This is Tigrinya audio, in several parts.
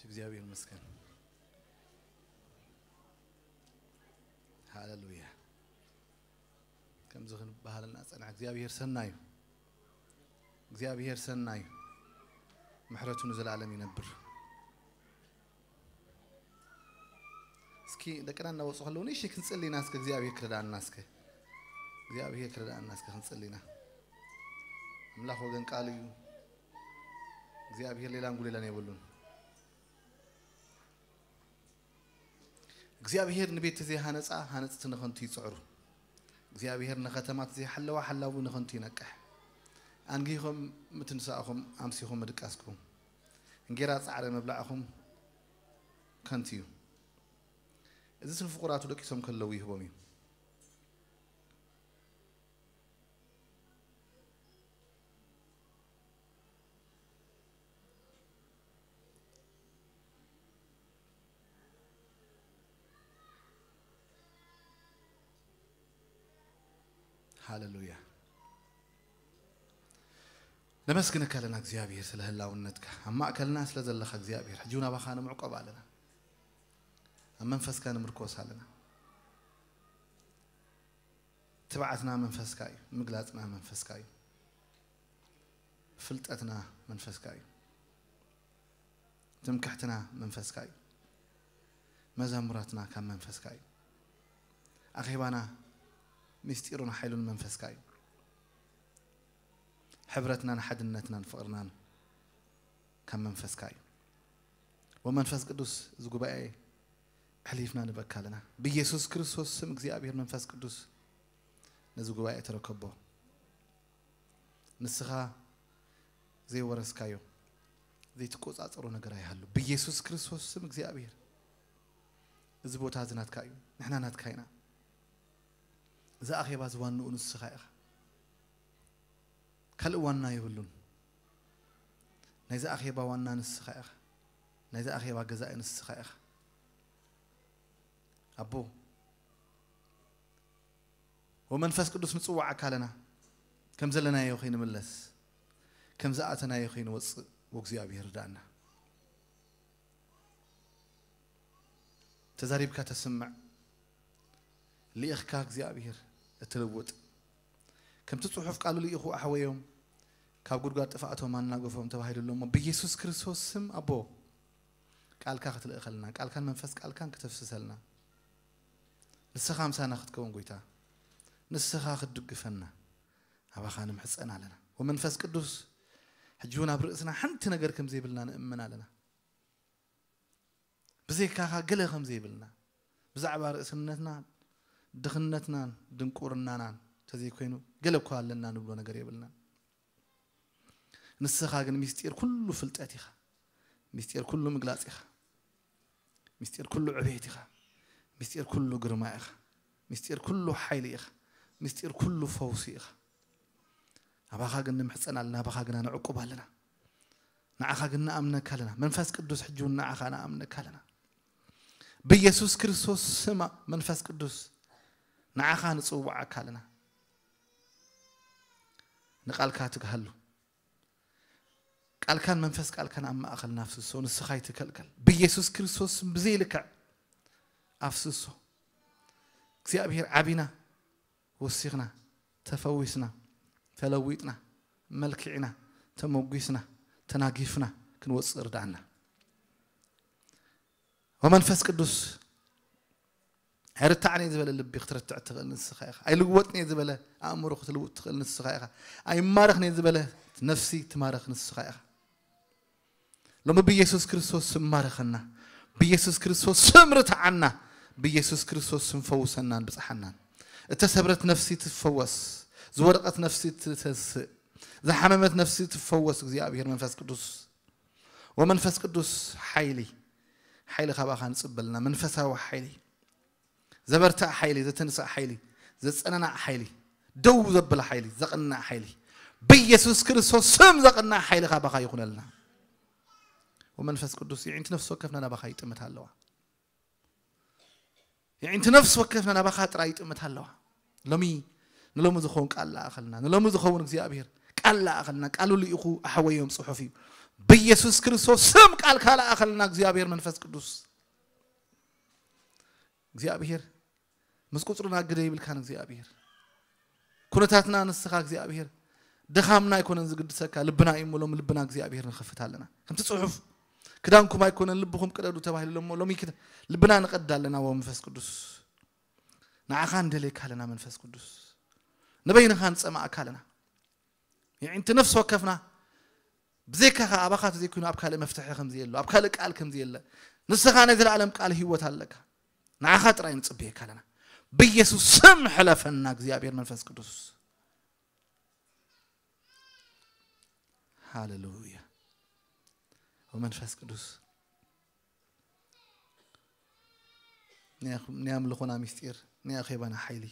እግዚኣብሔር ይመስገን። ሃሌሉያ። ከምዚ ክንበሃለና ጸንሐ። እግዚኣብሔር ሰናዩ። እግዚኣብሔር ሰናዩ። ምሕረቱ ንዘለዓለም ይነብር። እስኪ ደቅና እናወፁ ከለዉ ንእሽተይ ክንጽሊ ኢና። እስከ እግዚኣብሔር ክረዳእና እስከ እግዚኣብሔር ክረዳእና እስከ ክንጽሊ ኢና። ኣምላኽ ወገን ቃል እዩ። እግዚኣብሔር ሌላን ጉሌላን የብሉን። እግዚኣብሔር ንቤት ዘይሃነጻ ሃነጽቲ ንኸንቱ ይጽዕሩ። እግዚኣብሔር ንኸተማት ዘይሓለዋ ሓላዊ ንኸንቱ ይነቅሕ። ኣንጊኹም ምትንሳእኹም ኣምሲኹም ምድቃስኩም እንጌራ ጻዕሪ ምብላዕኹም ከንቱ እዩ። እዚ ንፍቑራቱ ደቂሶም ከለዉ ይህቦም እዩ። ሃሌሉያ። ነመስግነካ ኣለና እግዚኣብሔር ስለ ህላውነትካ ኣብ ማእከልና ስለ ዘለኻ እግዚኣብሔር ሕጂ እውን ኣባኻ ንምዕቆብ ኣለና። ኣብ መንፈስካ ንምርኮስ ኣለና። ትብዓትና መንፈስካ እዩ። ምግላጽና መንፈስካ እዩ። ፍልጠትና መንፈስካ እዩ። ትምክሕትና መንፈስካ እዩ። መዛሙራትና ካብ መንፈስካ እዩ። ኣኼባና ምስጢሩን ሓይሉን መንፈስካ እዩ። ሕብረትናን ሓድነትናን ፍቕርናን ካብ መንፈስካ እዩ። ወመንፈስ ቅዱስ እዚ ጉባኤ ኣሕሊፍና ንበካ ኣለና። ብኢየሱስ ክርስቶስ ስም እግዚኣብሔር መንፈስ ቅዱስ ነዚ ጉባኤ ተረከቦ። ንስኻ ዘይወረስካዮ ዘይትቆጻጸሮ ነገር ኣይሃሉ። ብኢየሱስ ክርስቶስ ስም እግዚኣብሔር እዚ ቦታ እዚ ናትካ እዩ። ንሕና ናትካ ኢና። እዚ ኣኼባ እዚ ዋንኡ ንስኻ ኢኻ። ካልእ ዋና የብሉን። ናይዚ ኣኼባ ዋና ንስኻ ኢኻ። ናይዚ ኣኼባ ገዛኢ ንስኻ ኢኻ። ኣቦ ወመንፈስ ቅዱስ ንጽዋዓካ ኣለና። ከም ዘለናዮ ከይንምለስ ከም ዝኣተናዮ ከይንወጽእ ወእግዚኣብሔር ርዳእና። ተዛሪብካ ተስምዕ ልኢኽካ እግዚኣብሔር እትልውጥ ከምቲ ጽሑፍ ቃሉ ልኢኹ ኣሕወዮም ካብ ጉድጓድ ጥፍኣቶም ኣናገፎም ተባሂሉ ኣሎ እሞ ብኢየሱስ ክርስቶስ ስም ኣቦ ቃልካ ክትልእኸልና ቃልካን መንፈስ ቃልካን ክተፍስሰልና ንስኻ ምሳና ክትከውን ጎይታ ንስኻ ክትድግፈና ኣባኻ ንምሕፀን ኣለና ወመንፈስ ቅዱስ ሕጂ እውን ኣብ ርእስና ሓንቲ ነገር ከም ዘይብልና ንእምን ኣለና ብዘይካኻ ገለ ከም ዘይብልና ብዛዕባ ርእስነትና ድኽነትናን ድንቁርናናን ተዘይኮይኑ ገለ እኳ ኣለና ንብሎ ነገር የብልናን ንስኻ ግን ምስጢር ኩሉ ፍልጠት ኢኻ ምስጢር ኩሉ ምግላጽ ኢኻ ምስጢር ኩሉ ዕቤት ኢኻ ምስጢር ኩሉ ግርማ ኢኻ ምስጢር ኩሉ ሓይሊ ኢኻ ምስጢር ኩሉ ፈውሲ ኢኻ ኣባኻ ግን ንምሕፀን ኣለና ኣባኻ ግና ንዕቁብ ኣለና ንዓኻ ግን ንኣምነካ ኣለና መንፈስ ቅዱስ ሕጂ እውን ንዓኻ ንኣምነካ ኣለና ብኢየሱስ ክርስቶስ ስማ መንፈስ ቅዱስ ንዓኻ ንፅውዓካ ኣለና ንቃልካ ትግሃሉ ቃልካን መንፈስ ቃልካን ኣብ ማእኸልና ኣፍስሶ ንስኻ ይትከልከል ብኢየሱስ ክርስቶስ ስም ብዘይልክዕ ኣፍስሶ እግዚኣብሔር ዓቢና ወሲኽና ተፈዊስና ተለዊጥና መልክዕና ተመጒስና ተናጊፍና ክንወፅእ ርዳእና ወመንፈስ ቅዱስ ኣይርታዕን እየ ዝበለ ልቢ ክትርትዕ ትኽእል ንስኻ ኢኻ ኣይልወጥን እየ ዝበለ ኣእምሮ ክትልውጥ ትኽእል ንስኻ ኢኻ ኣይማረኽን እየ ዝበለ ነፍሲ ትማረኽ ንስኻ ኢኻ ሎሚ ብኢየሱስ ክርስቶስ ስም ማረኸና ብኢየሱስ ክርስቶስ ስም ርትዓና ብኢየሱስ ክርስቶስ ስም ፈውሰናን ብጽሓናን እተሰብረት ነፍሲ ትፈወስ ዝወደቐት ነፍሲ ትተስእ ዝሓመመት ነፍሲ ትፈወስ እግዚኣብሔር መንፈስ ቅዱስ ወመንፈስ ቅዱስ ሓይሊ ሓይሊ ካባኻ ንጽበልና መንፈሳዊ ሓይሊ ዘበርትዕ ሓይሊ ዘተንስእ ሓይሊ ዘጸናናዕ ሓይሊ ደው ዘብል ሓይሊ ዘቕንዕ ሓይሊ ብኢየሱስ ክርስቶስ ስም ዘቕንዕ ሓይሊ ካባኻ ይኹነልና ወመንፈስ ቅዱስ ይዒንቲ ነፍሲ ወከፍና ናባኻ ይጥምት ኣለዋ ይዒንቲ ነፍሲ ወከፍና ናባኻ ጥራይ ይጥምት ኣለዋ ሎሚ ንሎሚ ዝኸውን ቃል ለኣኸልና ንሎሚ ዝኸውን እግዚኣብሔር ቃል ለኣኸልና ቃሉ ልኢኹ ኣሕወዮም ጽሑፍ እዩ ብኢየሱስ ክርስቶስ ስም ቃልካ ለኣኸልና እግዚኣብሔር መንፈስ ቅዱስ። እግዚኣብሔር ምስ ቁጽርና ግደ ይብልካን እግዚኣብሔር። ኩነታትና ንስኻ እግዚኣብሔር። ድኻምና ኣይኮነን ዝግድሰካ፣ ልብና እዩ እሞ ሎም ልብና እግዚኣብሔር ንኸፍት ኣለና። ከምቲ ጽሑፍ ክዳንኩም ኣይኮነን ልብኹም ቅደዱ ተባሂሉ እሞ ሎሚ ክዳ-፣ ልብና ንቐድ ኣለና። ወመንፈስ ቅዱስ ንዓኻ ንደልየካ ኣለና። መንፈስ ቅዱስ ንበይንኻ ንጸማእካ ኣለና። የዒንቲ ነፍሲ ወከፍና ብዘይካኻ ኣባኻ ተዘይኮይኑ ኣብ ካልእ መፍትሒ ከም ዘየሎ፣ ኣብ ካልእ ቃል ከም ዘየለ፣ ንስኻ ናይ ዘለኣለም ቃል ህይወት ኣለካ። ንዓኻ ጥራይ ንጽበየካ ኣለና። ብኢየሱስ ስም ሕለፈና እግዚኣብሔር መንፈስ ቅዱስ። ሃሌሉያ። ወመንፈስ ቅዱስ ናይ ኣምልኾና ምስጢር፣ ናይ ኣኼባና ሓይሊ፣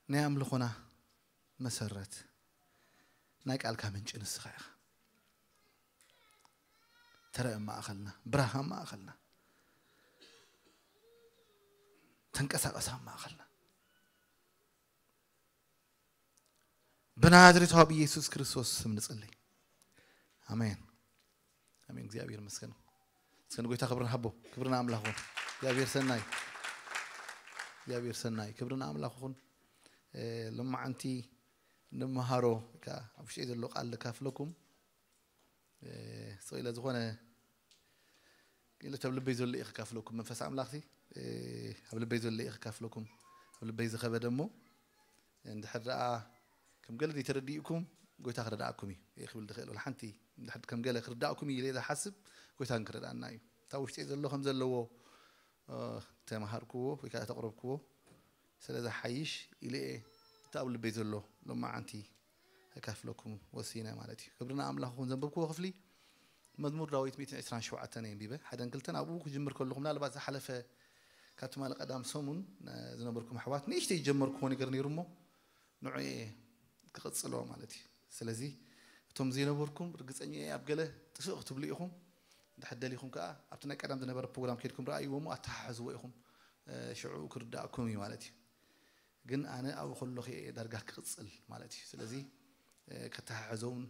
ናይ ኣምልኾና መሰረት፣ ናይ ቃልካ ምንጪ ንስኻ ኢኻ። ተረእ ማእኸልና፣ ብራኻ ማእኸልና፣ ተንቀሳቐሳ ማእኸልና። ብናዝሬቱ ኣብ ኢየሱስ ክርስቶስ ስም ንጽልይ። ኣሜን። ኣሜን። እግዚኣብሔር ይመስገን። እስከ ንጎይታ ክብሪ ንሃቦ። ክብሪ ንኣምላኽ ይኹን። እግዚኣብሔር ሰናይ። እግዚኣብሔር ሰናይ። ክብሪ ንኣምላኽ ይኹን። እ፣ ሎማዓንቲ ንመሃሮ፣ ከ ኣብ ውሽጠይ ዘሎ ቃል ልካፍለኩም። እ፣ ስቕ ኢለ ዝኾነ ኢለ ኣብ ልበይ ዘሎ እየ ክካፍለኩም። መንፈስ ኣምላኽሲ፣ እ፣ ኣብ ልበይ ዘሎ እየ ክካፍለኩም። ኣብ ልበይ ዝኸበደ እሞ፣ እንድሕር ደኣ ከም ገለ ዘይተረዲእኩም፣ ጎይታ ክረድኣኩም እዩ። እየ ክብል ዝኽእል ወላ ሓንቲ፣ እንድሕር ከም ገለ ክርዳእኩም እዩ ኢለ ዝሓስብ፣ ጎይታ ክረድኣና እዩ። እታ ውሽጠይ ዘሎ ከም ዘለዎ፣ እ፣ ተማሃርክዎ ወይ ከዓ ተቕረብክዎ ስለ ዝሓይሽ ኢለ እየ፣ እቲ ኣብ ልበይ ዘሎ ሎማዓንቲ ከካፍለኩም ወሲነ ማለት እዩ። ክብሪ ንኣምላኽ ይኹን። ዘንበብክዎ ክፍሊ መዝሙር ዳዊት ሚእትን ዕስራን ሸውዓተን ኣንቢበ። ሓደን ክልተን ኣብኡ ክጅምር ከለኹ፣ ምናልባት ዝሓለፈ ካብ ትማሊ ቀዳም ሰሙን፣ እ፣ ዝነበርኩም ኣሕዋት ንእሽተይ ዝጀመርክዎ ነገር ነይሩ እሞ፣ ንዑ እየ ክቕጽሎ ማለት እዩ። ስለዚ እቶም ዘይነበርኩም ርግጸኛ እየ ኣብ ገለ ጥፍእ ክትብሉ ኢኹም። እንድሕር ደሊኹም ከኣ ኣብቲ ናይ ቀዳም ዝነበረ ፕሮግራም ከይድኩም ረኣይዎ እሞ ኣተሓሕዝዎ ኢኹም። እ፣ ሽዑ ክርዳእኩም እዩ ማለት እዩ። ግን ኣነ ኣብኡ ከለኹ እየ ዳርጋ ክቕጽል ማለት እዩ። ስለዚ፣ እ፣ ከተሓሕዞ እውን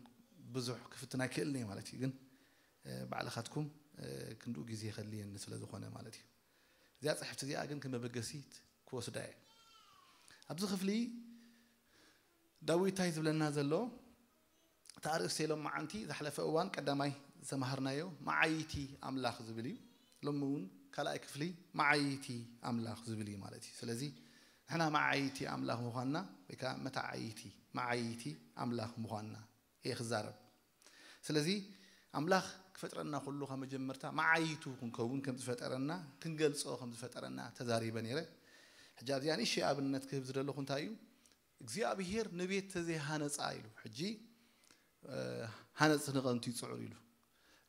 ብዙሕ ክፍትን ኣይክእልን እየ ማለት እዩ። ግን፣ እ፣ ባዕልኻትኩም፣ እ፣ ክንድኡ ግዜ ከድልየኒ ስለ ዝኾነ ማለት እዩ። እዚኣ ጽሕፍቲ እዚኣ ግን ከም መበገሲት ክወስዳ እየ። ኣብዚ ክፍሊ ዳዊት እንታይ ዝብለና ዘሎ? እቲ ኣርእስቲ ሎማዓንቲ ዝሓለፈ እዋን ቀዳማይ ዝተማሃርናዮ መዓይቲ ኣምላኽ ዝብል እዩ። ሎሚ እውን ካልኣይ ክፍሊ መዓይቲ ኣምላኽ ዝብል እዩ ማለት እዩ። ስለዚ ንሕና መዓይቲ ኣምላኽ ምዃንና ወይ ከዓ መተዓይቲ፣ መዓይቲ ኣምላኽ ምዃንና እየ ክዛረብ። ስለዚ ኣምላኽ ክፈጥረና ከሎ ካብ መጀመርታ መዓይቱ ክንከውን ከም ዝፈጠረና፣ ክንገልጾ ከም ዝፈጠረና ተዛሪበ ነይረ። ሕጂ ኣብዚኣ ንእሽተይ ኣብነት ክህብ ዝደለኹ እንታይ እዩ? እግዚኣብሄር ንቤት ተዘይሃነጻ ኢሉ፣ ሕጂ፣ እ፣ ሃነጽ ንቐንቱ ይጽዕሩ ኢሉ።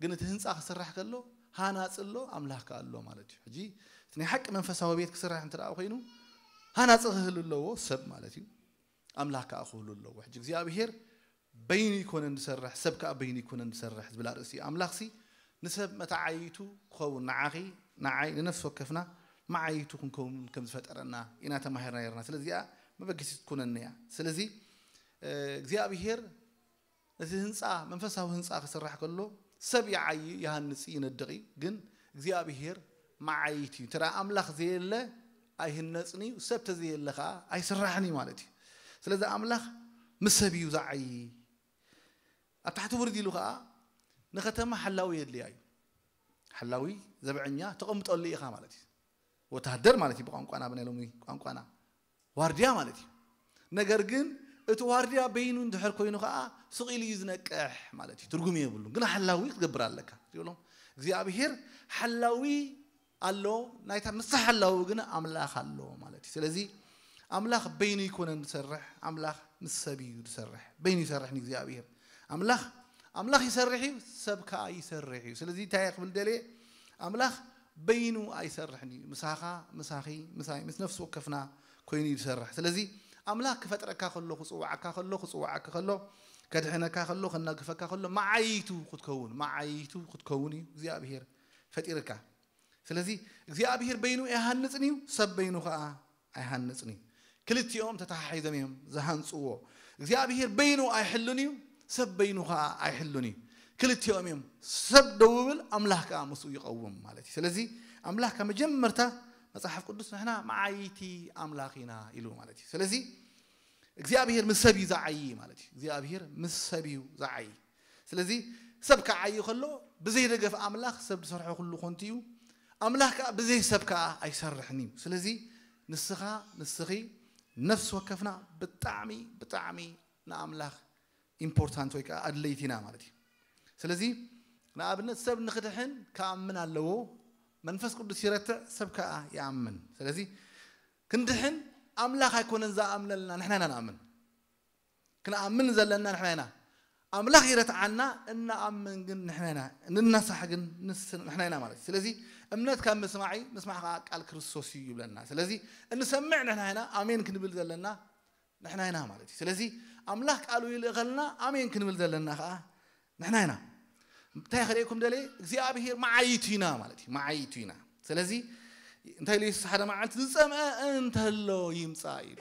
ግን እቲ ህንጻ ክስራሕ ከሎ ሃናጺ ኣሎ፣ ኣምላኽ ከኣ ኣሎ ማለት እዩ። ሕጂ እቲ ናይ ሓቂ መንፈሳዊ ቤት ክስራሕ እንተ ደኣ ኮይኑ ሃናጺ ክህሉ ኣለዎ፣ ሰብ ማለት እዩ። ኣምላኽ ከኣ ክህሉ ኣለዎ። ሕጂ እግዚኣብሄር በይኑ ይኮነን ዝሰርሕ፣ ሰብ ከኣ በይኑ ይኮነን ዝሰርሕ ዝብል ኣርእስቲ እዩ። ኣምላኽሲ ንሰብ መተዓይቱ ክኸውን፣ ንዓኺ፣ ንዓይ፣ ንነፍሲ ወከፍና መዓይቱ ክንከውን ከም ዝፈጠረና ኢና ተማሂርና ነርና። ስለዚ እዚኣ መበገሲት ትኮነና እያ። ስለዚ፣ እ፣ እግዚኣብሄር ነቲ ህንጻ፣ መንፈሳዊ ህንጻ ክስራሕ ከሎ ሰብ ይዓዪ፣ ይሃንጽ፣ ይነድቕ እዩ። ግን እግዚኣብሄር መዓይት እዩ። እንተ ደኣ ኣምላኽ ዘየለ ኣይህነጽን እዩ፣ ሰብ ተዘየለ ከኣ ኣይስራሕን እዩ ማለት እዩ። ስለዚ ኣምላኽ ምስ ሰብ እዩ ዝዓዪ። ኣብ ታሕቲ ውርድ ኢሉ ከኣ ንከተማ ሓላዊ የድልያ እዩ። ሓላዊ፣ ዘብዐኛ፣ ተቐምጠሉ ኢኻ ማለት እዩ። ወተሃደር ማለት እዩ ብቋንቋና፣ ብናይ ሎሚ ቋንቋና ዋርድያ ማለት እዩ። ነገር ግን እቲ ዋርድያ በይኑ እንድሕር ኮይኑ ከኣ ስቕ ኢሉ እዩ ዝነቅሕ ማለት እዩ። ትርጉም የብሉን። ግን ሓላዊ ክትገብር ኣለካ። ትብሎም፣ እግዚኣብሄር ሓላዊ ኣሎ፣ ናይታ ምስታ ሓላዊ ግን ኣምላኽ ኣሎ ማለት እዩ። ስለዚ ኣምላኽ በይኑ ኣይኮነን ዝሰርሕ፣ ኣምላኽ ምስ ሰብ እዩ ዝሰርሕ። በይኑ ይሰርሕ ንእግዚኣብሄር። ኣምላኽ፣ ኣምላኽ ይሰርሕ እዩ፣ ሰብ ከኣ ይሰርሕ እዩ። ስለዚ እንታይ እየ ክብል ደልየ? ኣምላኽ በይኑ ኣይሰርሕን እዩ። ምሳኻ፣ ምሳኺ፣ ምሳይ፣ ምስ ነፍሲ ወከፍና ኮይኑ እዩ ዝሰርሕ። ስለዚ ኣምላኽ ክፈጥረካ ከሎ፣ ክጽውዓካ ከሎ፣ ክጽውዓካ ከሎ፣ ከድሕነካ ከሎ፣ ከናግፈካ ከሎ፣ መዓይቱ ክትከውን፣ መዓይቱ ክትከውን እዩ እግዚኣብሄር ፈጢርካ። ስለዚ እግዚኣብሄር በይኑ ኣይሃንጽን እዩ፣ ሰብ በይኑ ከኣ ኣይሃንጽን እዩ። ክልቲኦም ተተሓሒዞም እዮም ዝሃንጽዎ። እግዚኣብሄር በይኑ ኣይሕሉን እዩ፣ ሰብ በይኑ ከዓ ኣይሕሉን እዩ። ክልቲኦም እዮም። ሰብ ደው ይብል፣ ኣምላኽ ከዓ ምስኡ ይቐውም ማለት እዩ። ስለዚ ኣምላኽ ካብ መጀመርታ መጽሓፍ ቅዱስ ንሕና መዓይቲ ኣምላኽ ኢና ኢሉ ማለት እዩ። ስለዚ እግዚኣብሔር ምስ ሰብ እዩ ዝዓዪ ማለት እዩ። እግዚኣብሔር ምስ ሰብ እዩ ዝዓዪ። ስለዚ ሰብ ክዓዪ ከሎ ብዘይ ደገፍ ኣምላኽ ሰብ ዝሰርሖ ኩሉ ኮንቱ እዩ። ኣምላኽ ከዓ ብዘይ ሰብ ከዓ ኣይሰርሕን እዩ። ስለዚ ንስኻ ንስኺ ነፍሲ ወከፍና ብጣዕሚ ብጣዕሚ ንኣምላኽ ኢምፖርታንት ወይ ከዓ ኣድለይቲ ኢና ማለት እዩ። ስለዚ ንኣብነት ሰብ ንክድሕን ክኣምን ኣለዎ። መንፈስ ቅዱስ ይረትዕ፣ ሰብ ከዓ ይኣምን። ስለዚ ክንድሕን ኣምላኽ ኣይኮነን ዝኣምነልና፣ ንሕና ኢና ንኣምን። ክንኣምን ዘለና ንሕና ኢና። ኣምላኽ ይረትዓና፣ እንኣምን ግን ንሕና ኢና። ንናሳሕ ግን ንስ- ንሕና ኢና ማለት እዩ። ስለዚ እምነት ካብ ምስማዕ እዩ፣ ምስማዕ ከዓ ቃል ክርስቶስ እዩ ይብለና። ስለዚ እንሰምዕ ንሕና ኢና፣ ኣሜን ክንብል ዘለና ንሕና ኢና ማለት እዩ። ስለዚ ኣምላኽ ቃሉ ይልእኸልና፣ ኣሜን ክንብል ዘለና ከዓ ንሕና ኢና። እንታይ ክርእየኩም ደልየ? እግዚኣብሔር መዓይቱ ኢና ማለት እዩ። መዓይቱ ኢና። ስለዚ እንታይ ኢሉ የሱስ? ሓደ መዓልቲ ዝጸምአ እንተሎ ይምጻእ ኢሉ።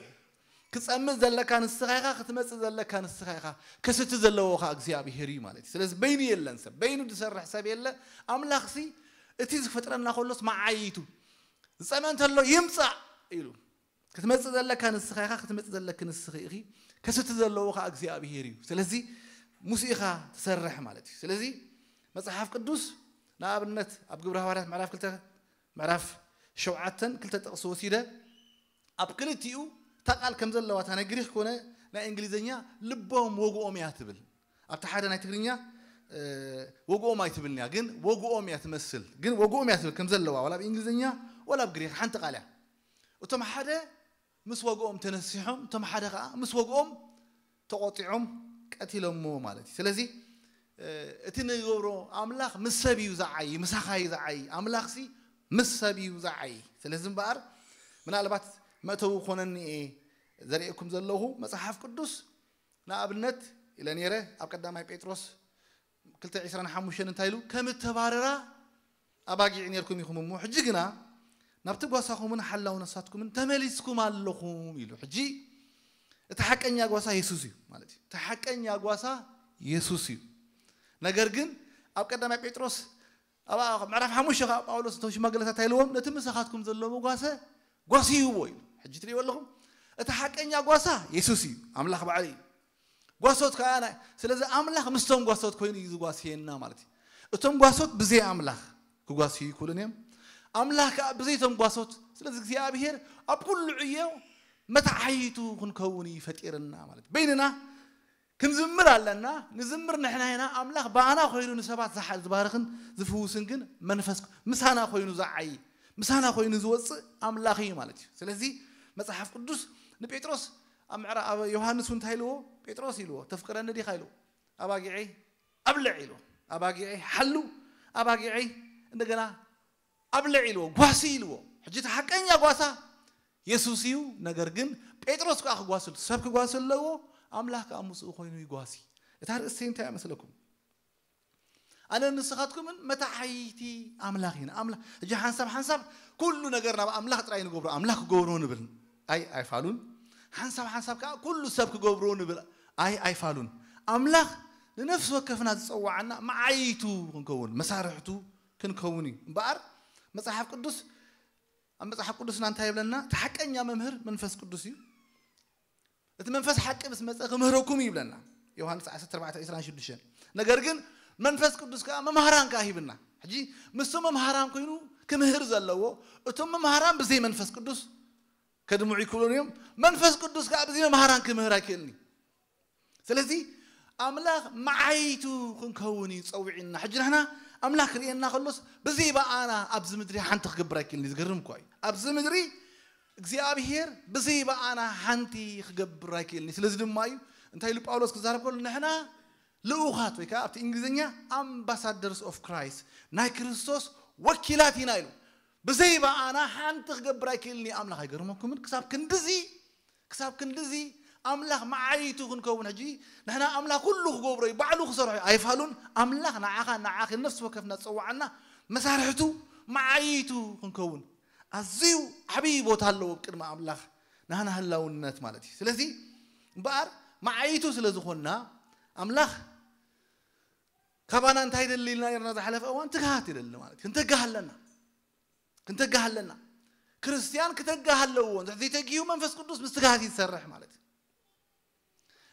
ክጸምእ ዘለካ ንስኻ ኢኻ፣ ክትመጽእ ዘለካ ንስኻ ኢኻ፣ ከስቲ ዘለዎ ኸዓ እግዚኣብሔር እዩ ማለት እዩ። ስለዚ በይኑ የለን ሰብ፣ በይኑ ዝሰርሕ ሰብ የለ። ኣምላኽሲ እቲ ዝፈጥረና ከሎስ መዓይቱ ዝጸምአ እንተሎ ይምጻእ ኢሉ። ክትመጽእ ዘለካ ንስኻ ኢኻ፣ ክትመጽእ ዘለኪ ንስኺ ኢኺ፣ ከስቲ ዘለዎ ኸዓ እግዚኣብሔር እዩ። ስለዚ ምስኡ ኢኻ ትሰርሕ ማለት እዩ። ስለዚ መጽሓፍ ቅዱስ ንኣብነት ኣብ ግብረ ሃዋርያት ምዕራፍ ክልተ ምዕራፍ ሸውዓተን ክልተ ጥቕሲ ወሲደ ኣብ ክልቲኡ እታ ቃል ከም ዘለዋ እታ ናይ ግሪክ ኮነ ናይ እንግሊዝኛ ልቦም ወግኦም እያ ትብል። ኣብቲ ሓደ ናይ ትግርኛ እ፣ ወግኦም ኣይትብልን እያ፣ ግን ወግኦም እያ ትመስል። ግን ወግኦም እያ ትብል ከም ዘለዋ፣ ዋላ ኣብ እንግሊዝኛ ዋላ ኣብ ግሪክ ሓንቲ ቃል እያ። እቶም ሓደ ምስ ወግኦም ተነሲሖም፣ እቶም ሓደ ከዓ ምስ ወግኦም ተቆጢዖም ቀቲሎሞ ማለት እዩ። ስለዚ እ፣ እቲ ንገብሮ ኣምላኽ ምስ ሰብ እዩ ዝዓይ፣ ምሳኻ እዩ ዝዓይ። ኣምላኽሲ ምስ ሰብ እዩ ዝዓይ። ስለዚ እምበኣር ምናልባት መእተዊ ክኾነኒ እየ ዘርእየኩም ዘለኹ። መጽሓፍ ቅዱስ ንኣብነት ኢለ ነይረ ኣብ ቀዳማይ ጴጥሮስ ክልተ ዕስራን ሓሙሽተን እንታይ ኢሉ? ከም እተባረራ ኣባጊዕ ነርኩም ኢኹም እሞ፣ ሕጂ ግና ናብቲ ጓሳኹምን ሓላው ነፍሳትኩምን ተመሊስኩም ኣለኹም ኢሉ። ሕጂ እቲ ሓቀኛ ጓሳ የሱስ እዩ ማለት እዩ። እቲ ሓቀኛ ጓሳ የሱስ እዩ። ነገር ግን ኣብ ቀዳማይ ጴጥሮስ ኣብ ምዕራፍ ሓሙሽተ ከዓ ጳውሎስ እቶም ሽማግለታት እንታይ ኢልዎም? ነቲ ምሳኻትኩም ዘሎ መጓሰ ጓስይዎ ኢሉ። ሕጂ ትሪእዎ ኣለኹም? እቲ ሓቀኛ ጓሳ የሱስ እዩ፣ ኣምላኽ ባዕሉ እዩ። ጓሶት ከዓ ናይ ስለዚ ኣምላኽ ምስቶም ጓሶት ኮይኑ እዩ ዝጓስየና ማለት እዩ። እቶም ጓሶት ብዘይ ኣምላኽ ክጓስዩ ይክእሉን እዮም። ኣምላኽ ከዓ ብዘይቶም ጓሶት። ስለዚ እግዚኣብሔር ኣብ ኩሉ ዕዮ መተዓይቱ ክንከውን እዩ ፈጢርና ማለት እዩ። በይንና ክንዝምር ኣለና። ንዝምር ንሕና ኢና። ኣምላኽ ብኣና ኮይኑ ንሰባት ዝሓ- ዝባርኽን ዝፍውስን ግን መንፈስ ምሳና ኮይኑ ዝዓይ ምሳና ኮይኑ ዝወፅእ ኣምላኽ እዩ ማለት እዩ። ስለዚ መፅሓፍ ቅዱስ ንጴጥሮስ ኣብ ምዕራ ኣብ ዮሃንስ እውን እንታይ ኢልዎ? ጴጥሮስ ኢልዎ፣ ተፍቅረኒ ዲኻ ኢልዎ። ኣባጊዐይ ኣብልዕ ኢልዎ። ኣባጊዐይ ሓሉ፣ ኣባጊዐይ እንደገና ኣብልዕ ኢልዎ፣ ጓሲ ኢልዎ። ሕጂ እቲ ሓቀኛ ጓሳ የሱስ እዩ። ነገር ግን ጴጥሮስ ከዓ ክጓስል ሰብ ክጓስል ኣለዎ። ኣምላኽ ከዓ ምስኡ ኮይኑ ይጓሲ። እታ ርእሲ እንታይ እያ መስለኩም? ኣነ ንስኻትኩምን መታሓይቲ ኣምላኽ ኢና። ኣምላኽ ሕጂ ሓንሳብ ሓንሳብ ኩሉ ነገር ናብ ኣምላኽ ጥራይ ንገብሮ፣ ኣምላኽ ክገብሮ ንብል። ኣይ ኣይፋሉን። ሓንሳብ ሓንሳብ ከዓ ኩሉ ሰብ ክገብሮ ንብል። ኣይ ኣይፋሉን። ኣምላኽ ንነፍሲ ወከፍና ዝጸዋዓና መዓይቱ ክንከውን፣ መሳርሕቱ ክንከውን እዩ። እምበኣር መጽሓፍ ቅዱስ ኣብ መጽሓፍ ቅዱስና እንታይ ይብለና? እቲ ሓቀኛ መምህር መንፈስ ቅዱስ እዩ። እቲ መንፈስ ሓቂ ምስ መጸ ክምህረኩም እዩ ይብለና። ዮሃንስ ዓሰርተ ኣርባዕተ ዕስራን ሽዱሽተን። ነገር ግን መንፈስ ቅዱስ ከዓ መምሃራን ከዓ ሂብና። ሕጂ ምስቶም መምሃራን ኮይኑ ክምህር ዘለዎ፣ እቶም መምሃራን ብዘይ መንፈስ ቅዱስ ከድምዑ ይክእሉን እዮም። መንፈስ ቅዱስ ከዓ ብዘይ መምሃራን ክምህር ኣይክእልን እዩ። ስለዚ ኣምላኽ መዓይቱ ክንከውን እዩ ጸዊዕና። ሕጂ ንሕና ኣምላኽ ክርእየና ከሎስ ብዘይ ብኣና ኣብዚ ምድሪ ሓንቲ ክገብር ኣይክእልን እዩ። ዝገርም እኳ እዩ። ኣብዚ ምድሪ እግዚኣብሔር ብዘይ ብኣና ሓንቲ ክገብር ኣይክእልን እዩ። ስለዚ ድማ እዩ እንታይ ኢሉ ጳውሎስ ክዛረብ ከሎ ንሕና ልኡኻት ወይ ከዓ ኣብቲ እንግሊዝኛ ኣምባሳደርስ ኦፍ ክራይስት ናይ ክርስቶስ ወኪላት ኢና ኢሉ። ብዘይ ብኣና ሓንቲ ክገብር ኣይክእልን እዩ ኣምላኽ። ኣይገርመኩምን? ክሳብ ክንድዚ ክሳብ ክንድዚ ኣምላኽ መዓይቱ ክንከውን ሕጂ ንሕና ኣምላኽ ኩሉ ክገብሮ እዩ ባዕሉ ክሰርሖ እዩ ኣይፋሉን። ኣምላኽ ንዓኻ ንዓኺ ነፍሲ ወከፍና ዝፀዋዓና መሳርሕቱ መዓይቱ ክንከውን ኣዝዩ ዓብዪ ቦታ ኣለዎ ኣብ ቅድሚ ኣምላኽ ናህና ህላውነት ማለት እዩ። ስለዚ እምበኣር መዓይቱ ስለ ዝኾንና ኣምላኽ ካባና እንታይ ይደሊ ኢልና ነርና ዝሓለፈ እዋን ትግሃት ይደሊ ማለት እዩ። ክንተግህ ኣለና። ክንተግህ ኣለና። ክርስትያን ክተግህ ኣለዎ። እንድሕር ዘይተግሁ መንፈስ ቅዱስ ምስ ትግሃት እዩ ዝሰርሕ ማለት እዩ።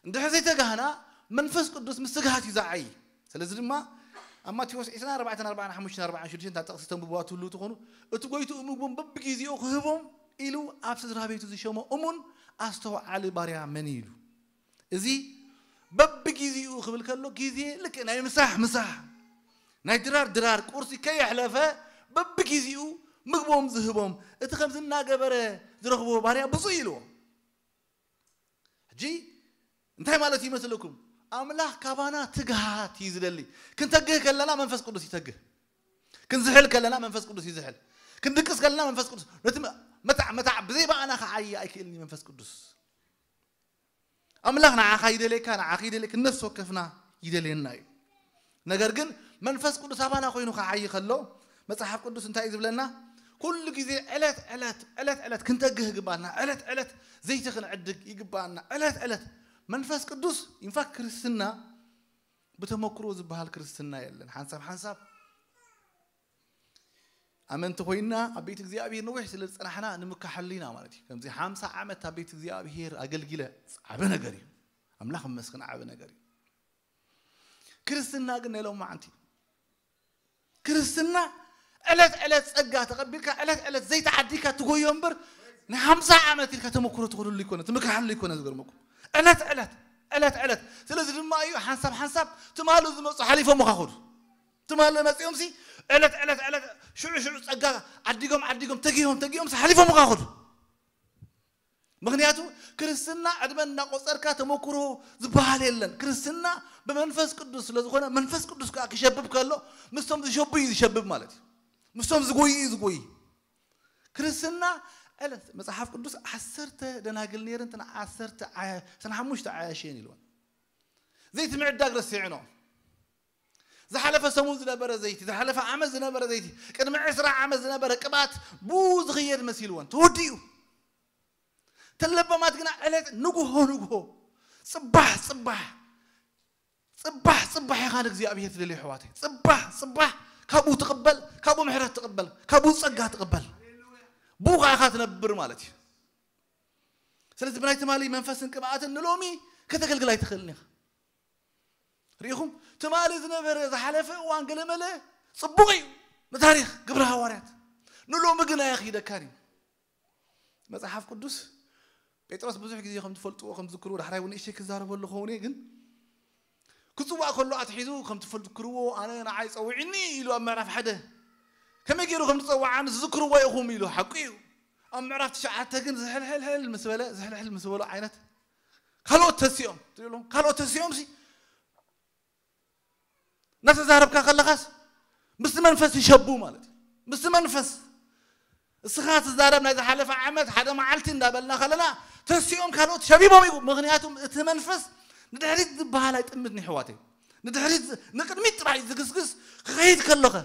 እንድሕር ዘይተጋህና መንፈስ ቅዱስ ምስ ትግሃት እዩ ዝዓይ። ስለዚ ድማ ኣብ ማቴዎስ ዕስራን ኣርባዕተን ኣርባዓን ሓሙሽተን ኣርባዓን ሽዱሽተን እታ ጥቕሲ ተንብብዋ ትህልዉ ትኾኑ፣ እቲ ጎይትኡ ምግቦም በብግዜኡ ክህቦም ኢሉ ኣብ ስድራ ቤቱ ዝሸሞ እሙን ኣስተውዓሊ ባርያ መን እዩ ኢሉ። እዚ በብግዜኡ ክብል ከሎ ግዜ ልክዕ ናይ ምሳሕ ምሳሕ ናይ ድራር ድራር ቁርሲ ከየሕለፈ በብግዜኡ ምግቦም ዝህቦም እቲ ከምዚ እናገበረ ዝረኽቦ ባርያ ብፁዕ ኢልዎ። ሕጂ እንታይ ማለት ይመስለኩም? ኣምላኽ ካባና ትግሃት እዩ ዝደሊ። ክንተግህ ከለና መንፈስ ቅዱስ ይተግህ። ክንዝሕል ከለና መንፈስ ቅዱስ ይዝሕል። ክንድቅስ ከለና መንፈስ ቅዱስ ነቲ መ- መታዕ መታዕ ብዘይ ባእና ክዓይ ኣይክእልን እዩ መንፈስ ቅዱስ። ኣምላኽ ንዓኻ ይደልየካ፣ ንዓኺ ይደልየክ፣ ነፍሲ ወከፍና ይደልየና እዩ። ነገር ግን መንፈስ ቅዱስ ኣባና ኮይኑ ክዓይ ከሎ መጽሓፍ ቅዱስ እንታይ እዩ ዝብለና? ኩሉ ግዜ ዕለት ዕለት ዕለት ዕለት ክንተግህ ይግባና። ዕለት ዕለት ዘይቲ ክንዕድግ ይግባና። ዕለት ዕለት መንፈስ ቅዱስ ኢንፋክት ክርስትና ብተመክሮ ዝበሃል ክርስትና የለን። ሓንሳብ ሓንሳብ ኣመንቲ ኮይና ኣብ ቤት እግዚኣብሔር ነዊሕ ስለ ዝጸናሕና ንምካሓሉ ኢና ማለት እዩ። ከምዚ ሓምሳ ዓመት ኣብ ቤት እግዚኣብሔር ኣገልጊለ ዓቢ ነገር እዩ። ኣምላኽ ይመስገን ዓቢ ነገር እዩ። ክርስትና ግን ናይ ሎማዓንቲ ክርስትና ዕለት ዕለት ጸጋ ተቐቢልካ ዕለት ዕለት ዘይተዓዲካ ትጎዮ እምበር ናይ ሓምሳ ዓመት ኢልካ ተመክሮ ትኸደሉ ይኮነ ትምክሓሉ ይኮነ ዝገርመኩም ዕለት ዕለት ዕለት ዕለት ስለዚ ድማ እዩ ሓንሳብ ሓንሳብ ትማሉ ዝመፁ ሓሊፎም ካ ኸዱ ትማሉ መፂኦም ሲ ዕለት ዕለት ዕለት ሽዑ ሽዑ ጸጋ ዓዲጎም ዓዲጎም ተጊሆም ተጊሆም ሓሊፎም ካ ኸዱ ምኽንያቱ ክርስትና ዕድመ እናቆፀርካ ተመክሮ ዝበሃል የለን። ክርስትና ብመንፈስ ቅዱስ ስለ ዝኾነ መንፈስ ቅዱስ ከዓ ክሸብብ ከሎ ምስቶም ዝሸቡ እዩ ዝሸብብ ማለት እዩ። ምስቶም ዝጎዩ እዩ ዝጎዩ። ክርስትና ዕለት መፅሓፍ ቅዱስ ዓሰርተ ደናግል ነይረን እተን ዓሰርተ ዓያ- እተን ሓሙሽተ ዓያሽ እየን ኢልወን። ዘይቲ ምዕዳግ ረሲዕኖ። ዝሓለፈ ሰሙን ዝነበረ ዘይቲ፣ ዝሓለፈ ዓመት ዝነበረ ዘይቲ፣ ቅድሚ ዕስራ ዓመት ዝነበረ ቅብኣት ብኡ ዝኽየድ መሲልወን ተወዲኡ። ተለበማት ግና ዕለት ንጉሆ ንጉሆ ጽባሕ ጽባሕ ጽባሕ ጽባሕ ኢኻ ንእግዚኣብሔር ትደልዮ ኣሕዋተይ። ጽባሕ ጽባሕ ካብኡ ትቕበል፣ ካብኡ ምሕረት ትቕበል፣ ካብኡ ጸጋ ትቕበል። ብኡ ኸዓ ኢኻ ትነብር ማለት እዩ። ስለዚ ብናይ ትማሊ መንፈስን ቅብኣትን ንሎሚ ከተገልግል ኣይትኽእልን ኢኻ። ርኢኹም ትማሊ ዝነበረ ዝሓለፈ እዋን ገለመለ ጽቡቕ እዩ ንታሪኽ ግብረ ሃዋርያት ንሎሚ ግን ኣየኽይደካን እዩ። መጽሓፍ ቅዱስ ጴጥሮስ ብዙሕ ግዜ ከም ትፈልጥዎ ከም ትዝክርዎ ዳሕራይ እውን ንእሽተይ ክዛረበሉ ኸውን እየ ግን ክጽዋዕ ከሎ ኣትሒዙ ከም ትፈልጥክርዎ ኣነ ንዓይ ጸውዕኒ ኢሉ ኣብ ምዕራፍ ሓደ ከመይ ገይሩ ከም ዝጸዋዓኒ ዝዝክርዎ ኢኹም ኢሉ ሓቁ እዩ። ኣብ ምዕራፍ ትሽዓተ ግን ዝሕልሕልሕል ምስ በለ ዝሕልሕል ምስ በሎ ዓይነት ካልኦት ተሲኦም ትብሎም ካልኦት ተሲኦም ሲ እናተዛረብካ ከለኻስ ምስቲ መንፈስ ይሸቡ ማለት እዩ። ምስቲ መንፈስ እስኻ ትዛረብ ናይ ዝሓለፈ ዓመት ሓደ መዓልቲ እንዳበልና ከለና ተሲኦም ካልኦት ሸቢቦም እዩ። ምክንያቱም እቲ መንፈስ ንድሕሪት ዝበሃል ኣይጥምድን ይሕዋተይ። ንድሕሪት ንቅድሚት ጥራይ ዝግስግስ ክኸይድ ከለኸ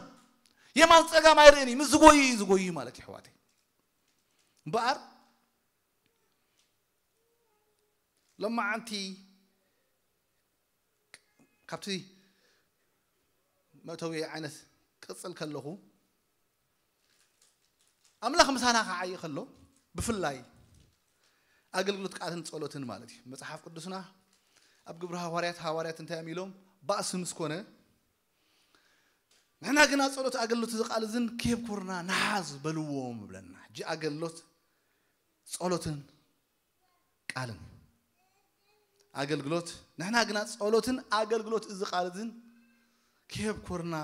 የማን ጸጋም ኣይርእን እዩ። ምስ ዝጎዩ እዩ ዝጎዩ ማለት ይሕዋተይ። እምበኣር ሎማዓንቲ ካብቲ መእተዊ ዓይነት ቅጽል ከለኹ ኣምላኽ ምሳና ክዓይ ከሎ ብፍላይ ኣገልግሎት ቃልን ጸሎትን ማለት እዩ። መጽሓፍ ቅዱስና ኣብ ግብሪ ሃዋርያት ሃዋርያት እንታይ እዮም ኢሎም ባእሲ ምስ ኮነ ንሕና ግና ጸሎት ኣገልግሎት እዚ ቃል እዝን ክየብኩርና ንሓዝ በልዎም ይብለና። ሕጂ ኣገልግሎት ጸሎትን ቃልን ኣገልግሎት ንሕና ግና ጸሎትን ኣገልግሎት እዚ ቃል እዝን ክየብኩርና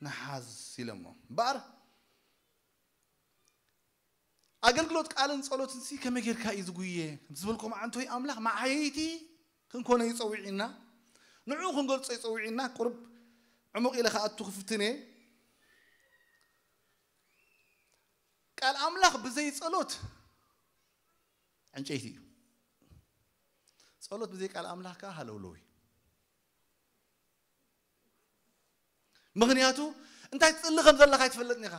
ንሓዝ ኢሎሞ። እምበኣር ኣገልግሎት ቃልን ጸሎትን ሲ ከመይ ጌርካ እዩ ዝጉየ ዝበልኩም ዓንቶይ ኣምላኽ መዓየይቲ ክንኮነ ይጸውዒና ንዕኡ ክንገልጾ ይጸውዒና ቁርብ ዕሙቕ ኢለ ክኣቱ ክፍትን እየ። ቃል ኣምላኽ ብዘይ ጸሎት ዕንጨይቲ እዩ። ጸሎት ብዘይ ቃል ኣምላኽ ከዓ ሃለውለው እዩ። ምኽንያቱ እንታይ ትጽሊ ከም ዘለኻ ኣይትፈልጥን ኢኻ።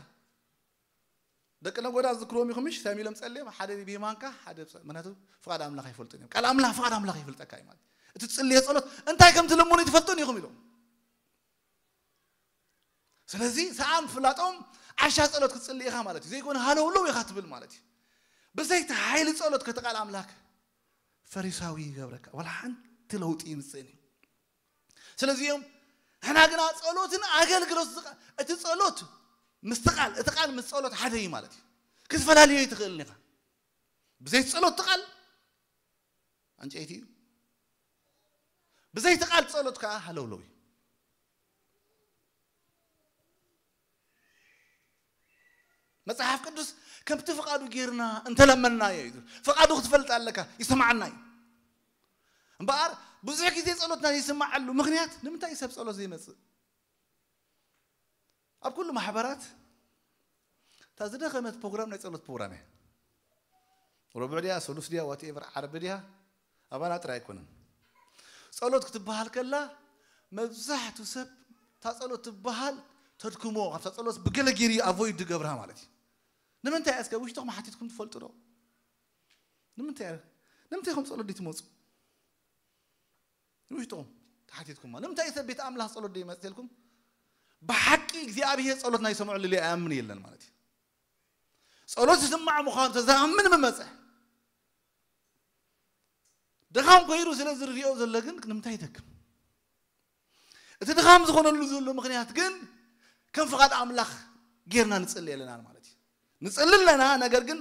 ደቂ ነጎዳ ዝዝክርዎም ኢኹምሽ ሳሚሎም ጸልዮም ሓደ ብየማንካ ሓደ ብጸ- ምክንያቱ ፍቓድ ኣምላኽ ኣይፈልጡን እዮም። ቃል ኣምላኽ ፍቓድ ኣምላኽ ይፈልጠካ እዩ ማለት እዩ። እቲ ትጽልዮ ጸሎት እንታይ ከም ትልምኑ ኣይትፈልጡን ኢኹም ኢሎም። ስለዚ ሰኣን ፍላጦም ዓሻ ጸሎት ክትጽሊ ኢኻ ማለት እዩ። ዘይኮነ ሃለውለው ኢኻ ትብል ማለት እዩ። ብዘይቲ ሓይሊ ጸሎት ከቲ ቃል ኣምላክ ፈሪሳዊ ይገብረካ። ዋላ ሓንቲ ለውጢ ይምጽእን እዩ። ስለዚ እዮም ንሕና ግና ጸሎትን ኣገልግሎት ዝቃ-፣ እቲ ጸሎት ምስቲ ቃል፣ እቲ ቃል ምስ ጸሎት ሓደ እዩ ማለት እዩ። ክትፈላለዮ ኣይትኽእልን ኢኻ። ብዘይቲ ጸሎት እቲ ቃል ዕንጨይቲ እዩ። ብዘይቲ ቃል ጸሎት ከዓ ሃለውለው እዩ። መጽሓፍ ቅዱስ ከምቲ ፍቓዱ ጌርና እንተለመናዮ እዩ። ፍቓዱ ክትፈልጥ ኣለካ፣ ይሰማዓና እዩ። እምበኣር ብዙሕ ግዜ ጸሎትና ይስማዓሉ። ምኽንያት ንምንታይ ሰብ ጸሎት ዘይመጽእ? ኣብ ኩሉ ማሕበራት እታ ዝደኸመት ፕሮግራም ናይ ጸሎት ፕሮግራም እያ። ረቡዕ ድያ፣ ሰሉስ ድያ፣ ዋትኤቨር፣ ዓርቢ ድያ፣ ኣባና ጥራይ ኣይኮነን። ጸሎት ክትበሃል ከላ መብዛሕቱ ሰብ እታ ጸሎት ትበሃል ተድክሞ፣ ካብታ ጸሎት ብገለ ጌሩ ኣቮይድ ዝገብራ ማለት እዩ። ንምንታይ እስከ ውሽጥኹም ሓቲትኩም ትፈልጡ ዶ? ንምንታይ፣ ንምንታይ ኢኹም ጸሎት ዘይትመጹ? ንውሽጥኹም ተሓቲትኩማ። ንምንታይ ሰብ ቤት ኣምላኽ ጸሎት ዘይመጽእ ኢልኩም? ብሓቂ እግዚኣብሔር ጸሎትና ይሰምዐሉ ኢሉ ኣይኣምን የለን ማለት እዩ። ጸሎት ዝስማዕ ምዃኑ ተዝኣምን ምመጸ። ድኻም ኮይኑ ስለ ዝርእዮ ዘሎ ግን ንምንታይ ይደክም? እቲ ድኻም ዝኾነሉ ዘሎ ምኽንያት ግን ከም ፍቓድ ኣምላኽ ጌርና ንጽሊ ኣለና ማለት እዩ። ንጽሊ ኣለና፣ ነገር ግን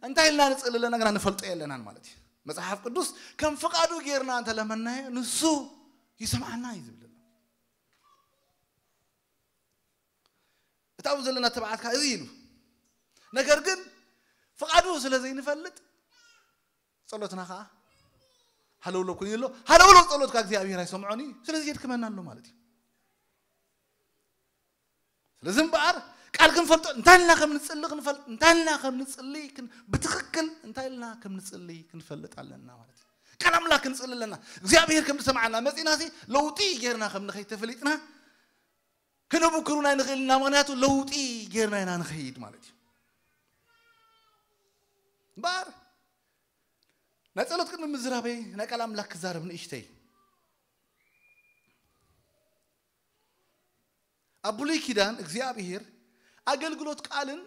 እንታይ ኢልና ንጽሊ ኣለና ግና ንፈልጦ የለናን ማለት እዩ። መጽሓፍ ቅዱስ ከም ፍቓዱ ጌርና እንተለመናዮ ንሱ ይሰምዓና እዩ ዝብለና። እቲ ኣብኡ ዘለና ተባዓት ከዓ እዚ ኢሉ፣ ነገር ግን ፍቓዱ ስለ ዘይንፈልጥ ጸሎትና ከዓ ሃለውለው ኮይኑ ኣሎ። ሃለውለው ጸሎት ከዓ እግዚኣብሔር ኣይሰምዖን እዩ። ስለዚ የድክመና ኣሎ ማለት እዩ። ስለዚ እምበኣር ቃል ክንፈልጦ እንታይ ኢልና ከም ንጽሊ ክንፈልጥ፣ እንታይ ኢልና ከም ንጽሊ ክን-፣ ብትኽክል እንታይ ኢልና ከም ንጽሊ ክንፈልጥ ኣለና ማለት እዩ። ቃል ኣምላኽ ክንጽሊ ኣለና። እግዚኣብሔር ከም ዝሰምዓና መጺእና ሲ ለውጢ ጌርና ከም ንኸይድ ተፈሊጥና ክነብክሩን ኣይንኽእልና። ምኽንያቱ ለውጢ ጌርና ኢና ንኸይድ ማለት እዩ። እምበኣር ናይ ጸሎት ቅድሚ ምዝራበይ ናይ ቃል ኣምላኽ ክዛረብ ንእሽተይ። ኣብ ብሉይ ኪዳን እግዚኣብሔር ኣገልግሎት ቃልን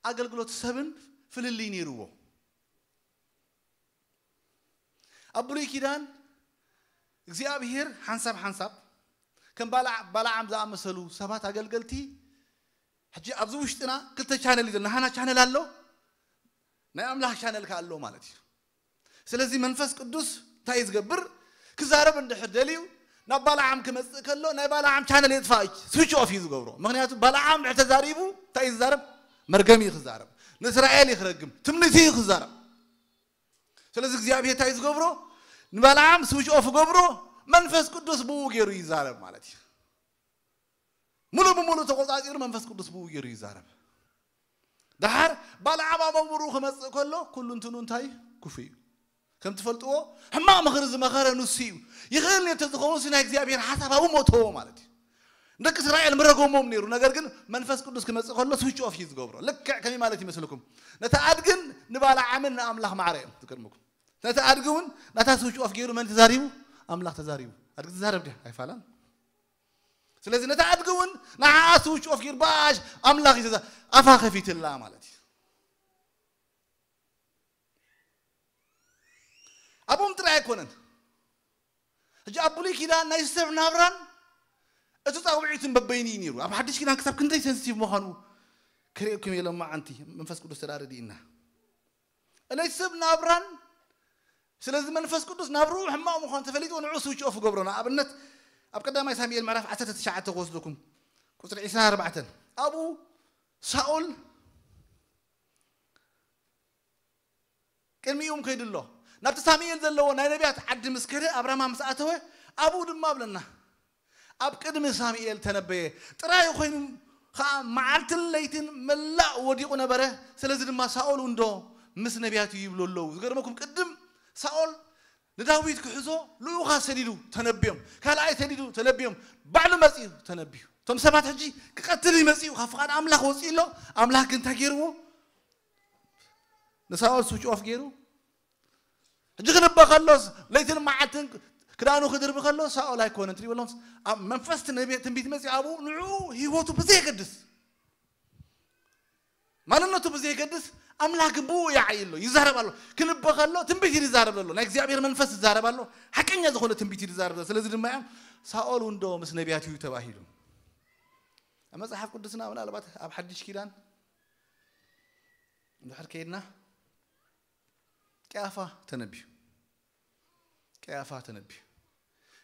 ኣገልግሎት ሰብን ፍልልይ ነይርዎ። ኣብ ብሉይ ኪዳን እግዚኣብሔር ሓንሳብ ሓንሳብ ከም ባላ-፣ ባላዓም ዝኣመሰሉ ሰባት ኣገልገልቲ፣ ሕጂ ኣብዚ ውሽጥና ክልተ ቻነል እዩ ዘሎ። ናህና ቻነል ኣሎ፣ ናይ ኣምላኽ ቻነል ከ ኣሎ ማለት እዩ። ስለዚ መንፈስ ቅዱስ እንታይ እዩ ዝገብር? ክዛረብ እንድሕር ደልዩ ናብ ባላዓም ክመጽእ ከሎ ናይ ባላዓም ቻነል የጥፋእ፣ ስዊች ኦፍ እዩ ዝገብሮ። ምኽንያቱ ባላዓም እንድሕር ተዛሪቡ እንታይ እዩ ዝዛረብ? መርገም እዩ ክዛረብ፣ ንእስራኤል እዩ ክረግም፣ ትምኒት እዩ ክዛረብ። ስለዚ እግዚኣብሔር እንታይ እዩ ዝገብሮ? ንባላዓም ስዊች ኦፍ ገብሮ፣ መንፈስ ቅዱስ ብኡ ገይሩ ይዛረብ ማለት እዩ። ሙሉእ ብሙሉእ ተቆጻጺሩ መንፈስ ቅዱስ ብኡ ገይሩ ይዛረብ። ደሓር ባልዓም ኣብ ኣእምርኡ ክመጽእ ከሎ ኩሉ እንትኑ እንታይ ክፉእ እዩ። ከም ትፈልጥዎ ሕማቕ ምኽሪ ዝመኸረ ንሱ እዩ። ይኽእል ነቲ ዝኸውን ሲ ናይ እግዚኣብሔር ሓሳብ ኣብኡ መእተዎ ማለት እዩ። ደቂ እስራኤል ምረጎሞም ነይሩ። ነገር ግን መንፈስ ቅዱስ ክመጽእ ከሎ ስዊች ኦፍ እዩ ዝገብሮ። ልክዕ ከመይ ማለት ይመስልኩም? ነቲ ኣድግን ንባልዓምን ንኣምላኽ ማዕረ እዮም ዝገርምኩም። ነቲ ኣድጊ እውን ናታ ስዊች ኦፍ ገይሩ መን ተዛሪቡ? ኣምላኽ ተዛሪቡ። ኣድጊ ትዛረብ ድያ? ኣይፋላን። ስለዚ ነታ ኣድጊ እውን ንዓኣ ስዊች ኦፍ ገይሩ ብኣሽ ኣምላኽ እዩ ተዛ-፣ ኣፋ ከፊትላ ማለት እዩ። ኣብኦም ጥራይ ኣይኮነን። ሕጂ ኣብ ብሉይ ኪዳን ናይ ሰብ ናብራን እቲ ጻውዒትን በበይኑ እዩ ነይሩ። ኣብ ሓድሽ ኪዳን ክሳብ ክንደይ ሴንሲቲቭ ምዃኑ ክርእየኩም እየ ሎማዓንቲ መንፈስ ቅዱስ ተዳረዲእና። ናይ ሰብ ናብራን ስለዚ መንፈስ ቅዱስ ናብርኡ ሕማቕ ምዃኑ ተፈሊጡ ንዑ ስዊች ኦፍ ገብሮ። ንኣብነት ኣብ ቀዳማይ ሳሙኤል ምዕራፍ ዓሰርተ ትሽዓተ ክወስደኩም ቁጽሪ ዕስራን ኣርባዕተን ኣብኡ ሳኦል ቅድሚኡም ከይዱ ኣሎ። ናብቲ ሳሙኤል ዘለዎ ናይ ነቢያት ዓዲ ምስ ከደ ኣብ ራማ ምስ ኣተወ ኣብኡ ድማ ኣብለና ኣብ ቅድሚ ሳሙኤል ተነበየ። ጥራይ ኮይኑ ኸዓ መዓልትን ለይትን መላእ ወዲቑ ነበረ። ስለዚ ድማ ሳኦል እውን ዶ ምስ ነቢያት እዩ ይብሉ ኣለዉ። ዝገርመኩም ቅድም ሳኦል ንዳዊት ክሕዞ ልኡኻ ሰዲዱ ተነብዮም፣ ካልኣይ ሰዲዱ ተነብዮም፣ ባዕሉ መጺኡ ተነብዩ። እቶም ሰባት ሕጂ ክቐትል ይመጺኡ፣ ካብ ፍቓድ ኣምላኽ ወጺኡ ኣሎ። ኣምላኽ ግን እንታይ ገይርዎ? ንሳኦል ስዊች ኦፍ ገይሩ ሕጂ ክንበ ከሎስ ለይትን መዓልትን ክዳኑ ክድርቢ ከሎ ሳኦል ኣይኮነን ትሪበሎም። ኣብ መንፈስ ትንቢ- ትንቢት መፂ ኣብኡ ንዑ ህይወቱ ብዘየገድስ ማንነቱ ብዘየገድስ ኣምላኽ ብኡ ይዓይ ኣሎ፣ ይዛረብ ኣሎ። ክንበ ከሎ ትንቢት እዩ ዝዛረብ ዘሎ፣ ናይ እግዚኣብሔር መንፈስ ይዛረብ ኣሎ። ሓቀኛ ዝኾነ ትንቢት እዩ ዝዛረብ ዘሎ። ስለዚ ድማ እዮም ሳኦል እውን ዶ ምስ ነቢያት እዩ ተባሂሉ። ኣብ መጽሓፍ ቅዱስና ምናልባት ኣብ ሓድሽ ኪዳን እንድሕር ከይድና ቀያፋ ተነብዩ። ቀያፋ ተነብዩ።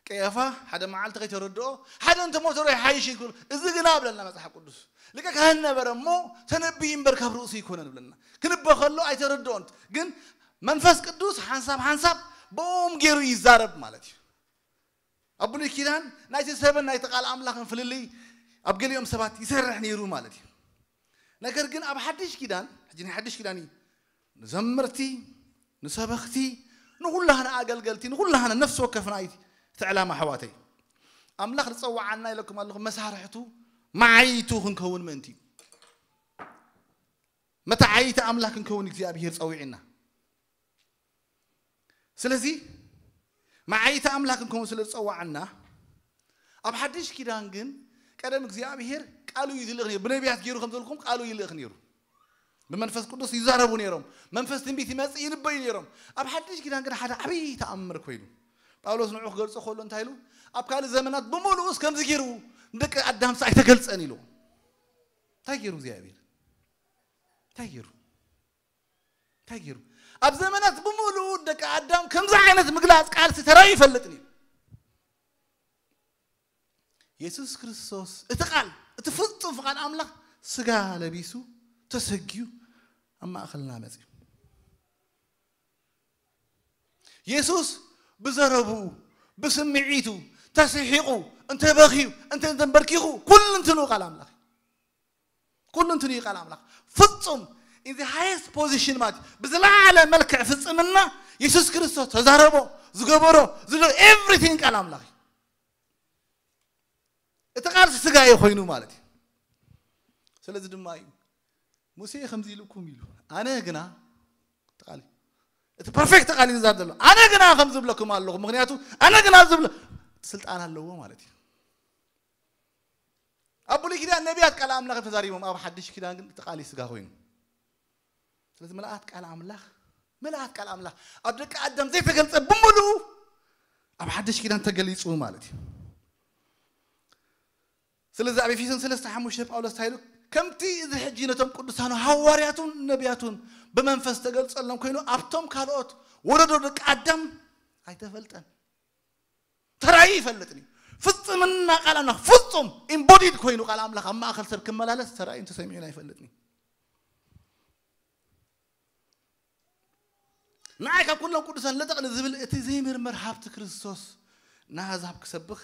ቀያፋ ሓደ መዓልቲ ከይተረድኦ ሓደ እንተሞተ ዶ ይሓይሽ ይብል። እዚ ግና ብለና መጽሓፍ ቅዱስ ሊቀ ካህን ነበረ እሞ ተነብዩ እምበር ካብ ርእሱ ይኮነን ብለና። ክንበ ከሎ ኣይተረድኦን ግን መንፈስ ቅዱስ ሓንሳብ ሓንሳብ ብኦም ገይሩ ይዛረብ ማለት እዩ። ኣብ ብሉይ ኪዳን ናይቲ ሰብን ናይቲ ቃል ኣምላኽን ፍልልይ ኣብ ገሊኦም ሰባት ይሰርሕ ነይሩ ማለት እዩ። ነገር ግን ኣብ ሓድሽ ኪዳን ሕጂ ናይ ሓድሽ ኪዳን እዩ ንዘመርቲ ንሰበኽቲ ንኹላህና ኣገልገልቲ ንኹላህና ነፍሲ ወከፍና እዩ እቲ ዕላማ ኣሕዋተይ። ኣምላኽ ዝፀዋዓና ኢለኩም ኣለኹ መሳርሕቱ መዓይቱ ክንከውን ምእንቲ እዩ። መተዓይቲ ኣምላኽ ክንከውን እግዚኣብሄር ፀዊዕና። ስለዚ መዓይቲ ኣምላኽ ክንከውን ስለ ዝፀዋዓና ኣብ ሓድሽ ኪዳን ግን ቀደም እግዚኣብሄር ቃሉ እዩ ዝልእኽ ነይሩ። ብነቢያት ገይሩ ከም ዘልኩም ቃሉ ይልእኽ ነይሩ። ብመንፈስ ቅዱስ ይዛረቡ ነይሮም። መንፈስ ትንቢት ይመፅእ ይንበዩ ነይሮም። ኣብ ሓድሽ ኪዳን ግን ሓደ ዓብዪ ተኣምር ኮይኑ ጳውሎስ ንዑ ክገልፆ ከሎ እንታይ ኢሉ ኣብ ካልእ ዘመናት ብምሉኡስ ከምዚ ገይሩ ንደቂ ኣዳምስ ኣይተገልፀን ኢሉ እንታይ ገይሩ እግዚኣብሄር እንታይ ገይሩ እንታይ ገይሩ ኣብ ዘመናት ብምሉኡ ደቂ ኣዳም ከምዚ ዓይነት ምግላፅ ቃልሲ ተራዩ ይፈልጥን እዩ። የሱስ ክርስቶስ እቲ ቃል እቲ ፍጹም ፍቓድ ኣምላኽ ስጋ ለቢሱ ተሰግዩ ኣብ ማእኸልና መፅዩ። የሱስ ብዘረብኡ ብስምዒቱ ተስሒቑ እንተበኽዩ እንተ ተንበርኪኹ ኩሉ እንትንኡ ቃል ኣምላኽ ኩሉ እንትንኡ ቃል ኣምላኽ ፍጹም in the highest position ማለት እዩ። ብዝለዓለ መልክዕ ፍጽምና የሱስ ክርስቶስ ተዛረቦ ዝገበሮ ዝዶ everything ቃል ኣምላኽ እዩ። እቲ ቃል ስጋ እዩ ኮይኑ ማለት እዩ። ስለዚ ድማ እዩ ሙሴ ከምዚ ኢልኩም ኢሉ ኣነ ግና እቲ ቃል እቲ ፐርፌክት ቃል እዩ ዝዛረብ ዘሎ ኣነ ግና ከም ዝብለኩም ኣለኹ ምክንያቱ ኣነ ግና ዝብለ ስልጣን ኣለዎ ማለት እዩ። ኣብ ብሉይ ኪዳን ነቢያት ቃል ኣምላኽ ተዛሪቦም ኣብ ሓድሽ ኪዳን ግን እቲ ቃል እዩ ስጋ ኮይኑ። ስለዚ ምልኣት ቃል ኣምላኽ ምልኣት ቃል ኣምላኽ ኣብ ደቂ ኣዳም ዘይተገልጸ ብምሉኡ ኣብ ሓድሽ ኪዳን ተገሊጹ ማለት እዩ። ስለዚ ኣብ ኤፌሶን ሰለስተ ሓሙሽተ ጳውሎስ እንታይ ኢሉ ከምቲ እዚ ሕጂ ነቶም ቅዱሳኑ ሃዋርያቱን ነቢያቱን ብመንፈስ ተገልጸሎም ኮይኑ ኣብቶም ካልኦት ወለዶ ደቂ ኣዳም ኣይተፈልጠን ተራእዩ ይፈልጥን እዩ። ፍጽምና ቃል ኣምላኽ ፍጹም ኢምቦዲድ ኮይኑ ቃል ኣምላኽ ኣብ ማእኸል ሰብ ክመላለስ ተራእዩን ተሰሚዑን ኣይፈልጥን እዩ። ንዓይ ካብ ኩሎም ቅዱሳን ለጠቕ ንዝብል እቲ ዘይምርመር ሃብቲ ክርስቶስ ንኣህዛብ ክሰብኽ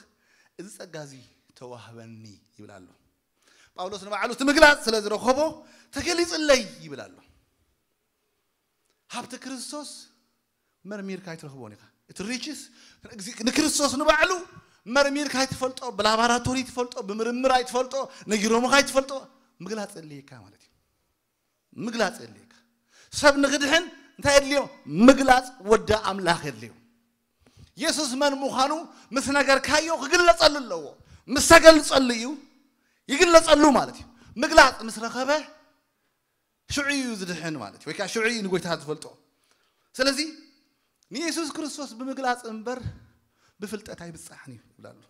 እዚ ጸጋ እዚ ተዋህበኒ ይብል ኣሎ። ጳውሎስ ንባዕሉ እቲ ምግላጽ ስለ ዝረኸቦ ተገሊጽለይ ይብል ኣሎ። ሃብቲ ክርስቶስ መርሚርካ ኣይትረኽቦን ኢኻ። እቲ ሪችስ ንክርስቶስ ንባዕሉ መርሚርካ ኣይትፈልጦ፣ ብላባራቶሪ ትፈልጦ፣ ብምርምር ኣይትፈልጦ፣ ነጊሮምኻ ኣይትፈልጦ፣ ምግላጽ የድልየካ ማለት እዩ። ምግላጽ የድልየካ። ሰብ ንክድሕን እንታይ የድልዮ? ምግላጽ ወዲ ኣምላኽ የድልዮ። የሱስ መን ምዃኑ ምስ ነገርካዮ ክግለጸሉ ኣለዎ። ምስ ተገልጸሉ እዩ ይግለጸሉ ማለት እዩ። ምግላጽ ምስ ረኸበ ሽዑ እዩ ዝድሕን ማለት እዩ። ወይ ከዓ ሽዑ እዩ ንጎይታ ዝፈልጦ። ስለዚ ንየሱስ ክርስቶስ ብምግላጽ እምበር ብፍልጠት ኣይብጻሕን እዩ ይብል ኣሎ።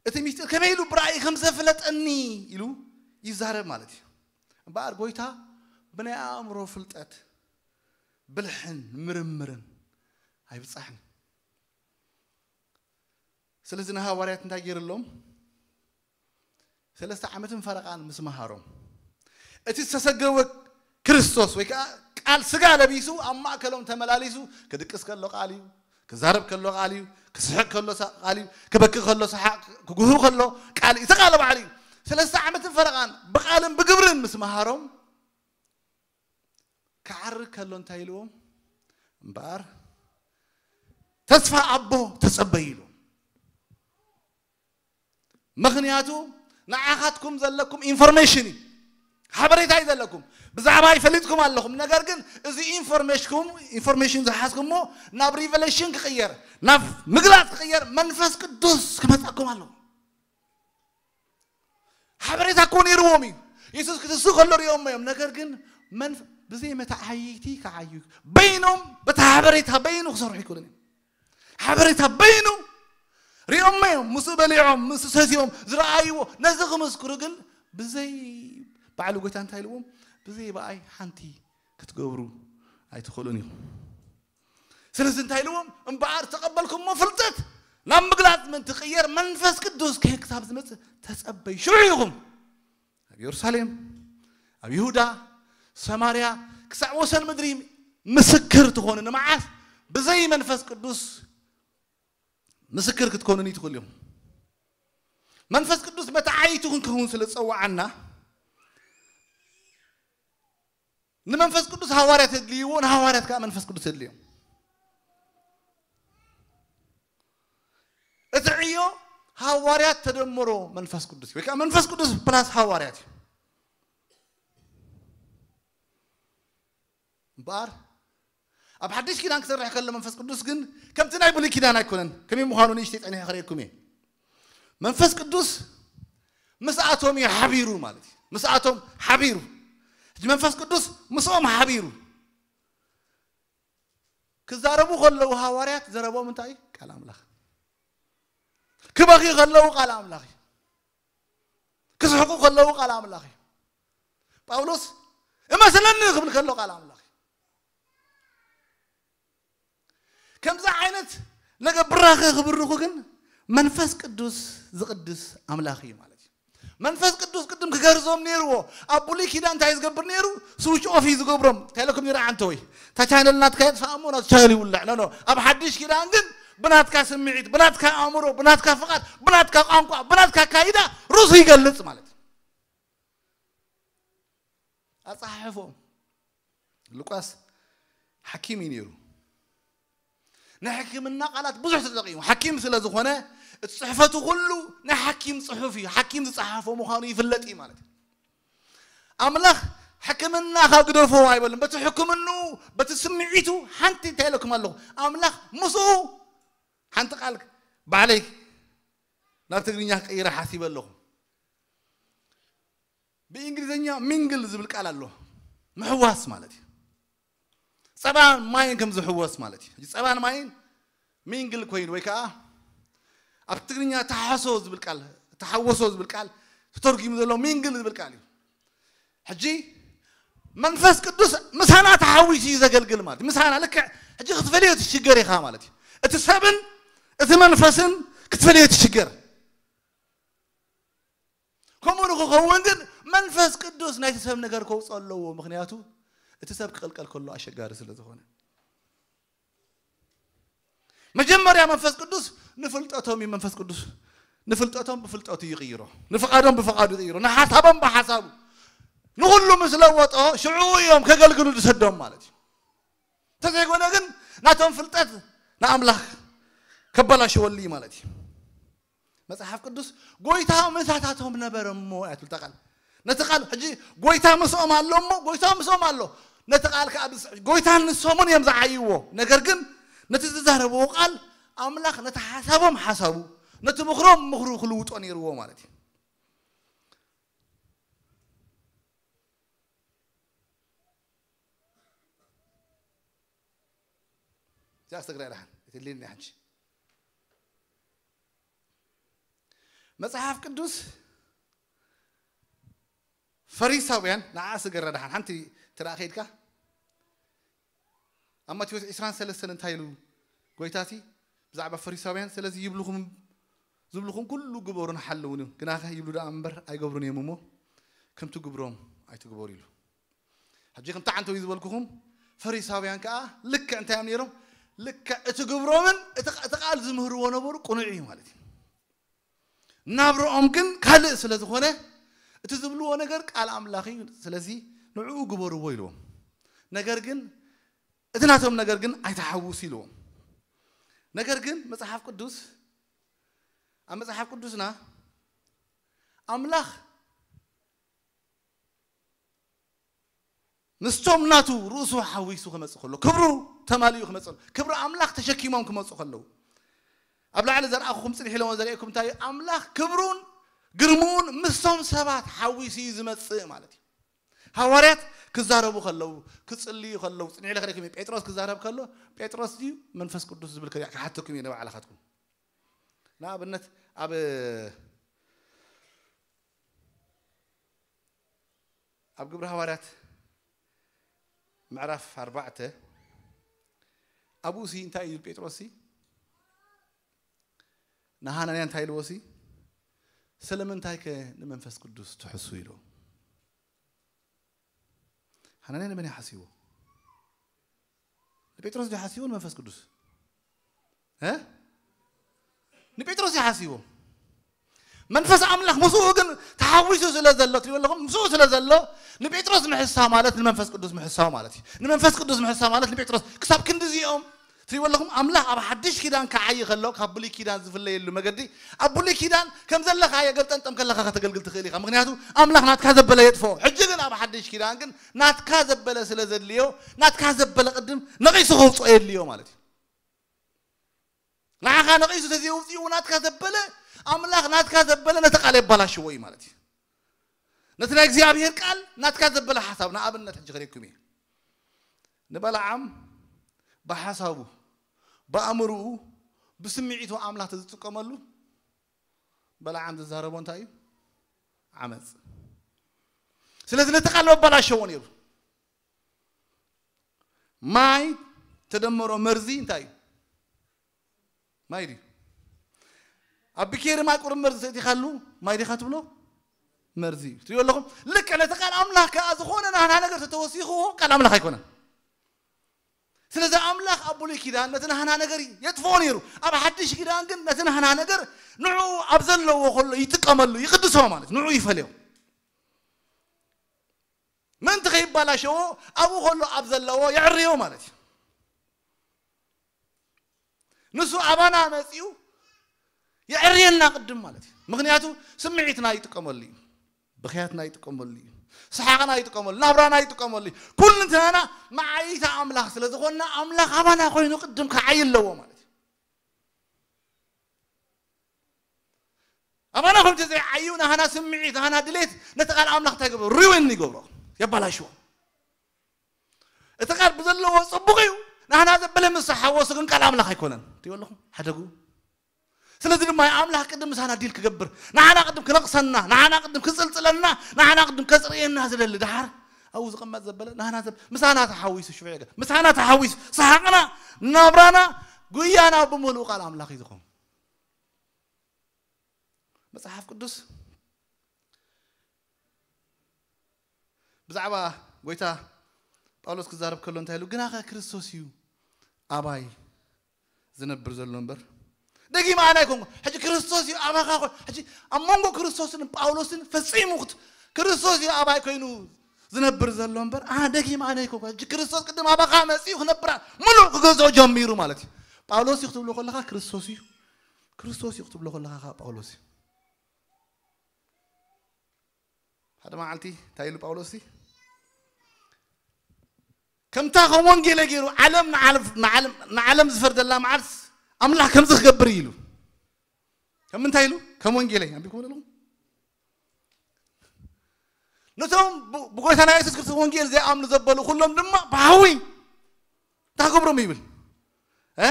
እቲ ሚስጢር ከመይ ኢሉ ብራእይ ከም ዘፍለጠኒ ኢሉ ይዛረብ ማለት እዩ። እምበኣር ጎይታ ብናይ ኣእምሮ ፍልጠት ብልሕን ምርምርን ኣይብጻሕን። ስለዚ ንሃዋርያት እንታይ ገይርሎም? ሰለስተ ዓመትን ፈረቓን ምስ መሃሮም እቲ ዝተሰገወ ክርስቶስ ወይ ከዓ ቃል ስጋ ለቢሱ ኣብ ማእከሎም ተመላሊሱ ክድቅስ ከሎ ቃል እዩ፣ ክዛረብ ከሎ ቃል እዩ፣ ክስሕቅ ከሎ ቃል እዩ፣ ክበኪ ከሎ ሰሓቅ፣ ክጉህው ከሎ ቃል እዩ። እቲ ቃል ባዕሉ እዩ። ሰለስተ ዓመትን ፈረቓን ብቃልን ብግብርን ምስ መሃሮም ክዓርግ ከሎ እንታይ ኢልዎም? እምበኣር ተስፋ ኣቦ ተጸበዩ ኢልዎም። ምኽንያቱ ንዓኻትኩም ዘለኩም ኢንፎርሜሽን እዩ። ሓበሬታ እዩ ዘለኩም። ብዛዕባ ይፈሊጥኩም ኣለኹም። ነገር ግን እዚ ኢንፎርሜሽን ኢንፎርሜሽን ዝሓዝኩሞ ናብ ሪቨሌሽን ክቕየር፣ ናብ ምግላጽ ክቕየር መንፈስ ቅዱስ ክመጻኩም ኣለዎ። ሓበሬታ እኮ ነይርዎም እዩ። የሱስ ክትሱ ከሎ ሪኦሞ እዮም። ነገር ግን መን ብዘይ መተዓይይቲ ክዓዩ፣ በይኖም በታ ሓበሬታ በይኑ ክሰርሑ ይክእሉን እዮም። ሓበሬታ በይኑ ሪኦሞ እዮም። ምስ በሊዖም ምስ ሰትዮም ዝረኣይዎ ነዚ ክምስክሩ ግን ብዘይ ባዕሉ ጎይታ እንታይ ኢልዎም? ብዘይ ብኣይ ሓንቲ ክትገብሩ ኣይትኽእሉን እዮም። ስለዚ እንታይ ኢልዎም? እምበኣር ተቐበልኩሞ ፍልጠት ናብ ምግላጽ ምእንቲ ክቕየር መንፈስ ቅዱስ ክሳብ ዝመጽእ ተጸበዩ። ሽዑ ኢኹም ኣብ የሩሳሌም፣ ኣብ ይሁዳ፣ ሰማርያ ክሳዕ ወሰን ምድሪ ምስክር ትኾኑ። ንመዓስ? ብዘይ መንፈስ ቅዱስ ምስክር ክትኮኑኒ ትኽእሉ እዮም። መንፈስ ቅዱስ መተዓይቱ ክንከውን ስለ ዝጸዋዓና ንመንፈስ ቅዱስ ሃዋርያት የድልይዎ፣ ንሃዋርያት ከዓ መንፈስ ቅዱስ የድልዮም። እቲ ዕዮ ሃዋርያት ተደምሮ መንፈስ ቅዱስ ወይ ከዓ መንፈስ ቅዱስ ፕላስ ሃዋርያት እዩ። እምበኣር ኣብ ሓድሽ ኪዳን ክሰርሕ ከሎ መንፈስ ቅዱስ ግን ከምቲ ናይ ብሉይ ኪዳን ኣይኮነን። ከመይ ምዃኑ ንእሽተይ ጸኒሐ ክርእየኩም እየ። መንፈስ ቅዱስ ምስኣቶም እዩ ሓቢሩ ማለት እዩ። ምስኣቶም ሓቢሩ። ሕጂ መንፈስ ቅዱስ ምስኦም ሓቢሩ። ክዛረቡ ከለዉ ሃዋርያት ዘረቦም እንታይ እዩ? ቃል ኣምላኽ። ክበኽዩ ከለዉ ቃል ኣምላኽ እዩ። ክስሕቁ ከለዉ ቃል ኣምላኽ እዩ። ጳውሎስ እመስለኒ ክብል ከሎ ቃል ኣምላኽ እዩ። ከምዚ ዓይነት ነገር ብራኸ ክብርኹ ግን መንፈስ ቅዱስ ዝቕድስ ኣምላኽ እዩ ማለት እዩ። መንፈስ ቅዱስ ቅድም ክገርዞም ነይርዎ። ኣብ ብሉይ ኪዳን እንታይ ዝገብር ነይሩ? ስዊች ኦፍ እዩ ዝገብሮም። እንታይ ኢለኩም ነይረ? ዓንተ ወይ እታ ቻነል ናትካ የጥፋእ እሞ ናቱ ቻነል ይውላዕ። ኖ፣ ኖ። ኣብ ሓድሽ ኪዳን ግን ብናትካ ስምዒት፣ ብናትካ ኣእምሮ፣ ብናትካ ፍቓድ፣ ብናትካ ቋንቋ፣ ብናትካ ኣካይዳ ርእሱ ይገልጽ ማለት እዩ። ኣጸሓሕፎም ሉቃስ ሓኪም እዩ ነይሩ። ናይ ሕክምና ቃላት ብዙሕ ተጠቂሙ። ሓኪም ስለ ዝኾነ እቲ ጽሕፈቱ ኩሉ ናይ ሓኪም ጽሑፍ እዩ። ሓኪም ዝጸሓፎ ምዃኑ ይፍለጥ እዩ ማለት እዩ። ኣምላኽ ሕክምና ካብ ግደፎ ኣይበልን። በቲ ሕክምንኡ፣ በቲ ስምዒቱ ሓንቲ እንታይ ኢለኩም ኣለኹ? ኣምላኽ ምስኡ ሓንቲ ቃል ባዕለይ ናብ ትግርኛ ክቀይራ ሓሲበ ኣለኹ። ብእንግሊዝኛ ሚንግል ዝብል ቃል ኣሎ። ምሕዋስ ማለት እዩ። ጸባን ማይን ከም ዝሕወስ ማለት እዩ። ሕጂ ጸባን ማይን ሚንግል ኮይኑ ወይ ከዓ ኣብ ትግርኛ ተሓሶ ዝብል ቃል፣ ተሓወሶ ዝብል ቃል ተተርጉሙ ዘሎ ሚንግል ዝብል ቃል እዩ። ሕጂ መንፈስ ቅዱስ ምሳና ተሓዊሱ እዩ ዘገልግል ማለት እዩ። ምሳና ልክዕ ሕጂ ክትፈልዮ ትሽገር ኢኻ ማለት እዩ። እቲ ሰብን እቲ መንፈስን ክትፈልዮ ትሽገር። ከምኡ ንክኸውን ግን መንፈስ ቅዱስ ናይቲ ሰብ ነገር ከውፅኦ ኣለዎ። ምክንያቱ እቲ ሰብ ክቕልቀል ከሎ ኣሸጋሪ ስለ ዝኾነ። መጀመርያ መንፈስ ቅዱስ ንፍልጠቶም እዩ። መንፈስ ቅዱስ ንፍልጠቶም ብፍልጠቱ ይቕይሮ፣ ንፍቓዶም ብፍቓዱ ይቕይሮ፣ ንሓሳቦም ብሓሳቡ፣ ንኹሉ ምስ ለወጦ ሽዑ እዮም ከገልግሉ ዝሰዶም ማለት እዩ። እንተዘይኮነ ግን ናቶም ፍልጠት ንኣምላኽ ከበላሽወሉ እዩ ማለት እዩ። መጽሓፍ ቅዱስ ጎይታ ምሳታቶም ነበረ እሞ እያ ትብል እታ ቃል። ነቲ ቃል ሕጂ ጎይታ ምስኦም ኣሎ እሞ ጎይታ ምስኦም ኣሎ። ነቲ ቃል ከኣ ብስ-፣ ጎይታ ንሶምን እዮም ዝዓይዎ። ነገር ግን ነቲ ዝዛረብዎ ቃል ኣምላኽ ነቲ ሓሳቦም ሓሳቡ፣ ነቲ ምኽሮም ምኽሩ ክልውጦ ነይርዎ ማለት እዩ። እዚኣ ትግራይ ደሓን የትልየኒ ሕጂ። መጽሓፍ ቅዱስ ፈሪሳውያን ንዓ ስገራ ደሓን ሓንቲ ትረኣ ከይድካ ኣብ ማቴዎስ ዕስራን ሰለስተን እንታይ ኢሉ ጎይታሲ ብዛዕባ ፈሪሳውያን? ስለዚ ይብልኹም ዝብልኹም ኩሉ ግበሩን ሓልውን እዩ፣ ግናኸ ይብሉ ደኣ እምበር ኣይገብሩን እዮም እሞ ከምቲ ግብሮም ኣይትግበሩ ኢሉ። ሕጂ ከምቲ ዓንተዊ ዝበልኩኹም ፈሪሳውያን ከኣ ልክዕ እንታይ እዮም ነይሮም? ልክዕ እቲ ግብሮምን እቲ እቲ ቃል ዝምህርዎ ነበሩ ቅኑዕ እዩ ማለት እዩ። ናብርኦም ግን ካልእ ስለ ዝኾነ እቲ ዝብልዎ ነገር ቃል ኣምላኽ እዩ። ስለዚ ንዕኡ ግበርዎ ኢልዎም። ነገር ግን እቲ ናቶም ነገር ግን ኣይተሓውስ ኢልዎም። ነገር ግን መጽሓፍ ቅዱስ ኣብ መጽሓፍ ቅዱስና ኣምላኽ ምስቶም ናቱ ርእሱ ሓዊሱ ክመጽእ ከሎ፣ ክብሩ ተማሊኡ ክመጽእ ከሎ፣ ክብሪ ኣምላኽ ተሸኪሞም ክመጹ ከለዉ፣ ኣብ ላዕሊ ዘርኣኹኹም ጽንሕ ኢለዎ ዘርእየኩም እንታይ እዩ? ኣምላኽ ክብሩን ግርምኡን ምስቶም ሰባት ሓዊሱ እዩ ዝመጽእ ማለት እዩ። ሃዋርያት ክዛረቡ ከለዉ፣ ክጽልዩ ከለዉ፣ ጽንሕ ኢለ ክርእየኩም እዩ። ጴጥሮስ ክዛረብ ከሎ፣ ጴጥሮስ ድዩ መንፈስ ቅዱስ ዝብል ክሓተኩም እዩ ንባዕልኻትኩም። ንኣብነት ኣብ ኣብ ግብሪ ሃዋርያት ምዕራፍ ኣርባዕተ ኣብኡ ሲ እንታይ እዩ ጴጥሮስ ሲ ንሃናንያ እንታይ ኢልዎ ሲ ስለምንታይ ከ ንመንፈስ ቅዱስ ትሕሱ ኢሉ። ሃናንያ ንመን ይሓስይዎ? ንጴጥሮስ ድዩ ሓስይዎ ንመንፈስ ቅዱስ? እ ንጴጥሮስ ይሓስይዎ። መንፈስ ኣምላኽ ምስኡ ግን ተሓዊሱ ስለ ዘሎ ትሪእዎ ኣለኹም፣ ምስኡ ስለ ዘሎ ንጴጥሮስ ምሕሳ ማለት ንመንፈስ ቅዱስ ምሕሳው ማለት እዩ። ንመንፈስ ቅዱስ ምሕሳ ማለት ንጴጥሮስ ክሳብ ክንዲ እዚኦም ትሪእዎ ኣለኹም። ኣምላኽ ኣብ ሓድሽ ኪዳን ክዓይ ከሎ ካብ ብሉይ ኪዳን ዝፍለየሉ መገዲ ኣብ ብሉይ ኪዳን ከም ዘለኻዮ ገልጠምጠም ከለኻ ከተገልግል ትኽእል ኢኻ። ምክንያቱ ኣምላኽ ናትካ ዘበለ የጥፍኦ። ሕጂ ግን ኣብ ሓድሽ ኪዳን ግን ናትካ ዘበለ ስለ ዘድልዮ ናትካ ዘበለ ቅድም ነቒሱ ከውፅኦ የድልዮ ማለት እዩ። ንዓኻ ነቒሱ ተዘይውፅኡ ናትካ ዘበለ ኣምላኽ ናትካ ዘበለ ነቲ ቃል የባላሽዎ እዩ ማለት እዩ። ነቲ ናይ እግዚኣብሔር ቃል ናትካ ዘበለ ሓሳብ ንኣብነት ሕጂ ክሬኩም እየ። ንበላዓም ብሓሳቡ ብኣእምርኡ ብስምዒቱ ኣምላኽ ተዝጥቀመሉ በላዓም ዝዛረቦ እንታይ እዩ? ዓመፅ። ስለዚ ነቲ ቃል መባላሸዎ ነይሩ። ማይ ተደመሮ መርዚ እንታይ እዩ? ማይ ድዩ? ኣብ ብኬሪ ማይ ቁሩብ መርዚ ተእቲኻሉ ማይ ዲኻ ትብሎ? መርዚ እዩ። ትሪኦ ኣለኹም? ልክዕ ነቲ ቃል ኣምላኽ ከኣ ዝኾነ ናህና ነገር ተተወሲኽዎ ቃል ኣምላኽ ኣይኮነን። ስለዚ ኣምላኽ ኣብ ብሉይ ኪዳን ነቲ ናህና ነገር የጥፍኦ ነይሩ። ኣብ ሓድሽ ኪዳን ግን ነቲ ናህና ነገር ንዕኡ ኣብ ዘለዎ ከሎ ይጥቀመሉ፣ ይቕድሶ ማለት ንዕኡ ይፈልዮ። ምእንቲ ከይባላሸዎ ኣብኡ ከሎ ኣብ ዘለዎ የዕርዮ ማለት እዩ። ንሱ ኣባና መጺኡ የዕርየና ቅድም ማለት እዩ። ምክንያቱ ስምዒትና ይጥቀመሉ እዩ፣ ብኽያትና ይጥቀመሉ እዩ፣ ሰሓቕና ይጥቀመሉ፣ ናብራና ይጥቀመሉ እዩ። ኩልንትናና መዓይታ ኣምላኽ ስለ ዝኾንና ኣምላኽ ኣባና ኮይኑ ቅድም ክዓይ ኣለዎ ማለት እዩ። ኣባና ከምቲ ዘይዓዩ ናህና ስምዒት ናህና ድሌት ነቲ ቃል ኣምላኽ እንታይ ገብሮ? ሪወን ይገብሮ፣ የባላሽዎ። እቲ ቃል ብዘለዎ ጽቡቕ እዩ። ናህና ዘበለ ምስ ሓወሱ ግን ቃል ኣምላኽ ኣይኮነን። ትይበለኹም ሓደጉ። ስለዚ ድማ ኣምላኽ ቅድም ምሳና ዲል ክገብር፣ ንዓና ቅድም ክነቕሰና፣ ንዓና ቅድም ክጽልጽለና፣ ንዓና ቅድም ከጽርየና ዝደሊ ድሓር ኣብኡ ዝቕመጥ ዘበለ ናህና ዘብ ምሳና ተሓዊሱ ሽዑ የገ ምሳና ተሓዊሱ ሰሓቕና ናብራና ጉያና ብምሉእ ቃል ኣምላኽ እዩ ዝኾን። መጽሓፍ ቅዱስ ብዛዕባ ጎይታ ጳውሎስ ክዛረብ ከሎ እንታይ ኢሉ? ግናኸ ክርስቶስ እዩ ኣባይ ዝነብር ዘሎ እምበር ደጊም ኣነ ኣይኮንኩ። ሕጂ ክርስቶስ እዩ ኣባኻ ኮ-፣ ሕጂ ኣብ መንጎ ክርስቶስን ጳውሎስን ፈጺሙ ክት-፣ ክርስቶስ እዩ ኣባይ ኮይኑ ዝነብር ዘሎ እምበር ኣነ ደጊም ኣነ ኣይኮንኩ። ሕጂ ክርስቶስ ቅድም ኣባኻ መጺኡ ክነብራ ምሉእ ክገዝኦ ጀሚሩ ማለት እዩ። ጳውሎስ እዩ ክትብሎ ከለኻ ክርስቶስ እዩ። ክርስቶስ እዩ ክትብሎ ከለኻ ከዓ ጳውሎስ እዩ። ሓደ መዓልቲ እንታይ ኢሉ ጳውሎስ ሲ? ከምታ ከም ወንጌለ ገይሩ ዓለም ንዓለም፣ ንዓለም፣ ንዓለም ዝፈርደላ መዓልቲ ኣምላኽ ከምዚ ክገብር እዩ ኢሉ። ከም ምንታይ ኢሉ? ከም ወንጌለይ ኣንቢብኩም ኣለኹም። ነቶም ብ-፣ ብጎይታና የሱስ ክርስቶስ ወንጌል ዘይኣምኑ ዘበሉ ኩሎም ድማ ብሃዊ እንታይ ክገብሮም ይብል? እ?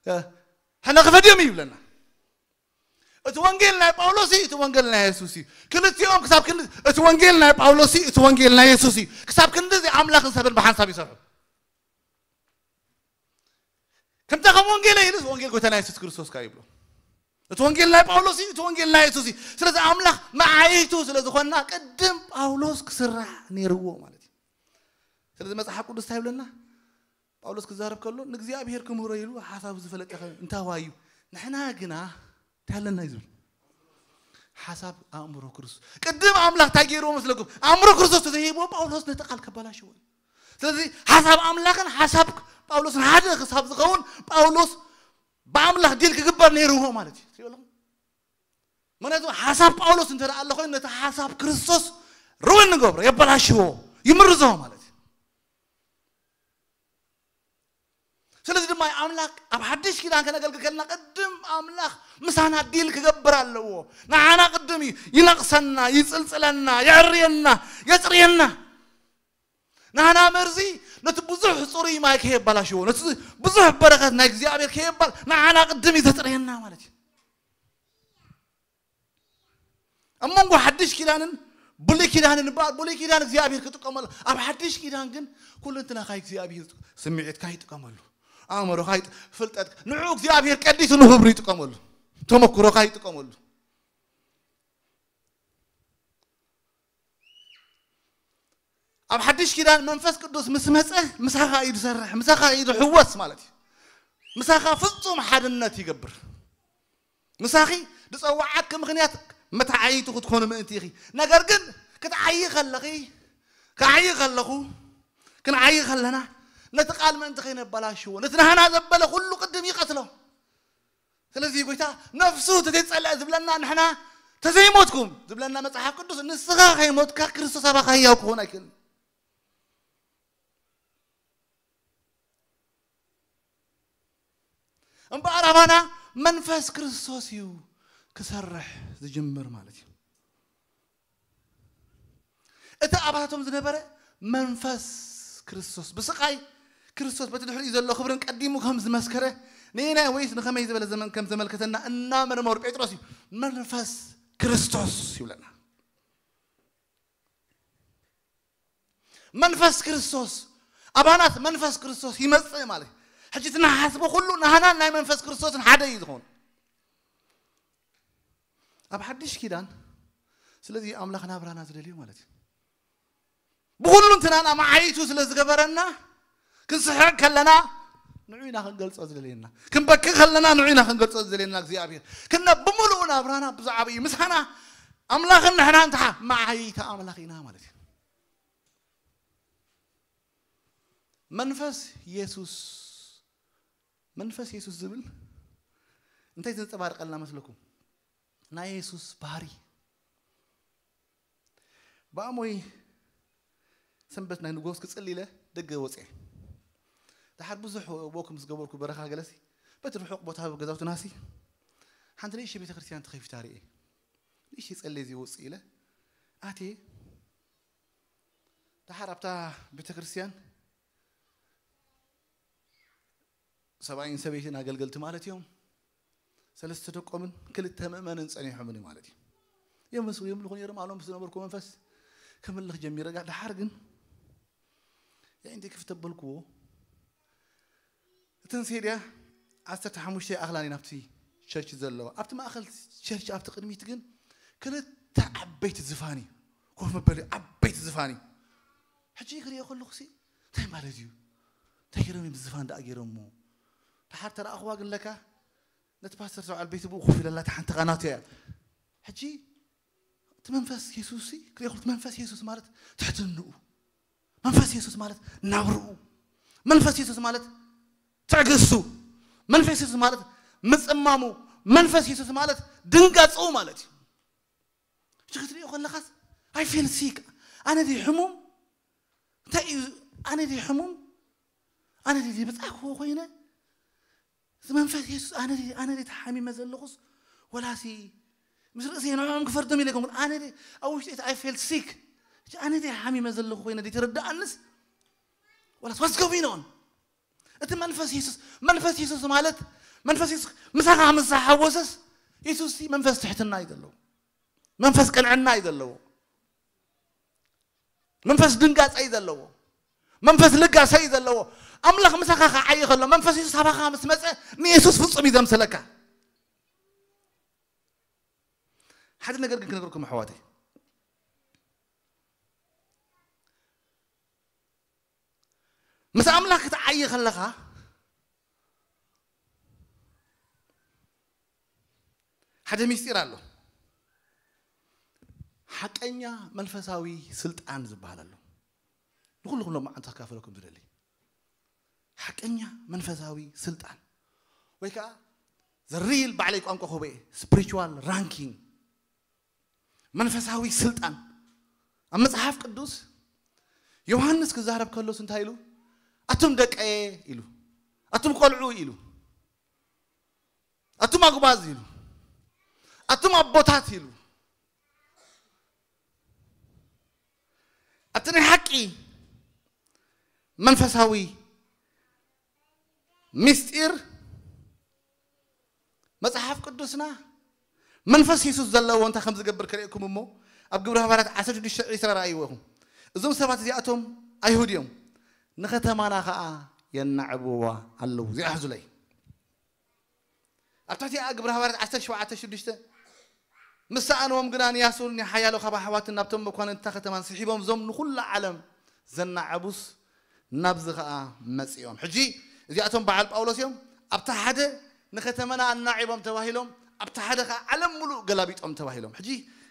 እ፣ ሕነ ክፈድዮም እዩ ይብለና። እቲ ወንጌል ናይ ጳውሎስ እዩ፣ እቲ ወንጌል ናይ የሱስ እዩ። ክልቲኦም ክሳብ ክንዲ፣ እቲ ወንጌል ናይ ጳውሎስ እዩ፣ እቲ ወንጌል ናይ የሱስ እዩ። ክሳብ ክንዲ እዚ ኣምላኽን ሰብን ብሓንሳብ ይሰርሑ። ከምታ ከም ወንጌል ኢሉስ ወንጌል ጎይታ ናይ የሱስ ክርስቶስ ከኣ ይብሎ። እቲ ወንጌል ናይ ጳውሎስ እዩ፣ እቲ ወንጌል ናይ የሱስ እዩ። ስለዚ ኣምላኽ መዓይቱ ስለ ዝኾንና ቅድም ጳውሎስ ክስራሕ ነይርዎ ማለት እዩ። ስለዚ መጽሓፍ ቅዱስ እንታይ ይብለና? ጳውሎስ ክዛረብ ከሎ ንእግዚኣብሔር ክምህሮ ኢሉ ሓሳቡ ዝፈለጠ ኸ እንታይ ዋዩ? ንሕና ግና እንታይ ኣለና እዩ ዝብል? ሓሳብ ኣእምሮ ክርስቶስ። ቅድም ኣምላኽ እንታይ ገይርዎ መስለኩም? ኣእምሮ ክርስቶስ ተዘይህብዎ ጳውሎስ ነቲ ቃል ከበላሽዎ እዩ። ስለዚ ሓሳብ ኣምላኽን ሓሳብ ጳውሎስን ሓደ ክሳብ ዝኸውን ጳውሎስ ብኣምላኽ ዲል ክግበር ነይርዎ ማለት እዩ። ትሪእዎ ኣለኹም? ምክንያቱ ሓሳብ ጳውሎስ እንተ ደኣ ኣሎ ኮይኑ ነቲ ሓሳብ ክርስቶስ ርውን ንገብሮ፣ የበላሽዎ፣ ይምርዞ ማለት እዩ። ኣምላኽ ኣብ ሓድሽ ኪዳን ከነገልግል ከለና ቅድም ኣምላኽ ምሳና ዲል ክገብር ኣለዎ። ንዓና ቅድም እዩ ይነቕሰና፣ ይጽልጽለና፣ የዕርየና፣ የጽርየና። ንዓና መርዚ ነቲ ብዙሕ ጽሩይ ማይ ከየባላሽዎ፣ ነቲ ብዙሕ በረኸት ናይ እግዚኣብሔር ከየባል ንዓና ቅድም እዩ ዘጽርየና ማለት እዩ። ኣብ መንጎ ሓድሽ ኪዳንን ብሉይ ኪዳንን እምበኣር ብሉይ ኪዳን እግዚኣብሔር ክጥቀመሉ፣ ኣብ ሓድሽ ኪዳን ግን ኩለንትናኻ እግዚኣብሔር ይጥቀ-፣ ስምዒትካ ይጥቀመሉ፣ ኣእምሮኻ ይጥ-፣ ፍልጠት ንዑ እግዚኣብሔር ቀዲሱ ንክብሩ ይጥቀመሉ፣ ተመክሮኻ ይጥቀመሉ። ኣብ ሓድሽ ኪዳን መንፈስ ቅዱስ ምስ መጸ ምሳኻ እዩ ዝሰርሕ፣ ምሳኻ እዩ ዝሕወስ ማለት እዩ። ምሳኻ ፍጹም ሓድነት ይገብር። ምሳኺ ዝጸዋዓኪ ምኽንያት መተዓይቱ ክትኮኑ ምእንቲ ኢኺ። ነገር ግን ክትዓዪ ከለኺ፣ ክዓዪ ከለኹ፣ ክንዓዪ ከለና ነቲ ቃል ምእንቲ ከይነበላሽዎ፣ ነቲ ናህና ዘበለ ኩሉ ቅድም ይቐትሎ። ስለዚ ጎይታ ነፍሱ ተዘይጸልአ ዝብለና ንሕና ተዘይሞትኩም ዝብለና መጽሓፍ ቅዱስ ንስኻ ከይሞትካ ክርስቶስ ኣባኻ ህያው ክኾን ኣይክእልን። እምበኣር ኣባና መንፈስ ክርስቶስ እዩ ክሰርሕ ዝጅምር ማለት እዩ። እቲ ኣባታቶም ዝነበረ መንፈስ ክርስቶስ ብስቓይ ክርስቶስ በቲ ድሕሪኡ ዘሎ ክብርን ቀዲሙ ከም ዝመስከረ ንየናይ ወይስ ንኸመይ ዝበለ ዘመን ከም ዘመልከተና እናመርመሩ ጴጥሮስ እዩ መንፈስ ክርስቶስ ይብለና። መንፈስ ክርስቶስ ኣባናት መንፈስ ክርስቶስ ይመጽእ ማለት እዩ። ሕጂ እቲ ንሓስቦ ኩሉ ናህናን ናይ መንፈስ ክርስቶስን ሓደ እዩ ዝኾን። ኣብ ሓድሽ ኪዳን ስለዚ ኣምላኽ ናብራና ዝደልዮ ማለት እዩ። ብኹሉ እንትናና መዓይቱ ስለ ዝገበረና ክንስሕቕ ከለና ንዑ ኢና ክንገልጾ ዝደልየና፣ ክንበኪ ከለና ንዑ ኢና ክንገልጾ ዝደልየና እግዚኣብሔር ክነ ብምሉኡ ናብራና ብዛዕባ እዩ ምሳና ኣምላኽን ንሕና እንተሓ መዓይታ ኣምላኽ ኢና ማለት እዩ። መንፈስ የሱስ መንፈስ የሱስ ዝብል እንታይ ዘንጸባርቀልና መስለኩም? ናይ የሱስ ባህሪ። ብኣሞይ ሰንበት ናይ ንጎስ ክጽሊ ኢለ ደገ ወጽኤ። ድሓር ብዙሕ ወክ ምስ ገበርኩ በረኻ ገለሲ በቲ ርሑቕ ቦታ ኣብ ገዛውትናሲ ሓንቲ ንእሽተይ ቤተ ክርስቲያን ተኸፊታ ርእየ። ንእሽተይ ጸልየ እዚ ወጽእ ኢለ ኣትየ። ድሓር ኣብታ ቤተ ክርስቲያን ሰብኣይን ሰበይትን ኣገልገልቲ ማለት እዮም። ሰለስተ ደቆምን ክልተ ምእመንን ጸኒሖምኒ ማለት እዩ። የምስ-፣ የምልኹ ነይሮም። ኣሎም ዝነበርኩ መንፈስ ከምልኽ ጀሚረ። ጋ-፣ ድሓር ግን የዒንተይ ክፍት ኣበልክዎ። እተን ሴድያ ዓሰርተ ሓሙሽተ ይኣኽላን እየን ኣብቲ ቸርች ዘለዋ። ኣብቲ ማእከል ቸርች ኣብቲ ቅድሚት ግን ክልተ ዓበይቲ ዝፋን እዩ። ኮፍ መበሊ ዓበይቲ ዝፋን እዩ። ሕጂ ክሪኦ ከለኹ ሲ እንታይ ማለት እዩ? እንታይ ገይሮም እዮም ዝፋን ደኣ ገይሮሞ? ድሓር ተረኣኽዋ ግን ለካ ነቲ ፓስተር ሰብዓል ቤት ብኡ ኮፍ ኢለላ እታ ሓንቲ ቃናቱ እያ። ሕጂ እቲ መንፈስ የሱስ ሲ ክሪኦ ከለኹ እቲ መንፈስ የሱስ ማለት ትሕትንኡ። መንፈስ የሱስ ማለት ናብርኡ። መንፈስ የሱስ ማለት ትዕግስቱ። መንፈስ የሱስ ማለት ምጽማሙ። መንፈስ የሱስ ማለት ድንጋጽኡ ማለት እዩ። ሕጂ ክትሪኦ ከለኻስ I feel sick። ኣነ ድየ ሕሙም? እንታይ እዩ? ኣነ ድየ ሕሙም? ኣነ ድየ ብጻዕክዎ ኮይነ? እዚ መንፈስ የሱስ ኣነ ድየ፣ ኣነ ድየ ተሓሚመ ዘለኹስ? ወላሲ ምስ ርእሰይ ንዕኦም ክፈርዶም ኢለ ኣይኮንኩን። ኣነ ድየ ኣብ ውሽጢ እቲ I feel sick። ሕጂ ኣነ ድየ ሓሚመ ዘለኹ ኮይነ ድየ ተረድኣንስ? ወላስ what's going on? እቲ መንፈስ የሱስ፣ መንፈስ የሱስ ማለት መንፈስ የሱስ ምሳኻ ምስ ዝሓወሰስ የሱስ መንፈስ ትሕትና እዩ ዘለዎ። መንፈስ ቅንዕና እዩ ዘለዎ። መንፈስ ድንጋጸ እዩ ዘለዎ። መንፈስ ልጋሰ እዩ ዘለዎ። ኣምላኽ ምሳኻ ክዓዪ ከሎ መንፈስ የሱስ ኣባኻ ምስ መጸ ንየሱስ ፍጹም እዩ ዘምስለካ። ሓደ ነገር ግን ክነግረኩም ኣሕዋተይ። ምስ ኣምላኽ ክትዓዪ ከለኻ ሓደ ሚስጢር ኣሎ። ሓቀኛ መንፈሳዊ ስልጣን ዝበሃል ኣሎ። ንኹልኹም ሎም መዓልቲ ክካፈለኩም ዝደሊ ሓቀኛ መንፈሳዊ ስልጣን ወይ ከዓ the real ባዕለይ ቋንቋ ክህቦ እየ፣ spiritual ranking። መንፈሳዊ ስልጣን ኣብ መጽሓፍ ቅዱስ ዮሃንስ ክዛረብ ከሎስ እንታይ ኢሉ? ኣቱም ደቀየ ኢሉ። ኣቱም ቆልዑ ኢሉ፣ ኣቱም ኣጉባዝ ኢሉ፣ ኣቱም ኣቦታት ኢሉ። ኣብቲ ናይ ሓቂ መንፈሳዊ ምስጢር መጽሓፍ ቅዱስና መንፈስ የሱስ ዘለዎ እንታይ ከም ዝገብር ከርእየኩም እሞ፣ ኣብ ግብረ ሃዋርያት ዓሰርተ ሽዱሽተ ዕስራ ረኣይዎ ኢኹም። እዞም ሰባት እዚኣቶም ኣይሁድ እዮም፣ ንከተማና ኸኣ የናዕብዋ ኣለዉ። እዚኣ ሕዙለይ። ኣብ ትሕቲ ግብረ ሃዋርያት ዓሰርተ ሸውዓተ ሽዱሽተ ምስ ሰኣንዎም ግና ንያሱን ንሓያሎ ካብ ኣሕዋትን ናብቶም መኳንንትታ ከተማን ስሒቦም እዞም ንኹላ ዓለም ዘናዕቡስ ናብዚ ኸኣ መጺኦም። ሕጂ እዚኣቶም በዓል ጳውሎስ እዮም። ኣብታ ሓደ ንከተመና ኣናዒቦም ተባሂሎም፣ ኣብታ ሓደ ኸኣ ዓለም ሙሉእ ገላቢጦም ተባሂሎም። ሕጂ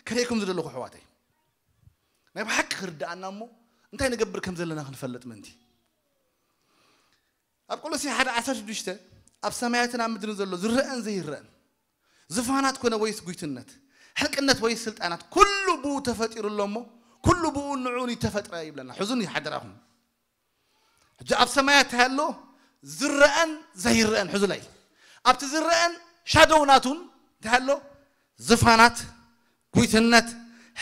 ከርእየኩም ዝደለኹ ኣሕዋተይ፣ ናይ ብሓቂ ክርድኣና እሞ እንታይ ንገብር ከም ዘለና ክንፈልጥ ምእንቲ። ኣብ ቆሎሴ ሓደ ዓሰርተ ሽዱሽተ ኣብ ሰማያትን ኣብ ምድርን ዘሎ ዝረአን ዘይረአን ዝፋናት ኮነ ወይስ ጉይትነት፣ ሕልቅነት ወይስ ስልጣናት፣ ኩሉ ብኡ ተፈጢሩ ኣሎ እሞ፣ ኩሉ ብኡ ንዕኡን ይተፈጥረ ይብለና። ሕዙን ይሓደራኹም። ሕጂ ኣብ ሰማያት እንታይ ኣሎ? ዝረአን ዘይረአን። ሕዙለይ። ኣብቲ ዝረአን ሻዶው ናቱን እንታይ ኣሎ? ዝፋናት፣ ጉይትነት፣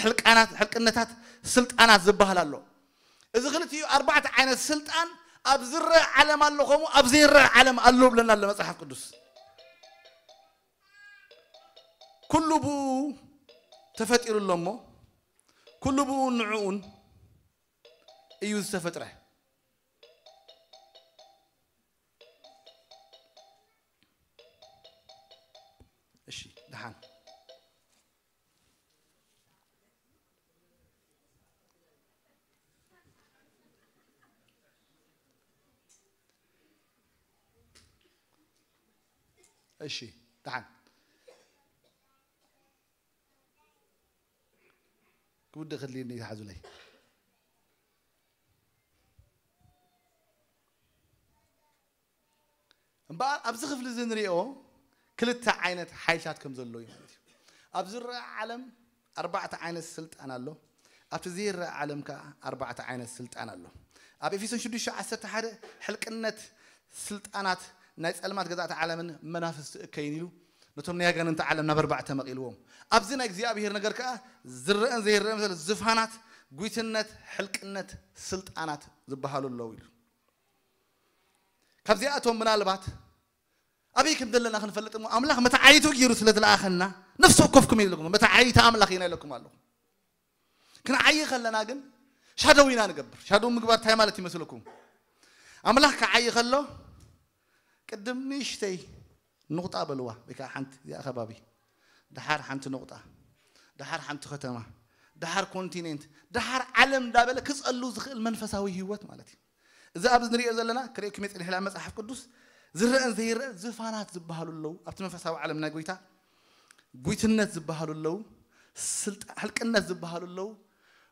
ሕልቃናት፣ ሕልቅነታት፣ ስልጣናት ዝበሃል ኣሎ። እዚ ክልቲኡ ኣርባዕተ ዓይነት ስልጣን ኣብ ዝረአ ዓለም ኣሎ፣ ከምኡ ኣብ ዘይረአ ዓለም ኣሎ ብለና ኣሎ መጽሓፍ ቅዱስ። ኩሉ ብኡ ተፈጢሩ ኣሎ እሞ፣ ኩሉ ብኡ ንዕኡን እዩ ዝተፈጥረ። እሺ፣ ደሓን። እሺ፣ ደሓን። ክውድእ ከድልየኒ እዩ፣ ሓዙለይ። እምበኣር ኣብዚ ክፍሊ እዚ ንሪኦ ክልተ ዓይነት ሓይልታት ከም ዘሎ እዩ ማለት እዩ። ኣብ ዝረአ ዓለም ኣርባዕተ ዓይነት ስልጣን ኣሎ። ኣብቲ ዘይረአ ዓለም ከኣ ኣርባዕተ ዓይነት ስልጣን ኣሎ። ኣብ ኤፌሶን ሽዱሽተ ዓሰርተ ሓደ ሕልቅነት ስልጣናት ናይ ጸልማት ገዛእቲ ዓለምን መናፍስቲ እከይን ኢሉ ነቶም ናይ ኣጋንንቲ ዓለም ናብ ኣርባዕተ መቒልዎም። ኣብዚ ናይ እግዚኣብሔር ነገር ከኣ ዝረአን ዘይረአን ዘሎ ዝፋናት፣ ጉይትነት፣ ሕልቅነት፣ ስልጣናት ዝበሃሉ ኣለዉ ኢሉ። ካብዚኣቶም ምናልባት ኣበይ ከም ዘለና ክንፈልጥ እሞ፣ ኣምላኽ መተዓይቱ ገይሩ ስለ ዝለኣኸና፣ ነፍሲ ወከፍኩም ኢለኩም፣ መተዓይታ ኣምላኽ ኢና ኢለኩም ኣለኹ። ክንዓዪ ከለና ግን ሻዶው ኢና ንገብር። ሻዶው ምግባር እንታይ ማለት ይመስለኩም? ኣምላኽ ክዓዪ ከሎ፣ ቅድም ንእሽተይ ንቑጣ በልዋ፣ ወይ ከዓ ሓንቲ እዚኣ ከባቢ፣ ደሓር ሓንቲ ንቑጣ፣ ደሓር ሓንቲ ከተማ፣ ደሓር ኮንቲኔንት፣ ደሓር ዓለም እንዳበለ ክጸሉ ዝኽእል መንፈሳዊ ህይወት ማለት እዩ። እዚ ኣብዚ ንሪኦ ዘለና፣ ክርእየኩም እየ ጸኒሐ፣ መጽሓፍ ቅዱስ ዝረአን ዘይረአን ዝፋናት ዝበሃሉ ኣለዉ። ኣብቲ መንፈሳዊ ዓለም ናይ ጎይታ ጉይትነት ዝበሃሉ ኣለዉ፣ ስልጣ-፣ ሕልቅነት ዝበሃሉ ኣለዉ።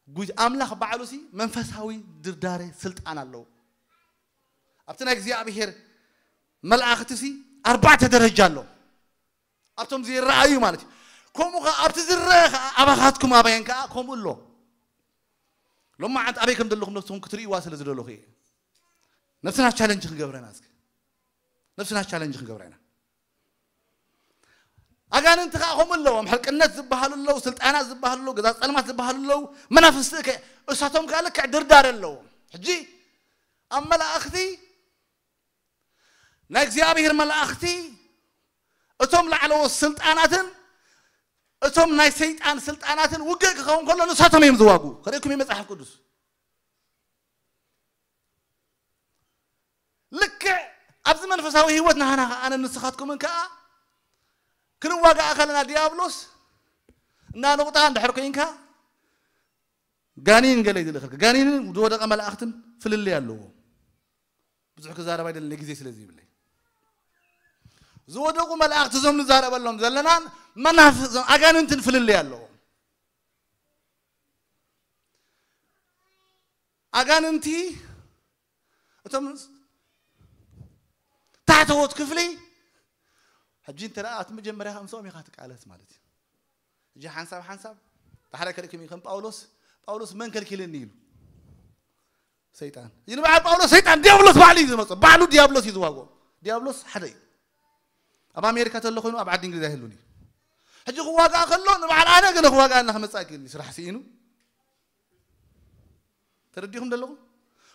ጉይ-፣ ኣምላኽ ባዕሉሲ መንፈሳዊ ድርዳረ ስልጣን ኣለዎ። ኣብቲ ናይ እግዚኣብሔር መላእኽትሲ ኣርባዕተ ደረጃ ኣሎ። ኣብቶም ዘይረኣዩ ማለት እዩ። ከምኡ ኸዓ ኣብቲ ዝረአ ኸዓ ኣባኻትኩም ኣባየን ከኣ ከምኡ ኣሎ። ሎማዓንቲ ኣበይ ከም ዘለኹም ነብስኹም ክትርእይዋ ስለ ዝደለኹ እየ። ነብስና ቻለንጅ ክንገብረና እስኪ። ነብስና ቻለንጅ ክንገብራ ኢና። ኣጋንንቲ ኸዓ ከምኡ ኣለዎም። ሕልቅነት ዝበሃሉ ኣለዉ፣ ስልጣናት ዝበሃሉ ኣለዉ፣ ገዛ ጸልማት ዝበሃሉ ኣለዉ፣ መናፍስቲ ከ-፣ እሳቶም ከኣ ልክዕ ድርዳር ኣለዎም። ሕጂ ኣብ መላእኽቲ ናይ እግዚኣብሔር መላእኽቲ እቶም ላዕለዎት ስልጣናትን እቶም ናይ ሰይጣን ስልጣናትን ውግእ ክኸውን ከሎ ንሳቶም እዮም ዝዋጉ። ከርእየኩም እዩ መጽሓፍ ቅዱስ። ልክዕ ኣብዚ መንፈሳዊ ህይወት ናህና ኸዓ ኣነ ንስኻትኩምን ከኣ ክንዋጋእ ከለና ዲያብሎስ እና ንቑጣ እንድሕር ኮይንካ ጋኒን ገለ እዩ ዝልእኸልካ። ጋኒንን ዝወደቐ መላእኽትን ፍልልይ ኣለዎ። ብዙሕ ክዛረብ ኣይደልን፣ ግዜ ስለ ዘይብለይ። ዝወደቑ መላእኽቲ እዞም ንዛረበሎም ዘለናን መናፍስቲ እዞም ኣጋንንትን ፍልልይ ኣለዎም። ኣጋንንቲ እቶም ታሕተዎት ክፍሊ ሕጂ እንተ ደኣ እቲ መጀመርያ ከምስኦም ኢኻ ትቃለስ ማለት እዩ። ሕጂ ሓንሳብ ሓንሳብ ዳሕራይ ከርእየኩም እዩ ከም ጳውሎስ። ጳውሎስ መን ከልኪልኒ ኢሉ? ሰይጣን። እዚ ንበዓል ጳውሎስ ሰይጣን ዲያብሎስ ባዕሉ እዩ ዝመጾ። ባዕሉ ዲያብሎስ እዩ ዝዋግኦ። ዲያብሎስ ሓደ እዩ። ኣብ ኣሜሪካ ተሎ ኮይኑ ኣብ ዓዲ እንግሊዝ ኣይህሉን እዩ። ሕጂ ክዋጋእ ከሎ ንባዕል ኣነ ገለ ክዋጋእ እና ክመጽእ ኣይክእል እዩ። ስራሕ ስኢኑ ተረዲኹም ዘለኹም።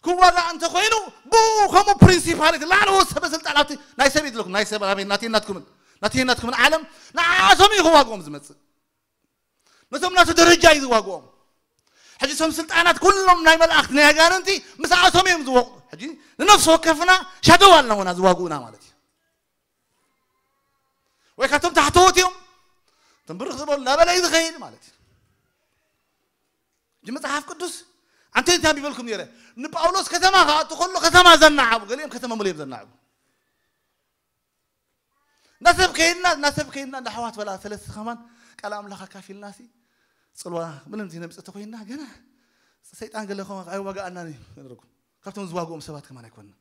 ክዋጋእ እንተ ኮይኑ ብኡ ከምኡ ፕሪንሲፓል እቲ ላዕለዎት ሰበ ስልጣን ኣብቲ ናይ ሰብ ይድለኩም ናይ ሰብ ኣበይ ናተይ ናትኩምን ናተይ ናትኩምን ዓለም ንዓኣቶም እዩ ክዋግኦም ዝመጽእ። ነቶም ናቱ ደረጃ እዩ ዝዋግኦም። ሕጂ እቶም ስልጣናት ኩሎም ናይ መላእክት ናይ ኣጋንንቲ ምስኣቶም እዮም ዝወቁ። ሕጂ ንነፍሲ ወከፍና ሻደው ኣለውና ዝዋግኡና ማለት እዩ። ወይ ካብቶም ታሕተዎት እዮም። ትንብርኽ ዝበሉ እናበለ እዩ ዝኸይድ ማለት እዩ። ሕጂ መጽሓፍ ቅዱስ ኣንተ እንታይ ቢበልኩም ነይረ? ንጳውሎስ ከተማ ክኣቱ ከሎ ከተማ ዘናዓቡ ገሊኦም ከተማ ሙሉ እዮም ዘናዕቡ። እናሰብ ከይድና እናሰብ ከይድና እንዳ ኣሕዋት በላ ሰለስተ ከማን ቃል ኣምላኽ ኣካፊልና ሲ ጽልዋ ምንም ዘይነምጽእ ተኮይንና ገና ሰይጣን ገለ ከማ ኣይዋጋኣናን እዩ ነረኩም። ካብቶም ዝዋግኦም ሰባት ከማን ኣይኮንና።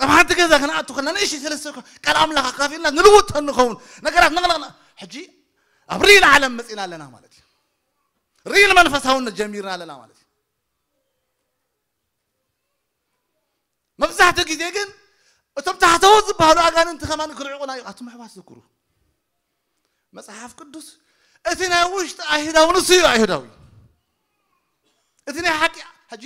ኣብ ሓንቲ ገዛ ክንኣቱ ከለና ንእሽተይ ሰለስተ እኳ ቃል ኣምላኽ ኣካፊልና ንልውጥ እንኸውን ነገራት ነቕነቕና። ሕጂ ኣብ ሪል ዓለም መጺና ኣለና ማለት እዩ። ሪል መንፈሳውነት ጀሚርና ኣለና ማለት እዩ። መብዛሕትኡ ግዜ ግን እቶም ታሕተዎት ዝበሃሉ ኣጋንንቲ ከማን ክርዕቑና እዩ። ኣቱም ኣሕዋት ዝክሩ መጽሓፍ ቅዱስ እቲ ናይ ውሽጢ ኣይሁዳዊ ንሱ እዩ ኣይሁዳዊ። እቲ ናይ ሓቂ ሕጂ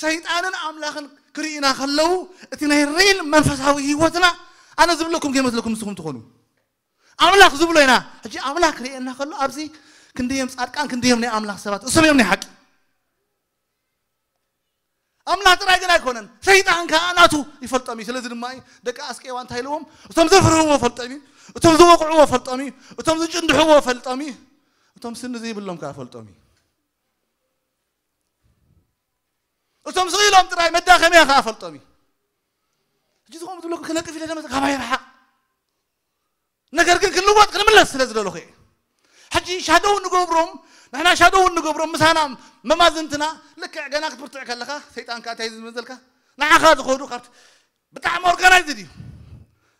ሰይጣንን ኣምላኽን ክርእዩና ከለዉ እቲ ናይ ሪል መንፈሳዊ ህይወትና ኣነ ዝብለኩም ከይመስለኩም ንስኹም ትኾኑ ኣምላኽ ዝብሎ ኢና። ሕጂ ኣምላኽ ክርእየና ከሎ ኣብዚ ክንደዮም ጻድቃን ክንደዮም ናይ ኣምላኽ ሰባት እሶም እዮም ናይ ሓቂ። ኣምላኽ ጥራይ ግን ኣይኮነን ሰይጣን ከዓ ናቱ ይፈልጦም እዩ። ስለዚ ድማ እዩ ደቂ ኣስቄዋ እንታይ ኢልዎም? እቶም ዘፍርህዎ ፈልጦም እዩ። እቶም ዝወቕዕዎ ፈልጦም እዩ። እቶም ዝጭንድሕዎ ፈልጦም እዩ። እቶም ስኒ ዘይብሎም ከዓ ፈልጦም እዩ። እቶም ስቕ ኢሎም ጥራይ መዳኸምያ ከዓ ፈልጦም እዩ። ሕጂ ዝኾም ዝብለኩም ክነቅፍ ኢለ ለመ ካባይ ረሓቕ ነገር ግን ክንልወጥ ክንምለስ ስለ ዝደለኹ እየ። ሕጂ ሻደው እንገብሮም ንሕና ሻደው እንገብሮም ምሳና መማዝንትና ልክዕ ገና ክትብርትዕ ከለኻ ሰይጣን ከዓ እንታይ ዝመዘልካ ንዓኻ ዝኸዱ ካብቲ ብጣዕሚ ኦርጋናይዝድ እዩ።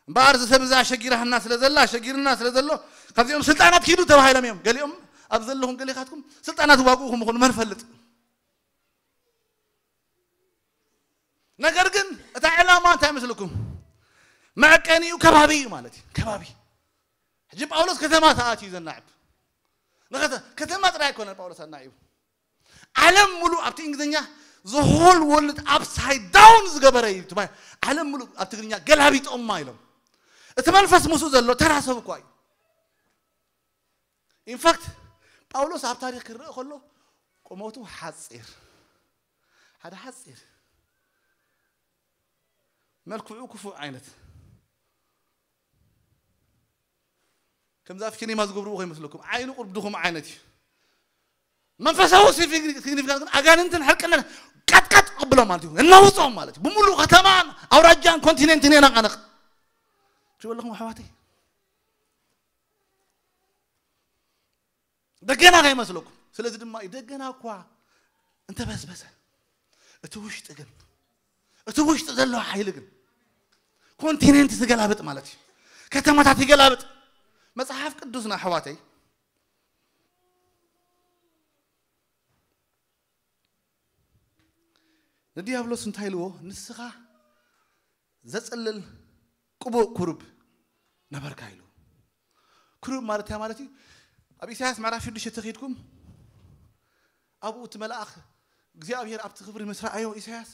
እምበኣር እዚ ሰብ እዚ ኣሸጊራህና ስለ ዘላ ኣሸጊርና ስለ ዘሎ ካብዚኦም ስልጣናት ኪዱ ተባሂሎም እዮም። ገሊኦም ኣብ ዘለኹም ገሊኻትኩም ስልጣናት ዋግኡ ክምኹኑ መን ፈልጥ። ነገር ግን እታ ዕላማ እንታይ መስልኩም? መዐቀኒኡ ከባቢ እዩ ማለት እዩ። ከባቢ ሕጂ ጳውሎስ ከተማ ተኣትዩ ዘናዕብ ንከተ- ከተማ ጥራይ ኣይኮነን ጳውሎስ ኣናዒቡ። ዓለም ሙሉ ኣብቲ እንግሊዝኛ the whole world upside down ዝገበረ እዩ ትባይ። ዓለም ሙሉ ኣብ ትግርኛ ገላቢጦማ ኢሎም። እቲ መንፈስ ምስኡ ዘሎ ተራ ሰብ እኳ እዩ። ኢንፋክት ጳውሎስ ኣብ ታሪክ ክረአ ከሎ ቁመቱ ሓፂር ሓደ ሓፂር መልክዑ ክፉእ ዓይነት ከምዚ ኣብ ሲኒማ ዝገብርዎ ከይመስለኩም ዓይኑ ቁርብ ድኹም ዓይነት እዩ። መንፈሳዊ ሲግኒፊካንስ ግን ኣጋንንትን ሕርቅንን ቀጥቀጥ ቅብሎም ማለት እዩ እናውፅኦም ማለት እዩ። ብምሉእ ከተማን ኣውራጃን ኮንቲኔንትን የነቃነቅ ትበለኹም ኣሕዋተይ ደገና ከይመስለኩም። ስለዚ ድማ እዩ ደገና እኳ እንተበስበሰ እቲ ውሽጢ ግን እቲ ውሽጢ ዘሎ ሓይሊ ግን ኮንቲኔንት ዝገላብጥ ማለት እዩ። ከተማታት ይገላብጥ። መጽሓፍ ቅዱስና ኣሕዋተይ ንዲያብሎስ እንታይ ኢልዎ? ንስኻ ዘጽልል ቅቡእ ኩሩብ ነበርካ ኢሉ። ኩሩብ ማለት እንታይ ማለት እዩ? ኣብ ኢሳያስ ምዕራፍ ሽዱሽተ ተኺድኩም ኣብኡ እቲ መልኣኽ እግዚኣብሔር ኣብቲ ክብሪ ምስ ረኣዮ ኢሳያስ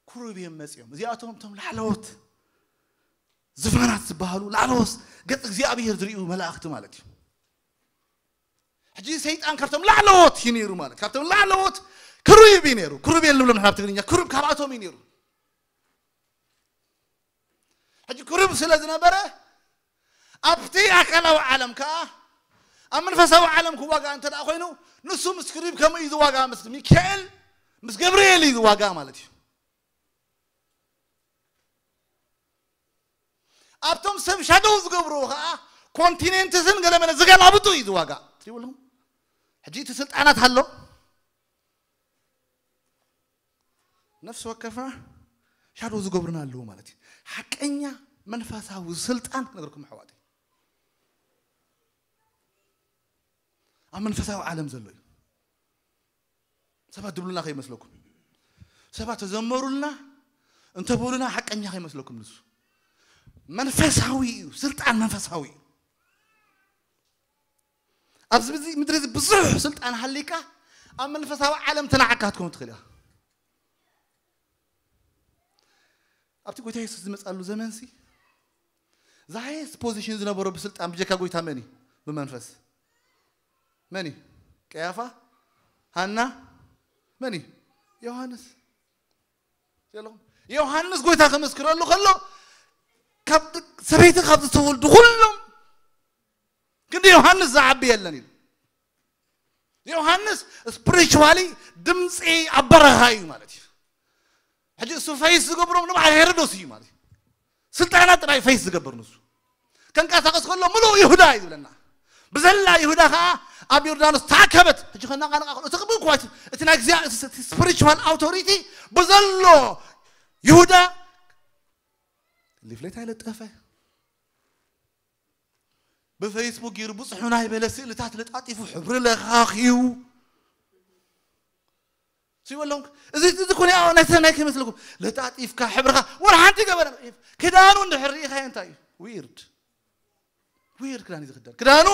ኩሩብ እዮም መጺኦም። እዚኣቶም እቶም ላዕለዎት ዝፋናት ዝበሃሉ ላዕለዎት ገጽ እግዚኣብሔር ዝርእዩ መላእኽቲ ማለት እዩ። ሕጂ ሰይጣን ካብቶም ላዕለዎት እዩ ነይሩ ማለት ካብቶም ላዕለዎት ክሩብ እዩ ነይሩ። ክሩብ የልብሎም ንሕና ኣብ ትግርኛ ክሩብ ካብኣቶም እዩ ነይሩ። ሕጂ ክሩብ ስለ ዝነበረ ኣብቲ ኣካላዊ ዓለም ከዓ ኣብ መንፈሳዊ ዓለም ክዋጋ እንተ ደኣ ኮይኑ ንሱ ምስ ክሩብ ከምኡ እዩ ዝዋጋ ምስ ሚካኤል ምስ ገብርኤል እዩ ዝዋጋ ማለት እዩ። ኣብቶም ሰብ ሻደው ዝገብርዎ ከዓ ኮንቲኔንትስን ገለመለ ዝገላብጡ እዩ ዝዋጋ ትሪብልኹም። ሕጂ እቲ ስልጣናት ኣሎ ነፍሲ ወከፍና ሻደው ዝገብሩና ኣለዉ ማለት እዩ። ሓቀኛ መንፈሳዊ ስልጣን ክነግርኩም ኣሕዋተይ ኣብ መንፈሳዊ ዓለም ዘሎ እዩ። ሰባት ድብሉና ከይመስለኩም ሰባት ተዘመሩልና እንተብሉና ሓቀኛ ከይመስለኩም ንሱ መንፈሳዊ እዩ። ስልጣን መንፈሳዊ እዩ። ኣብዚ ምድሪ እዚ ብዙሕ ስልጣን ሃሊካ ኣብ መንፈሳዊ ዓለም ተናዕካ ክትከውን ትኽእል ኢኻ። ኣብቲ ጎይታ የሱስ ዝመጻሉ ዘመንሲ፣ the highest position ዝነበሮ ብስልጣን ብጀካ ጎይታ መን እዩ? ብመንፈስ መን እዩ? ቀያፋ? ሃና? መን እዩ? ዮሃንስ። የለኹም? ዮሃንስ ጎይታ ክምስክረሉ ከሎ፣ ካብ ሰበይቲ ካብ ዝተወልዱ ኩሎም ክንዲ ዮሃንስ ዝዓቢ የለን ኢሉ። ዮሃንስ ስፕሪቹዋሊ ድምፂ ኣብ በረኻ እዩ ማለት እዩ። ሕጂ እሱ ፈይስ ዝገብሮም ንባዕል ሄሮዶስ እዩ ማለት እዩ። ስልጣናት ጥራይ ፈይስ ዝገብር ንሱ። ከንቀሳቐስ ከሎ ምሉእ ይሁዳ እዩ ዝብለና። ብዘላ ይሁዳ ከዓ ኣብ ዮርዳኖስ ተኣከበት። ሕጂ ከናቃነቃ ከሎ እቲ ቅቡል እኳ እቲ ናይ እግዚኣብሔር ስፕሪቹዋል ኣውቶሪቲ ብዘሎ ይሁዳ ሊፍሌት ኣይለጠፈ። ብፌስቡክ ገይሩ ብፅሑ ናይ በለ ስእልታት ለጣጢፉ ሕብሪ ለኻኺዩ ሲበሎም። እዚ እዚ ኮነ ያው ናይ ሰናይ ከመስልኩም ለጣጢፍካ ሕብርኻ ወላ ሓንቲ ገበረ። ክዳኑ እንድሕር ርኢኻዮ እንታይ እዩ? ዊርድ ዊርድ ክዳን እዩ ዝኽደን። ክዳኑ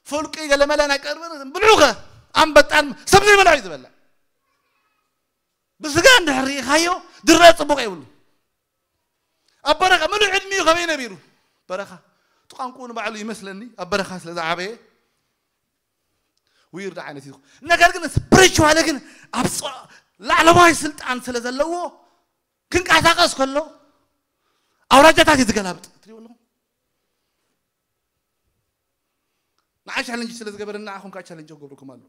ፈልቂ ገለመለ ናይ ቀርበን ብልዑኸ ኣንበጣን ሰብ ዘይበልዖ እዩ ዝበልዕ። ብስጋ እንድሕር ርኢኻዮ ድረ ፅቡቕ የብሉ። ኣብ በረኻ ምሉእ ዕድሚኡ ከመይ ነቢሩ? በረኻ። እቲ ቋንቋኡ ንባዕሉ ይመስለኒ ኣብ በረኻ ስለ ዝዓበየ ዊርድ ዓይነት እዩ። ነገር ግን ስፕሪቹዋል ግን ኣብ ጾ- ላዕለዋይ ስልጣን ስለ ዘለዎ ክንቀሳቀስ ከሎ ኣውራጃታት እዩ ዝገላብጥ። ትሪእዎ ኣለኹም? ንዓይ ቻለንጅ ስለ ዝገበረኒ ንዓኹም ከዓ ቻለንጅ ክገብረኩም ኣሎ።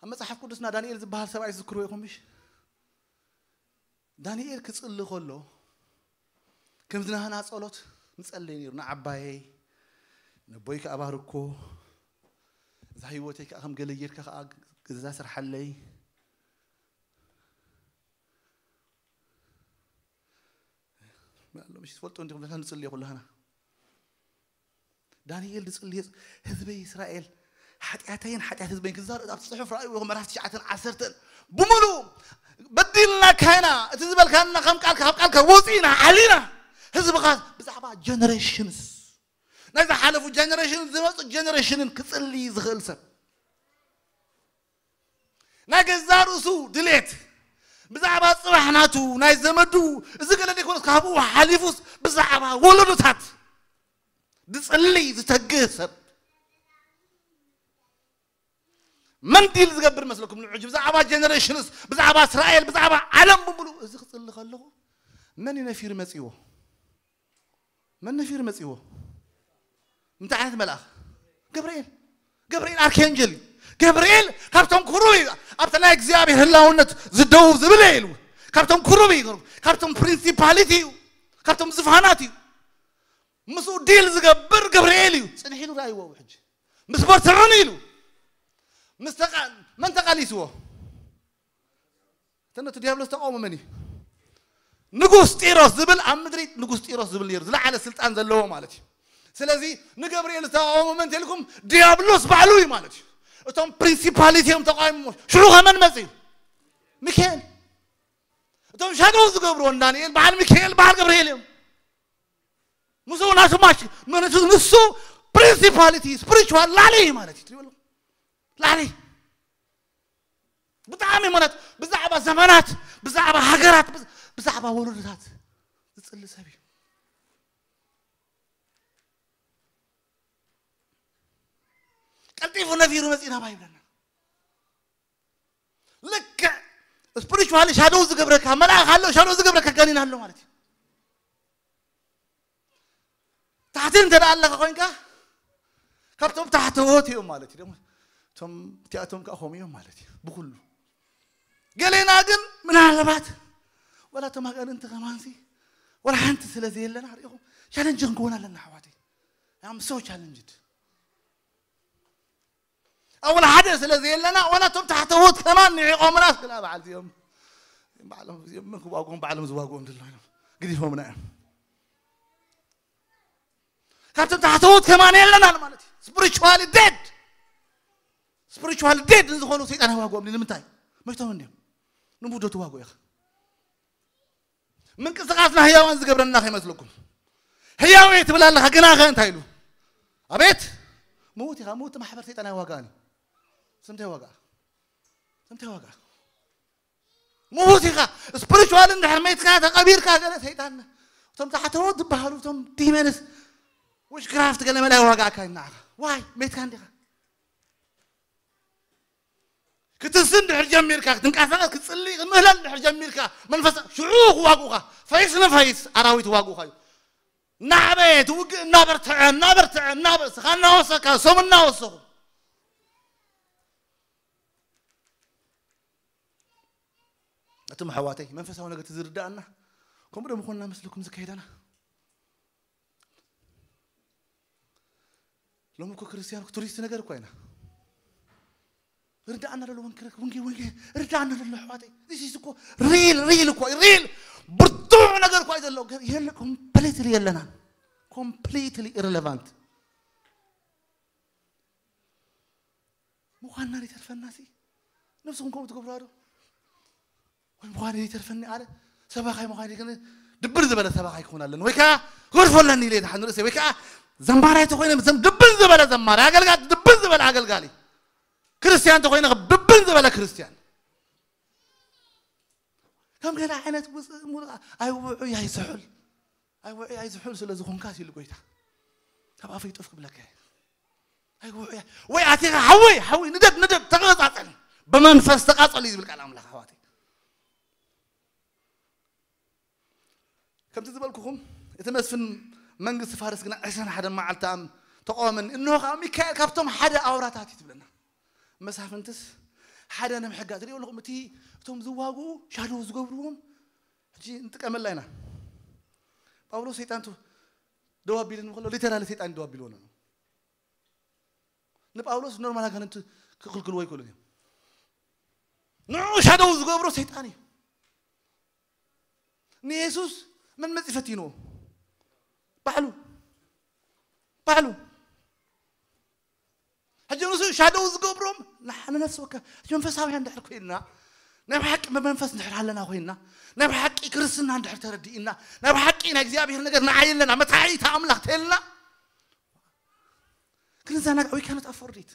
ኣብ መጽሓፍ ቅዱስና ዳንኤል ዝበሃል ሰብኣይ ዝክርዎ ኢኹም ምሽ? ዳንኤል ክጽሊ ከሎ ከም ዝናህና ጸሎት ንጸልይ ነይሩ። ንዓባየይ ነቦይ ከኣባርኮ እዛ ህይወተይ ከዓ ከም ገለ ጌርካ ከዓ ገዛ ስርሓለይ ኣሎ። ምሽ ትፈልጡ እንዲኹም ዘለና ንጽልዮ ኩላህና። ዳንኤል ዝጽልየ ህዝበይ እስራኤል ሓጢኣተይን ሓጢኣት ህዝበይን ክዛረብ ኣብቲ ጽሑፍ ረኣይዎ ምዕራፍ ትሽዓተን ዓሰርተን ብምሉ በዲልና ካይና እቲ ዝበልካና ከም ቃልካ ካብ ቃልካ ወፂእና ዓሊና ህዝብኻ ብዛዕባ ጀነሬሽንስ ናይ ዝሓለፉ ጀነሬሽን ዝመፁ ጀነሬሽንን ክፅሊ ዝኽእል ሰብ ናይ ገዛ ርእሱ ድሌት ብዛዕባ ጽባሕ ናቱ ናይ ዘመዱ እዚ ገለ ዘይኮነስ ካብኡ ሓሊፉስ ብዛዕባ ወለዶታት ዝጽልይ ዝተግህ ሰብ መንዲል ዝገብር መስለኩም ንዑ ብዛዕባ ጀነሬሽንስ ብዛዕባ እስራኤል ብዛዕባ ዓለም ብምሉ እዚ ክጽሊ ከለኹ መን እዩ ነፊር መጺዎ መን ነፊር መጺዎ እንታይ ዓይነት መልኣኽ ገብርኤል ገብርኤል ኣርኬንጀል እዩ ገብርኤል ካብቶም ክሩብ እዩ ኣብቲ ናይ እግዚኣብሔር ህላውነት ዝደው ዝብል እዩ ኢሉ ካብቶም ክሩብ እዩ ካብቶም ፕሪንሲፓሊቲ እዩ ካብቶም ዝፋናት እዩ ምስኡ ዲል ዝገብር ገብርኤል እዩ ጽንሕ ኢሉ ረኣይዎ ሕጂ ምስ በርትዑን ኢሉ ምስ ተቃ- መን ተቃሊስዎ እተ ነቲ ዲያብሎስ ተቃውሞ መን እዩ ንጉስ ጢሮስ ዝብል ኣብ ምድሪ ንጉስ ጢሮስ ዝብል ነይሩ ዝለዓለ ስልጣን ዘለዎ ማለት እዩ ስለዚ ንገብርኤል ዝተቃወሞ መን ተልኩም ዲያብሎስ ባዕሉ እዩ ማለት እዩ እቶም ፕሪንሲፓሊቲ እዮም ተቃዊሞ ሽዑ ከመን መፅ እዩ ሚካኤል እቶም ሻዶው ዝገብርዎ ዳንኤል በዓል ሚካኤል በዓል ገብርኤል እዮም ምስኡ ናቱ ማሽ ንሱ ፕሪንሲፓሊቲ ስፕሪቹዋል ላዕሊ ማለት እዩ ትሪበሎ ላዕሊ ብጣዕሚ ማለት ብዛዕባ ዘመናት ብዛዕባ ሃገራት ብዛዕባ ወለዶታት ዝፅሊ ሰብ እዩ ቀልጢፉ ነፊሩ መፂና ባ ይብለና ልክዕ ስፕሪቹዋሊ ሻዶው ዝገብረካ መልኣኽ ኣሎ ሻዶው ዝገብረካ ጋኒን ኣሎ ማለት እዩ ታሕቲ እንተ ደኣ ኣለኻ ኮይንካ ካብቶም ታሕተዎት እዮም ማለት እዩ እቶም እቲኣቶም ከዓ ከምኡ እዮም ማለት እዩ ብኩሉ ገሌና ግን ምናልባት ወላ እቶም ኣጋንንቲ ከማንሲ ወላ ሓንቲ ስለ ዘየለና ርኢኹም ቻለንጅ ክንከውን ኣለና ኣሕዋተይ I'm so challenged ኣወላ ሓደ ስለ ዘየለና ወላ እቶም ታሕተዎት ከማን ንዒቖምና ስለ በዓል እዚኦም በዓሎም እዚኦም ምን ክዋግኦም በዓሎም ዝዋግኦም ድሎ እዮም ግዲፎምና እዮም ካብቶም ታሕተዎት ከማን የለናን ማለት እዩ spiritually dead spiritually dead ንዝኾኑ ሰይጣን ይዋግኦም ንምንታይ መይቶም እንዲዮም ንሙዶ ትዋጉ ኢኻ። ምንቅስቃስና ህያዋን ዝገብረና ከይመስለኩም። ህያው እየ ትብል ኣለኻ፣ ግና ኸ እንታይ ኢሉ? ኣቤት! ምዉት ኢኻ፣ ምዉት ማሕበር ሰይጣን ኣይዋጋእን እዩ። ስምታይ ዋጋ? ስምታይ ዋጋ? ምዉት ኢኻ። ስፕሪቹዋል እንድሕር መይትካ ተቐቢርካ ገለ ሰይጣን። እቶም ታሕተዎት ዝበሃሉ እቶም ዲመንስ ዊችክራፍት ገለ መለ ኣይዋጋእካ እዩ ንዓኻ። ዋይ? መይትካ እንዲኻ። ክትስን ድሕር ጀሚርካ፣ ክትንቀሳቐስ፣ ክትጽሊ፣ ክትምህለል ድሕር ጀሚርካ፣ መንፈስ ሽዑ ክዋግኡኻ፣ ፈይስ ንፈይስ ኣራዊት ዋግኡኻ እዩ። እናዕበየ እቲ ውግእ እናበርትዐ፣ እናበርትዐ፣ እናበ-፣ ስኻ እናወሰካ፣ እሶም እናወሰኹ። እቶም ኣሕዋተይ፣ መንፈሳዊ ነገር እቲ ዝርድኣና፣ ከምኡ ዶ ምኾንና መስለኩም ዝካየዳና? ሎሚ እኮ ክርስቲያን እኮ ቱሪስት ነገር እኮ ኢና። ርዳእና ደሎ ወንጌል፣ ወንጌል፣ ወንጌል፣ ርዳእና ደሎ ኣሕዋተይ። This is እኮ ሪል፣ ሪል እኮ፣ ሪል ብርቱዕ ነገር እኮ እዩ ዘሎ። ገር-፣ የለ፣ ኮምፕሊትሊ የለናን። ኮምፕሊትሊ ኢረለቫንት ምዃንና ይተርፈና ሲ። ነብስኹም ከምኡ ትገብሩ ዶ? ወይ ምዃን ይተርፈኒ ኣለ። ሰባኻይ ምዃን ግን ድብር ዝበለ ሰባኻይ ክኾን ኣለኒ። ወይ ከዓ ክገድፎ ኣለኒ ኢለ ይድሓን ርእሰይ። ወይ ከዓ ዘማራይ ተኾይነ ዘም-፣ ድብን ዝበለ ዘማሪ፣ ኣገልጋሊ ድብን ዝበለ ኣገልጋሊ፣ ክርስቲያን ተኾይነ ድብን ዝበለ ክርስቲያን። ከም ገለ ዓይነት ውፅእ ሙሉእ ኣይውዑይ ኣይስሑል፣ ኣይውዑይ ኣይስሑል ስለ ዝኾንካ ሲሉ ጎይታ ካብ ኣፈይ ጡፍ ክብለካ እየ። ኣይውዑይ ወይ ኣቲኻ ሓወይ፣ ሓወይ ንደድ፣ ንደድ፣ ተቐጻጸል፣ ብመንፈስ ተቓጸሉ እዩ ዝብል ቃል ኣምላኽ ኣሕዋተይ። ከምቲ ዝበልኩኹም እቲ መስፍን መንግስቲ ፋርስ ግና ዕስራን ሓደን መዓልቲ ኣም-፣ ተቃወመኒ። እንሆ ከኣ ሚካኤል ካብቶም ሓደ ኣውራታት እዩ ትብለና። መሳፍንትስ ሓደ ንምሕጋዝ። ሪኦ ኣለኹም እቲ፣ እቶም ዝዋግኡ ሻዶ ዝገብርዎም ሕጂ ንጥቀመላ ኢና። ጳውሎስ ሰይጣን ቱ-፣ ደው ኣቢልኒ ከሎ ሊተራሊ ሰይጣን ደው ኣቢልዎ ነው። ንጳውሎስ ኖርማል ኣጋንንቲ ክኽልክልዎ ኣይክእሉን እዮም። ንዑ ሻደው ዝገብሮ ሰይጣን እዩ። ንየሱስ መን መጺ ፈቲንዎ? ባዕሉ። ባዕሉ። ሕጂ ንሱ ሻደው ዝገብሮም ንሓ-፣ ንነፍሲ ወከፍ ሕጂ መንፈሳውያን እንድሕር ኮይንና፣ ናይ ብሓቂ ብመንፈስ እንድሕር ሃለና ኮይንና፣ ናይ ብሓቂ ክርስትና እንድሕር ተረዲእና፣ ናይ ብሓቂ ናይ እግዚኣብሔር ነገር ንዓይ ኣለና፣ መታሒት ኣምላኽ ተልና፣ ክንዘናጋዕ we cannot afford it።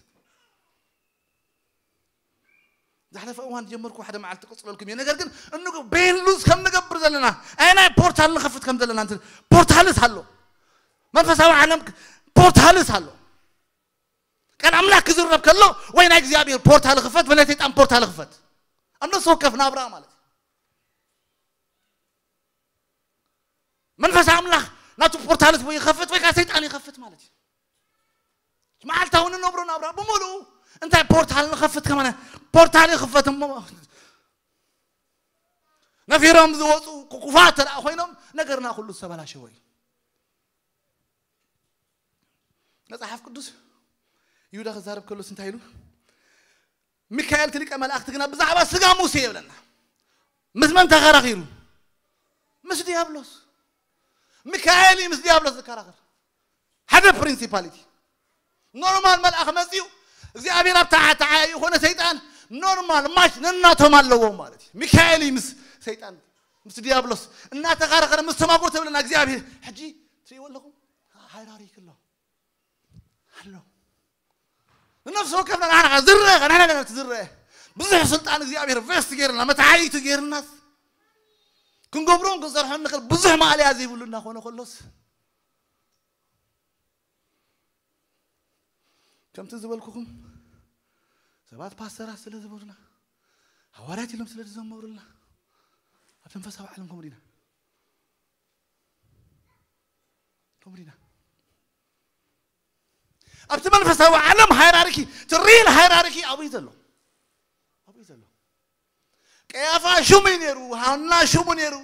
ዝሓለፈ እዋን ጀመርኩ፣ ሓደ መዓልቲ ክቕጽለልኩም እየ። ነገር ግን እንጎ ቤን ሉዝ ከም ንገብር ዘለና፣ ኣየናይ ፖርታል ንኸፍት ከም ዘለና፣ እንትን ፖርታልስ ኣሎ። መንፈሳዊ ዓለም ክ-፣ ፖርታልስ ኣሎ። ቃል ኣምላኽ ክዝረብ ከሎ ወይ ናይ እግዚኣብሔር ፖርታል ክፈት፣ ወይ ናይ ሰይጣን ፖርታል ክፈት። ኣብ ነፍሲ ወከፍ ናብራ ማለት እዩ። መንፈስ ኣምላኽ ናቱ ፖርታልስ ወይ ይኸፍት ወይ ከዓ ሰይጣን ይኸፍት ማለት እዩ። መዓልታዊ ንነብሮ ናብራ ብምሉኡ እንታይ ፖርታል ንኸፍት ከማነ ፖርታል ይኽፈት እሞ ነፊሮም ዝወፁ ክፉኣት ተደኣ ኮይኖም ነገርና ኩሉ ዝተበላሸወ እዩ። መጽሓፍ ቅዱስ ይሁዳ ክዛረብ ከሎስ እንታይ ኢሉ? ሚካኤል እቲ ሊቀ መላእኽቲ ግና ብዛዕባ ስጋ ሙሴ የብለና። ምስ መን ተኸራኺሩ? ምስ ዲያብሎስ። ሚካኤል እዩ ምስ ዲያብሎስ ዝከራኸር። ሓደ ፕሪንሲፓሊቲ። ኖርማል መልኣኽ መጺኡ እግዚኣብሔር ኣብ ተዓ-፣ ተዓያዩ ኮነ ሰይጣን ኖርማል ማች ነናቶም ኣለዎም ማለት እዩ። ሚካኤል እዩ ምስ ሰይጣን፣ ምስ ዲያብሎስ እናተኸራኸረ ምስ ተማጎተ ብለና እግዚኣብሔር። ሕጂ ትሪእዎ ኣለኹም? ሃይራርኪ ኣሎ። ኣሎ። ንነፍሲ ወከፍና ንዓና ዝረአ፣ ንዓና ነገር ዝረአ። ብዙሕ ስልጣን እግዚኣብሔር ቨስት ገይርና፣ መተዓይቱ ገይርናስ ክንገብሮን ክንሰርሖን ንኽእል ብዙሕ ማእለያ ዘይብሉ እናኾነ ከሎስ፣ ከምቲ ዝበልኩኹም ሰባት ፓስተራት ስለ ዝበሉና፣ ሃዋርያት ኢሎም ስለ ዝዘመሩልና፣ ኣብ መንፈሳዊ ዓለም ከምኡ ዲና? ከምኡ ዲና? ኣብቲ መንፈሳዊ ዓለም ሃይራርኪ፣ እቲ ሪል ሃይራርኪ ኣብኡ እዩ ዘሎ። ኣብኡ እዩ ዘሎ። ቀያፋ ሽሙ እዩ ነይሩ፣ ሃና ሽሙ ነይሩ።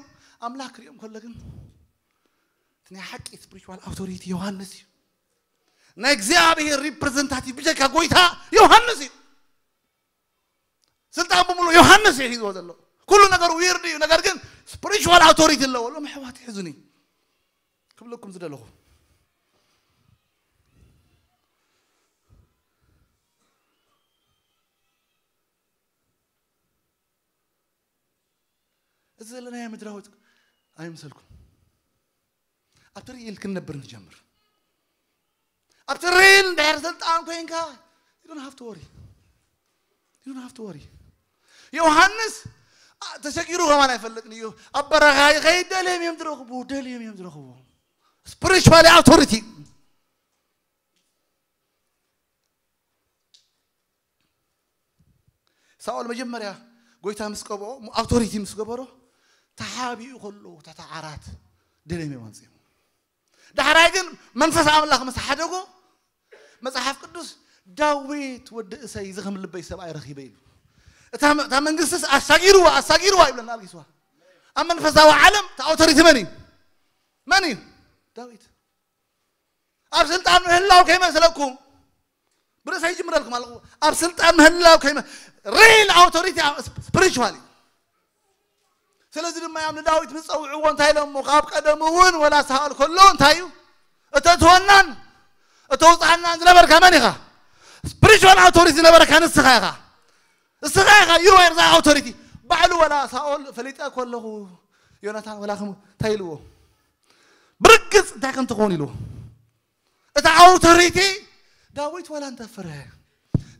ኣምላኽ ክሪኦም ከሎ ግን፣ እቲ ናይ ሓቂ ስፒሪቹዋል ኣውቶሪቲ ዮሃንስ እዩ። ናይ እግዚኣብሔር ሪፕሬዘንታቲቭ ብጀካ ጎይታ ዮሃንስ እዩ። ስልጣን ብምሉእ ዮሃንስ እዩ ሒዝዎ ዘሎ። ኩሉ ነገሩ ዊርድ እዩ፣ ነገር ግን ስፒሪቹዋል ኣውቶሪቲ ኣለዎ። ሎም ኣሕዋት፣ ሕዙኒ ክብለኩም ዝደለኹ። እዚ ዘለናዮ ምድራዊ ኣይምሰልኩም። ኣብቲ ሪል ክንነብር ንጀምር። ኣብቲ ሪል እንድሕር ስልጣን ኮይንካ፣ you don't have to worry. You don't have to worry. ዮሃንስ፣ አ፣ ተሸጊሩ ከማን ኣይፈልጥን እዩ። ኣብ በረኻ ይኸይድ፣ ደልዮም እዮም ዝረኽቡ፣ ደልዮም እዮም ዝረኽቡ። Spiritually authority። ሳኦል መጀመርያ ጎይታ ምስ ቀብኦ፣ ኣውቶሪቲ ምስ ገበሮ፣ ተሓቢኡ ከሎ፣ እታ ዓራት ደልዮም እዮም ኣምጺኦም። ዳሕራይ ግን መንፈስ ኣምላኽ ምስ ሓደጎ፣ መጽሓፍ ቅዱስ፣ "ዳዊት ወዲ እሰይ፣ እዚ ከም ልበይ ሰብኣይ ረኺበ" ኢሉ። እታ፣ እታ መንግስትስ ኣሳጊርዋ፣ ኣሳጊርዋ ይብለና ኣብ ጊስዋ። ኣብ መንፈሳዊ ዓለም እታ ኣውቶሪቲ መን እዩ? መን እዩ? ዳዊት። ኣብ ስልጣን ምህላው ከይመስለኩም፣ ብርእሰይ ይጅምረልኩም ኣለኹ። ኣብ ስልጣን ምህላው ከይመ-፣ ሪል ኣውቶሪቲ ኣብ ስፕ-፣ ስፕሪቹዋል እዩ። ስለዚ ድማ እዮም ንዳዊት ምስ ጸውዕዎ እንታይ ኢሎሞ? ካብ ቀደም እውን ወላ ሳኦል ከሎ እንታይ እዩ? እተእትወናን እተውጽኣናን ዝነበርካ መን ኢኻ? ስፕሪቹዋል ኣውቶሪቲ ዝነበረካ ንስኻ ኢኻ። ንስኻ ኢኻ፣ you were the authority። ባዕሉ ወላ ሳኦል ፈሊጠ ከለኹ ዮናታን ወላ ከም እንታይ ኢልዎ? ብርግጽ እንታይ ከም ትኸውን ኢልዎ? እቲ ኣውቶሪቲ ዳዊት ወላ እንተፍረ፣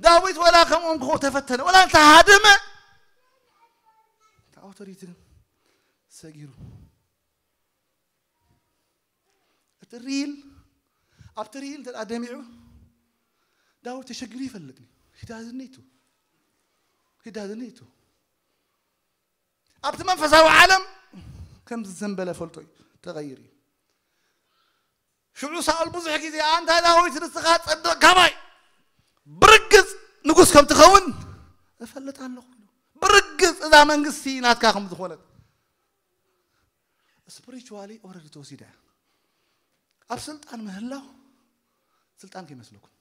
ዳዊት ወላ ከምኦም ክኾ ተፈተነ፣ ወላ እንተሃደመ፣ እቲ ኣውቶሪቲ ግን ሰጊሩ። እቲ ሪል፣ ኣብቲ ሪል እንተ ደኣ ደሚዑ፣ ዳዊት ተሸጊሩ ይፈልጥኒ። He doesn't need to. He doesn't need to. ኣብቲ መንፈሳዊ ዓለም ከም ዝዘንበለ ፈልጦ እዩ፣ ተቐይሩ እዩ። ሽዑ ሳኦል ብዙሕ ግዜ፣ "ኣንታ ዳዊት፣ ንስኻ ጸድቕ ካባይ፣ ብርግጽ ንጉስ ከም ትኸውን እፈልጥ ኣለኹ" ኢሉ። ብርግጽ እዛ መንግስቲ ናትካ ከም ዝኾነት። ስፕሪቹዋሊ ኦረዲ ተወሲዳ እያ። ኣብ ስልጣን ምህላው ስልጣን ከይመስለኩም።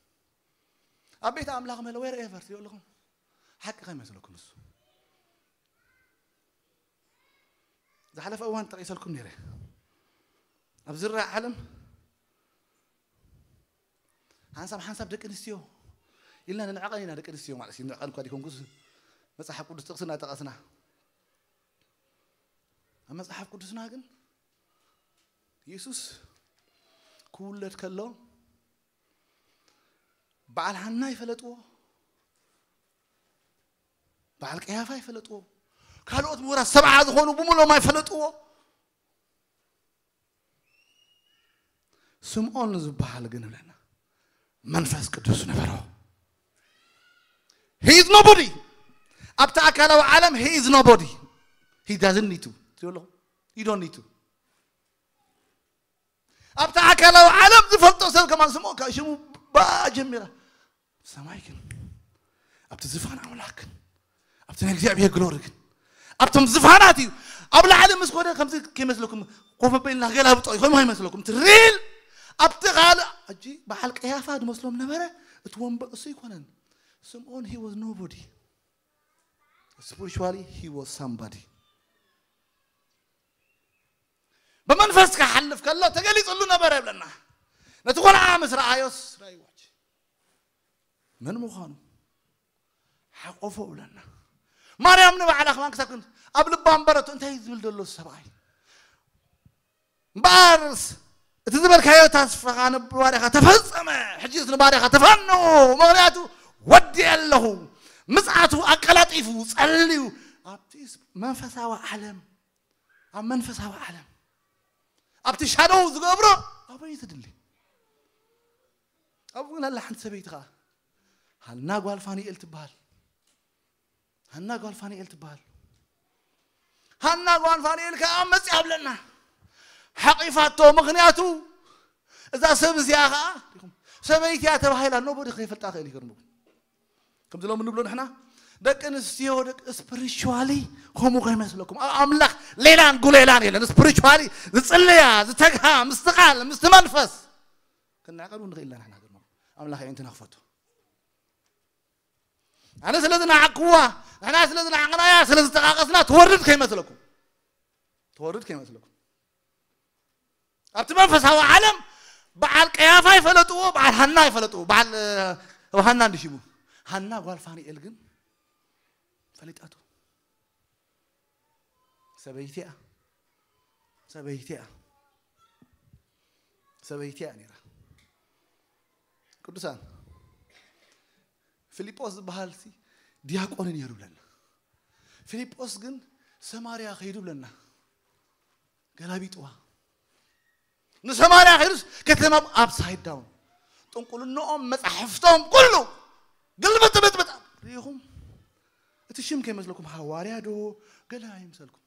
ኣብ ቤት ኣምላኽ ምህላው ዌር ኤቨር ትሪኦ ኣለኹም፣ ሓቂ ከይመስለኩም እሱ። ዝሓለፈ እዋን ጠቒሰልኩም ነይረ። ኣብ ዝረኣ ዓለም ሓንሳብ ሓንሳብ ደቂ ኣንስትዮ ኢልና ንንዕቐን ኢና፣ ደቂ ኣንስትዮ ማለት እዩ። ንዕቐን እኳ ዲኮንኩስ መጽሓፍ ቅዱስ ጥቕሲ እናጠቐስና። ኣብ መጽሓፍ ቅዱስና ግን የሱስ ክውለድ ከሎ በዓል ሃና ይፈለጥዎ፣ በዓል ቀያፋ ይፈለጥዎ፣ ካልኦት ምሁራት ሰብዓ ዝኾኑ ብምሎም ኣይፈለጥዎ። ስምዖን ዝበሃል ግን እብለና መንፈስ ቅዱስ ነበሮ። He is nobody። ኣብቲ ኣካላዊ ዓለም he is nobody። He doesn't need to። ትብሎ? You don't need to። ኣብቲ ኣካላዊ ዓለም ዝፈልጦ ሰብ ከማን ስምዖን ካብ ሽሙ ብኣ ጀሚራ ሰማይ ግን ኣብቲ ዝፋን ኣምላኽ ግን ኣብቲ ናይ እግዚኣብሔር ግሎሪ ግን ኣብቶም ዝፋናት እዩ። ኣብ ላዕሊ ምስ ኮነ ከምዚ ከይመስለኩም ኮፍ ኣቢልና ገላብጦ እዩ፣ ከምኡ ከይመስለኩም። እቲ ሪል ኣብቲ ካልእ ሕጂ በዓል ቀያፋ ዝመስሎም ነበረ። እቲ ወንበር እሱ ኣይኮነን። ስምዖን he was nobody። Spiritually he was somebody። ብመንፈስ ክሓልፍ ከሎ ተገሊጽሉ ነበረ ይብለና። ነቲ ቆልዓ ምስ ረኣዮስ ራእይዎ ሕጂ መን ምዃኑ ሓቆፎ ይብለና። ማርያም ንባዕላ ከማን ክሳብ ክንድ ኣብ ልባ እምበረቶ እንታይ ዝብል ዘሎ ሰብኣይ። እምበኣርስ እቲ ዝበልካዮ ተስፋኻ ንባርያኻ ተፈጸመ። ሕጂስ ንባርያኻ ተፋነዎ፣ ምኽንያቱ ወዲኤ ኣለኹ። ምጽኣቱ ኣቀላጢፉ፣ ጸልዩ፣ ኣብቲ መንፈሳዊ ዓለም፣ ኣብ መንፈሳዊ ዓለም፣ ኣብቲ ሻዶው ዝገብሮ ኣበይ ትድሊ? ኣብኡ ግን ኣላ ሓንቲ ሰበይቲ ኸኣ፣ ሃና ጓል ፋኑኤል ትበሃል። ሃና ጓል ፋኑኤል ትበሃል። ሃና ጓል ፋኑኤል ከኣ መጺኣ ኣብለና። ሓቒፋቶ፣ ምኽንያቱ እዛ ሰብ እዚኣ ኸኣ ሰበይቲ እያ ተባሂላ፣ ኖቦዲ ከይፈልጣ ክእል ይገርምኩም። ከምዚ ሎሚ ንብሎ ንሕና ደቂ ኣንስትዮ፣ ደቂ ስፕሪቹዋሊ ከምኡ ከይመስለኩም። ኣብ ኣምላኽ ሌላን ጉሌላን የለን። ስፕሪቹዋሊ ዝጽልያ፣ ዝተግሃ፣ ምስቲ ቃል፣ ምስቲ መንፈስ ክንዕቀብ ንኽእል ኢና ንሕና። ገርምኩም። ኣምላኽ የዕንትና ክፈቱ። ኣነ ስለ ዝነዓቅዋ፣ ንሕና ስለ ዝነዓቅናያ፣ ስለ ዝተቃቀስና ትወርድ ከይመስለኩም። ትወርድ ከይመስለኩም። ኣብቲ መንፈሳዊ ዓለም በዓል ቀያፋ ይፈለጥዎ፣ በዓል ሃና ይፈለጥዎ፣ በዓል፣ እ፣ ሃና እንዲ ሽሙ። ሃና ጓል ፋኑኤል ግን ፈሊጣቶ። ሰበይቲ እያ። ሰበይቲ እያ። ሰበይቲ እያ ነይራ። ቅዱሳን፣ ፊልጶስ ዝበሃል ሲ ዲያቆን ነይሩ ብለና። ፊልጶስ ግን ሰማርያ ከይዱ ብለና። ገላቢጥዋ። ንሰማርያ ከይዱስ ከተማ ኣፕሳይድ ዳውን። ጥንቁልንኦም፣ መጻሕፍቶም፣ ኩሉ ግልብጥብጥብጥ። ርኢኹም? እቲ ሽም ከይመስለኩም፣ ሃዋርያ ዶ ገለ ኣይምሰልኩም።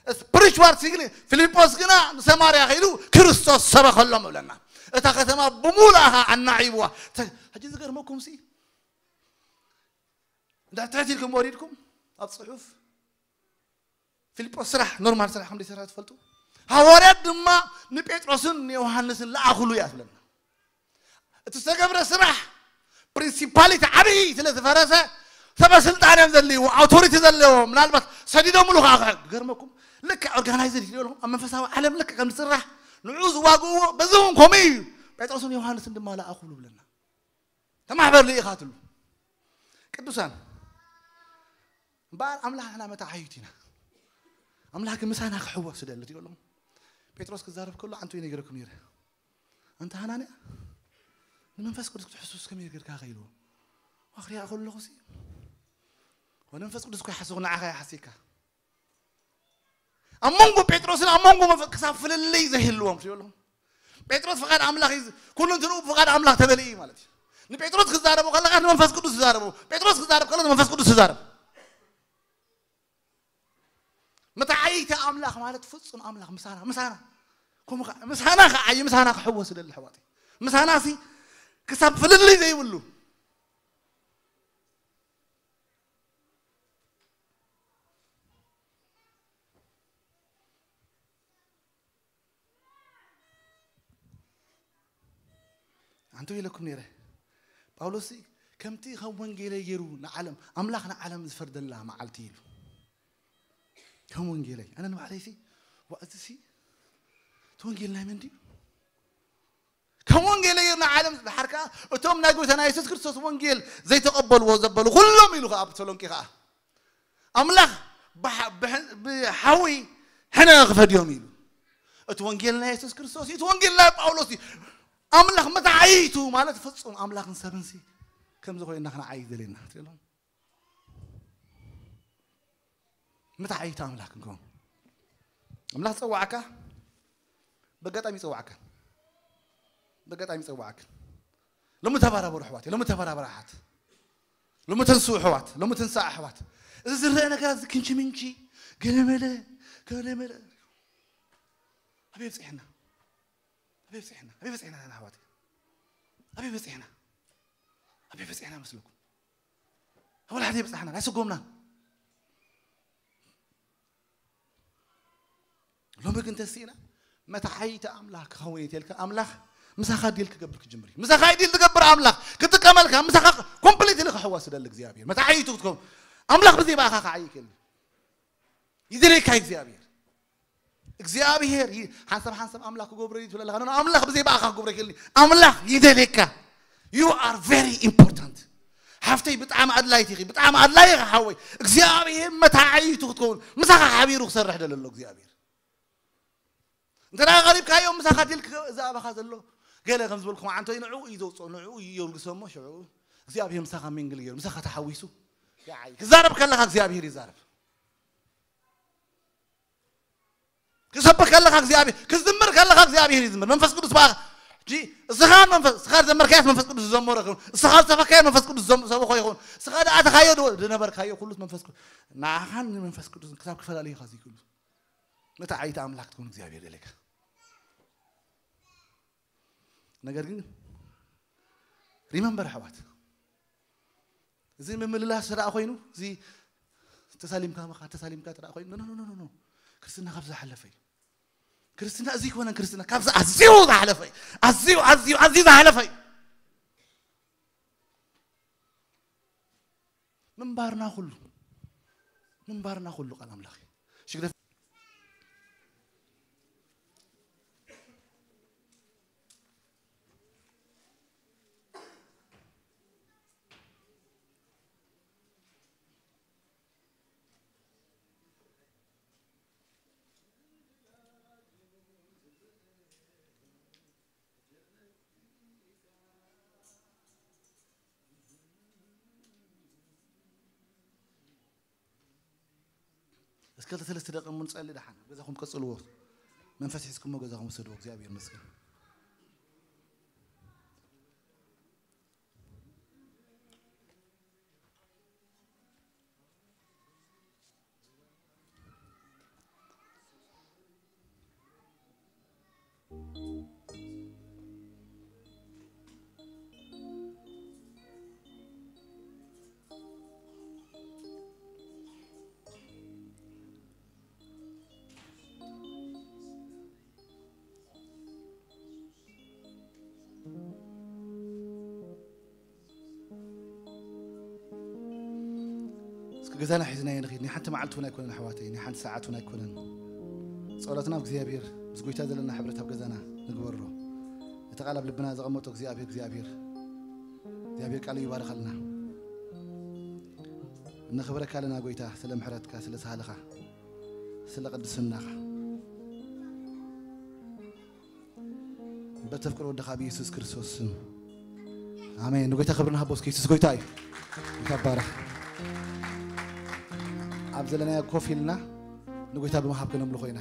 ስፕሪቹዋል ሲግኒ። ፊልጶስ ግና ንሰማርያ ከይዱ ክርስቶስ ሰበኸሎም ብለና። እታ ከተማ ብሙሉኣ ኣናዒብዋ። ተ-፣ ሕጂ ዝገርመኩም ሲ፣ እንዳ ትሕት ኢልኩም ወሪድኩም ኣብ ጽሑፍ ፊልጶስ ስራሕ፣ ኖርማል ስራሕ ከም ዘይሰርሐ ትፈልጡ። ሃዋርያት ድማ ንጴጥሮስን ንዮሃንስን ለኣኹሉ እያ ትብለና። እቲ ዝተገብረ ስራሕ ፕሪንሲፓሊቲ ዓብዪ ስለ ዝፈረሰ፣ ሰበ ስልጣን እዮም ዘድልይዎ፣ ኣውቶሪቲ ዘለዎ፣ ምናልባት ሰዲዶምሉ ከዓ ክሕግ። ገርመኩም፣ ልክዕ ኦርጋናይዝድ ይደለኹም ኣብ መንፈሳዊ ዓለም ልክዕ ከም ዝስራሕ ንዑ ዝዋግእዎ፣ በዚ እውን ከምኡ እዩ። ጴጥሮስን ዮሃንስን ድማ ለኣኹሉ ብለና። ተማሕበር ልኢኻትሉ። ቅዱሳን፣ እምበኣር ኣምላኽ ንሕና መታዓይቱ ኢና። ኣምላኽ ግን ምሳና ክሕወስ ይደሊ። ትሪኦ ኣለኹም? ጴጥሮስ ክዛረብ ከሎ ኣንቱ ይነግረኩም ነይረ። ኣንታ ሃናንያ፣ ንመንፈስ ቅዱስ ክትሕሱስ ከመይ ጌርካ ከ ኢልዎ። ዋኽርያ ከለኹ ሲ፣ ወመንፈስ ቅዱስ እኮ ይሓስኹ፣ ንዓኻ ይሓስካ። ኣብ መንጎ ጴጥሮስን ኣብ መንጎ መንፈስ ክሳብ ፍልልይ ዘይህልዎም፣ ትሪኦ ኣለኹም? ጴጥሮስ ፍቓድ ኣምላኽ እዩ፣ ኩሉ እንትንኡ ብፍቓድ ኣምላኽ ተመሊኡ እዩ ማለት እዩ። ንጴጥሮስ ክዛረቡ ከለኻ ንመንፈስ ቅዱስ ትዛረቡ። ጴጥሮስ ክዛረብ ከሎ ንመንፈስ ቅዱስ ትዛረብ። መታዓይቲ ኣምላኽ ማለት ፍጹም ኣምላኽ ምሳና፣ ምሳና። ከምኡ ከ-፣ ምሳና ክዓዪ፣ ምሳና ክሕወስ ይደሊ ኣሕዋተይ። ምሳና ሲ ክሳብ ፍልልይ ዘይብሉ። ኣንተ ኢለኩም ነይረ። ጳውሎስ ሲ ከምቲ ከም ወንጌለይ ገይሩ ንዓለም፣ ኣምላኽ ንዓለም ዝፈርደላ መዓልቲ ኢሉ። ከም ወንጌለይ። ኣነ ንባዕለይ ሲ፣ ዋ፣ እዚ ሲ፣ እቲ ወንጌል ናይ መን ድዩ? ከም ወንጌለይ ገይሩ ንዓለም ዝደሓር ከኣ፣ እቶም ናይ ጎይታና የሱስ ክርስቶስ ወንጌል ዘይተቐበልዎ ዘበሉ ኩሎም ኢሉ ከኣ ኣብ ተሰሎንቄ ከኣ። ኣምላኽ ብሓ-፣ ብሕ-፣ ብሓዊ ሕነ ክፈድዮም ኢሉ። እቲ ወንጌል ናይ የሱስ ክርስቶስ እዩ፣ እቲ ወንጌል ናይ ጳውሎስ እዩ። ኣምላኽ መታዓይቱ ማለት ፍጹም ኣምላኽን ሰብን ሲ ከምዚ ኮይና ክንዓይ ይደልየና። ትሪእሎም? መታዓይቱ ኣምላኽ ክንከውን። ኣምላኽ ጸዋዕካ፣ በጋጣሚ ጸዋዕካ። በጋጣሚ ጸዋዕካ። ሎሚ ተባራበሩ ኣሕዋት፣ ሎሚ ተባራበሩ ኣሓት። ሎሚ ተንስኡ ኣሕዋት፣ ሎሚ ተንስኣ ኣሕዋት። እዚ ዝረአ ነገራት እዚ ክንቺ ምንቺ፣ ገለመለ፣ ገለመለ። ኣበይ በጺሕና? ኣበይ በጺሕና? ኣበይ በጺሕና ንሕና ኣሕዋት? ኣበይ በጺሕና? ኣበይ በጺሕና መስለኩም? ኣብ ወላሕቲ በጻሕና፣ ኣይሰጎምናን። ሎሚ ግን ተስኢና፣ መታዓይቲ ኣምላኽ ክኸውን እየ ተልካ፣ ኣምላኽ ምሳኻ ዲል ክገብር ክጅምር እዩ። ምሳኻ ዲል ዝገብር ኣምላኽ ክጥቀመልካ፣ ምሳኻ ኮምፕሊትሊ ክሕወስ ይደሊ እግዚኣብሔር። መታዓይቱ ክትከውን፣ ኣምላኽ ብዘይ ብኣኻ ክዓይ ይክእል እዩ። ይደልየካ እግዚኣብሔር። እግዚኣብሔር ይ-፣ ሓንሳብ ሓንሳብ ኣምላኽ ክገብሮ እዩ ትብል ኣለኻ። ኖ፣ ኖ፣ ኣምላኽ ብዘይ ብኣኻ ክገብሮ ይክእል እዩ። ኣምላኽ ይደልየካ። You are very important። ሓፍተይ ብጣዕሚ ኣድላይቲ ኢኺ፣ ብጣዕሚ ኣድላይ ኢኻ ሓወይ። እግዚኣብሔር መታዓይቱ ክትከውን፣ ምሳኻ ሓቢሩ ክሰርሕ ደሎ ኣሎ እግዚኣብሔር። እንተ ደኣ ቀሪብካዮ ምሳኻ ዲል ክገ-፣ እዚ ኣባኻ ዘሎ ገለ ከም ዝበልኩም ዓንቶ እዩ፣ ንዕኡ እዩ ዘውፅኦ፣ ንዕኡ እዩ የውግሶ እሞ ሽዑ እግዚኣብሔር ምሳኻ ሚንግል ገይሩ፣ ምሳኻ ተሓዊሱ ይዓይ። ክዛረብ ከለኻ እግዚኣብሔር ይዛረብ። ክሰብኽ ከለኻ እግዚኣብሔር፣ ክዝምር ከለኻ እግዚኣብሔር ይዝምር። መንፈስ ቅዱስ ብኣኻ፣ ሕጂ እስኻ መንፈስ፣ እስኻ ዝዘመርካያስ መንፈስ ቅዱስ ዝዘመሮ ይኸውን። እስኻ ዝሰበካዮ መንፈስ ቅዱስ ዝዘም-፣ ዝሰበኾ ይኸውን። እስኻ ዝኣተኻዮ ዶ-፣ ዝነበርካዮ ኩሉ መንፈስ ቅዱስ። ንዓኻን ንመንፈስ ቅዱስን ክሳብ ክፈላለዩ ኢኻ ዘይክእሉ። መታዓይቲ ኣምላኽ ክትከውን እግዚኣብሔር ይደልየካ። ነገር ግን ሪመምበር ኣሕዋት፣ እዚ ምምልላስ ስለ ኮይኑ፣ እዚ ተሳሊምካ መኻ፣ ተሳሊምካ ጥራይ ኮይኑ፣ ኖ፣ ኖ፣ ኖ፣ ኖ፣ ኖ። ክርስትና ካብዚ ዝሓለፈ እዩ። ክርስትና እዚ ይኮነን፣ ክርስትና ካብዚ ኣዝዩ ዝሓለፈ እዩ። ኣዝዩ፣ ኣዝዩ፣ ኣዝዩ ዝሓለፈ እዩ። ምንባርና ኩሉ፣ ምንባርና ኩሉ ቃል ኣምላኽ እዩ። ሽግደፍ እስከ ሰለስተ ደቂቕ እሞ ንጸሊ ደሓን። ገዛኹም ቀጽልዎ። መንፈስ ሒዝኩሞ ገዛኹም ውሰድዎ። እግዚኣብሔር ይመስገን። እስኪ ገዛና ሒዝናዮ ንኺድ። ናይ ሓንቲ መዓልቲ እውን ኣይኮነን ኣሕዋተይ፣ ናይ ሓንቲ ሰዓት እውን ኣይኮነን። ጸሎትና ኣብ እግዚኣብሔር፣ ምስ ጎይታ ዘለና ሕብረት ኣብ ገዛና ንግበሮ። እቲ ቃል ኣብ ልብና ዘቐመጦ እግዚኣብሔር፣ እግዚኣብሔር፣ እግዚኣብሔር ቃሉ ይባርኸልና። ነኽብረካ ኣለና ጎይታ፣ ስለ ምሕረትካ፣ ስለ ሳህልኻ፣ ስለ ቅድስናኻ። በተፍቅሮ ወድኻ ብኢየሱስ ክርስቶስ ስም። ኣሜን። ንጎይታ ክብሪ ንሃቦ እስኪ። ኢየሱስ ጎይታ እዩ። ይባረኽ። ኣብ ዘለናዮ ኮፍ ኢልና ንጎይታ ብምሃብ ከነምልኾ ኢና።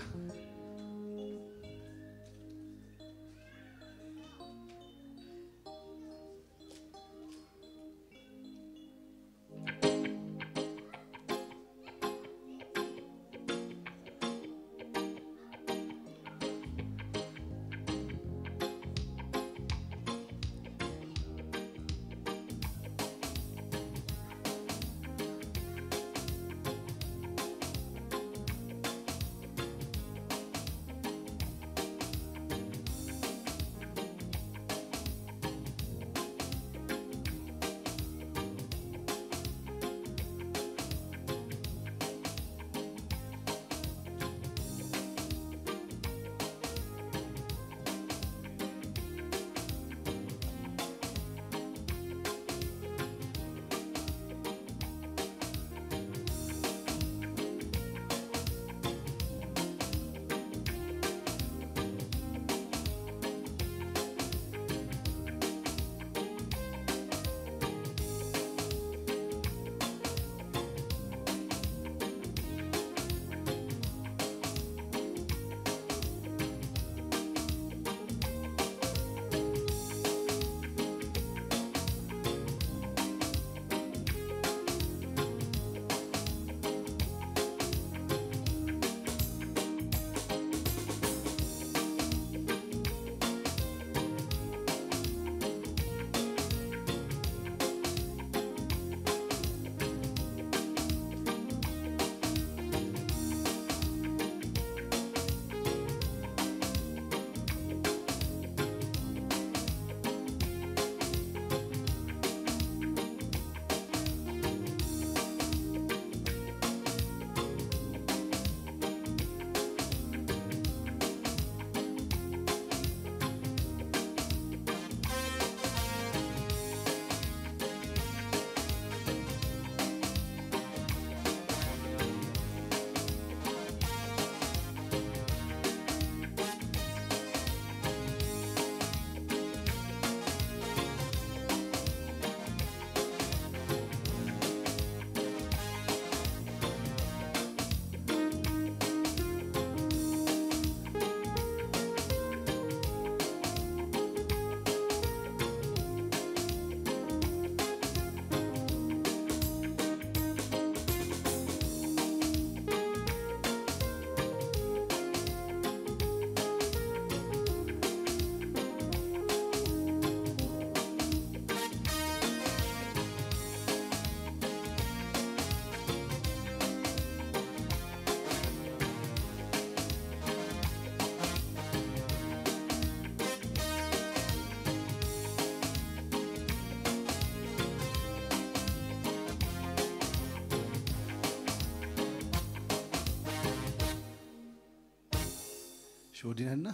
ሽወዲነና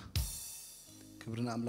ክብርና ኣምላኽ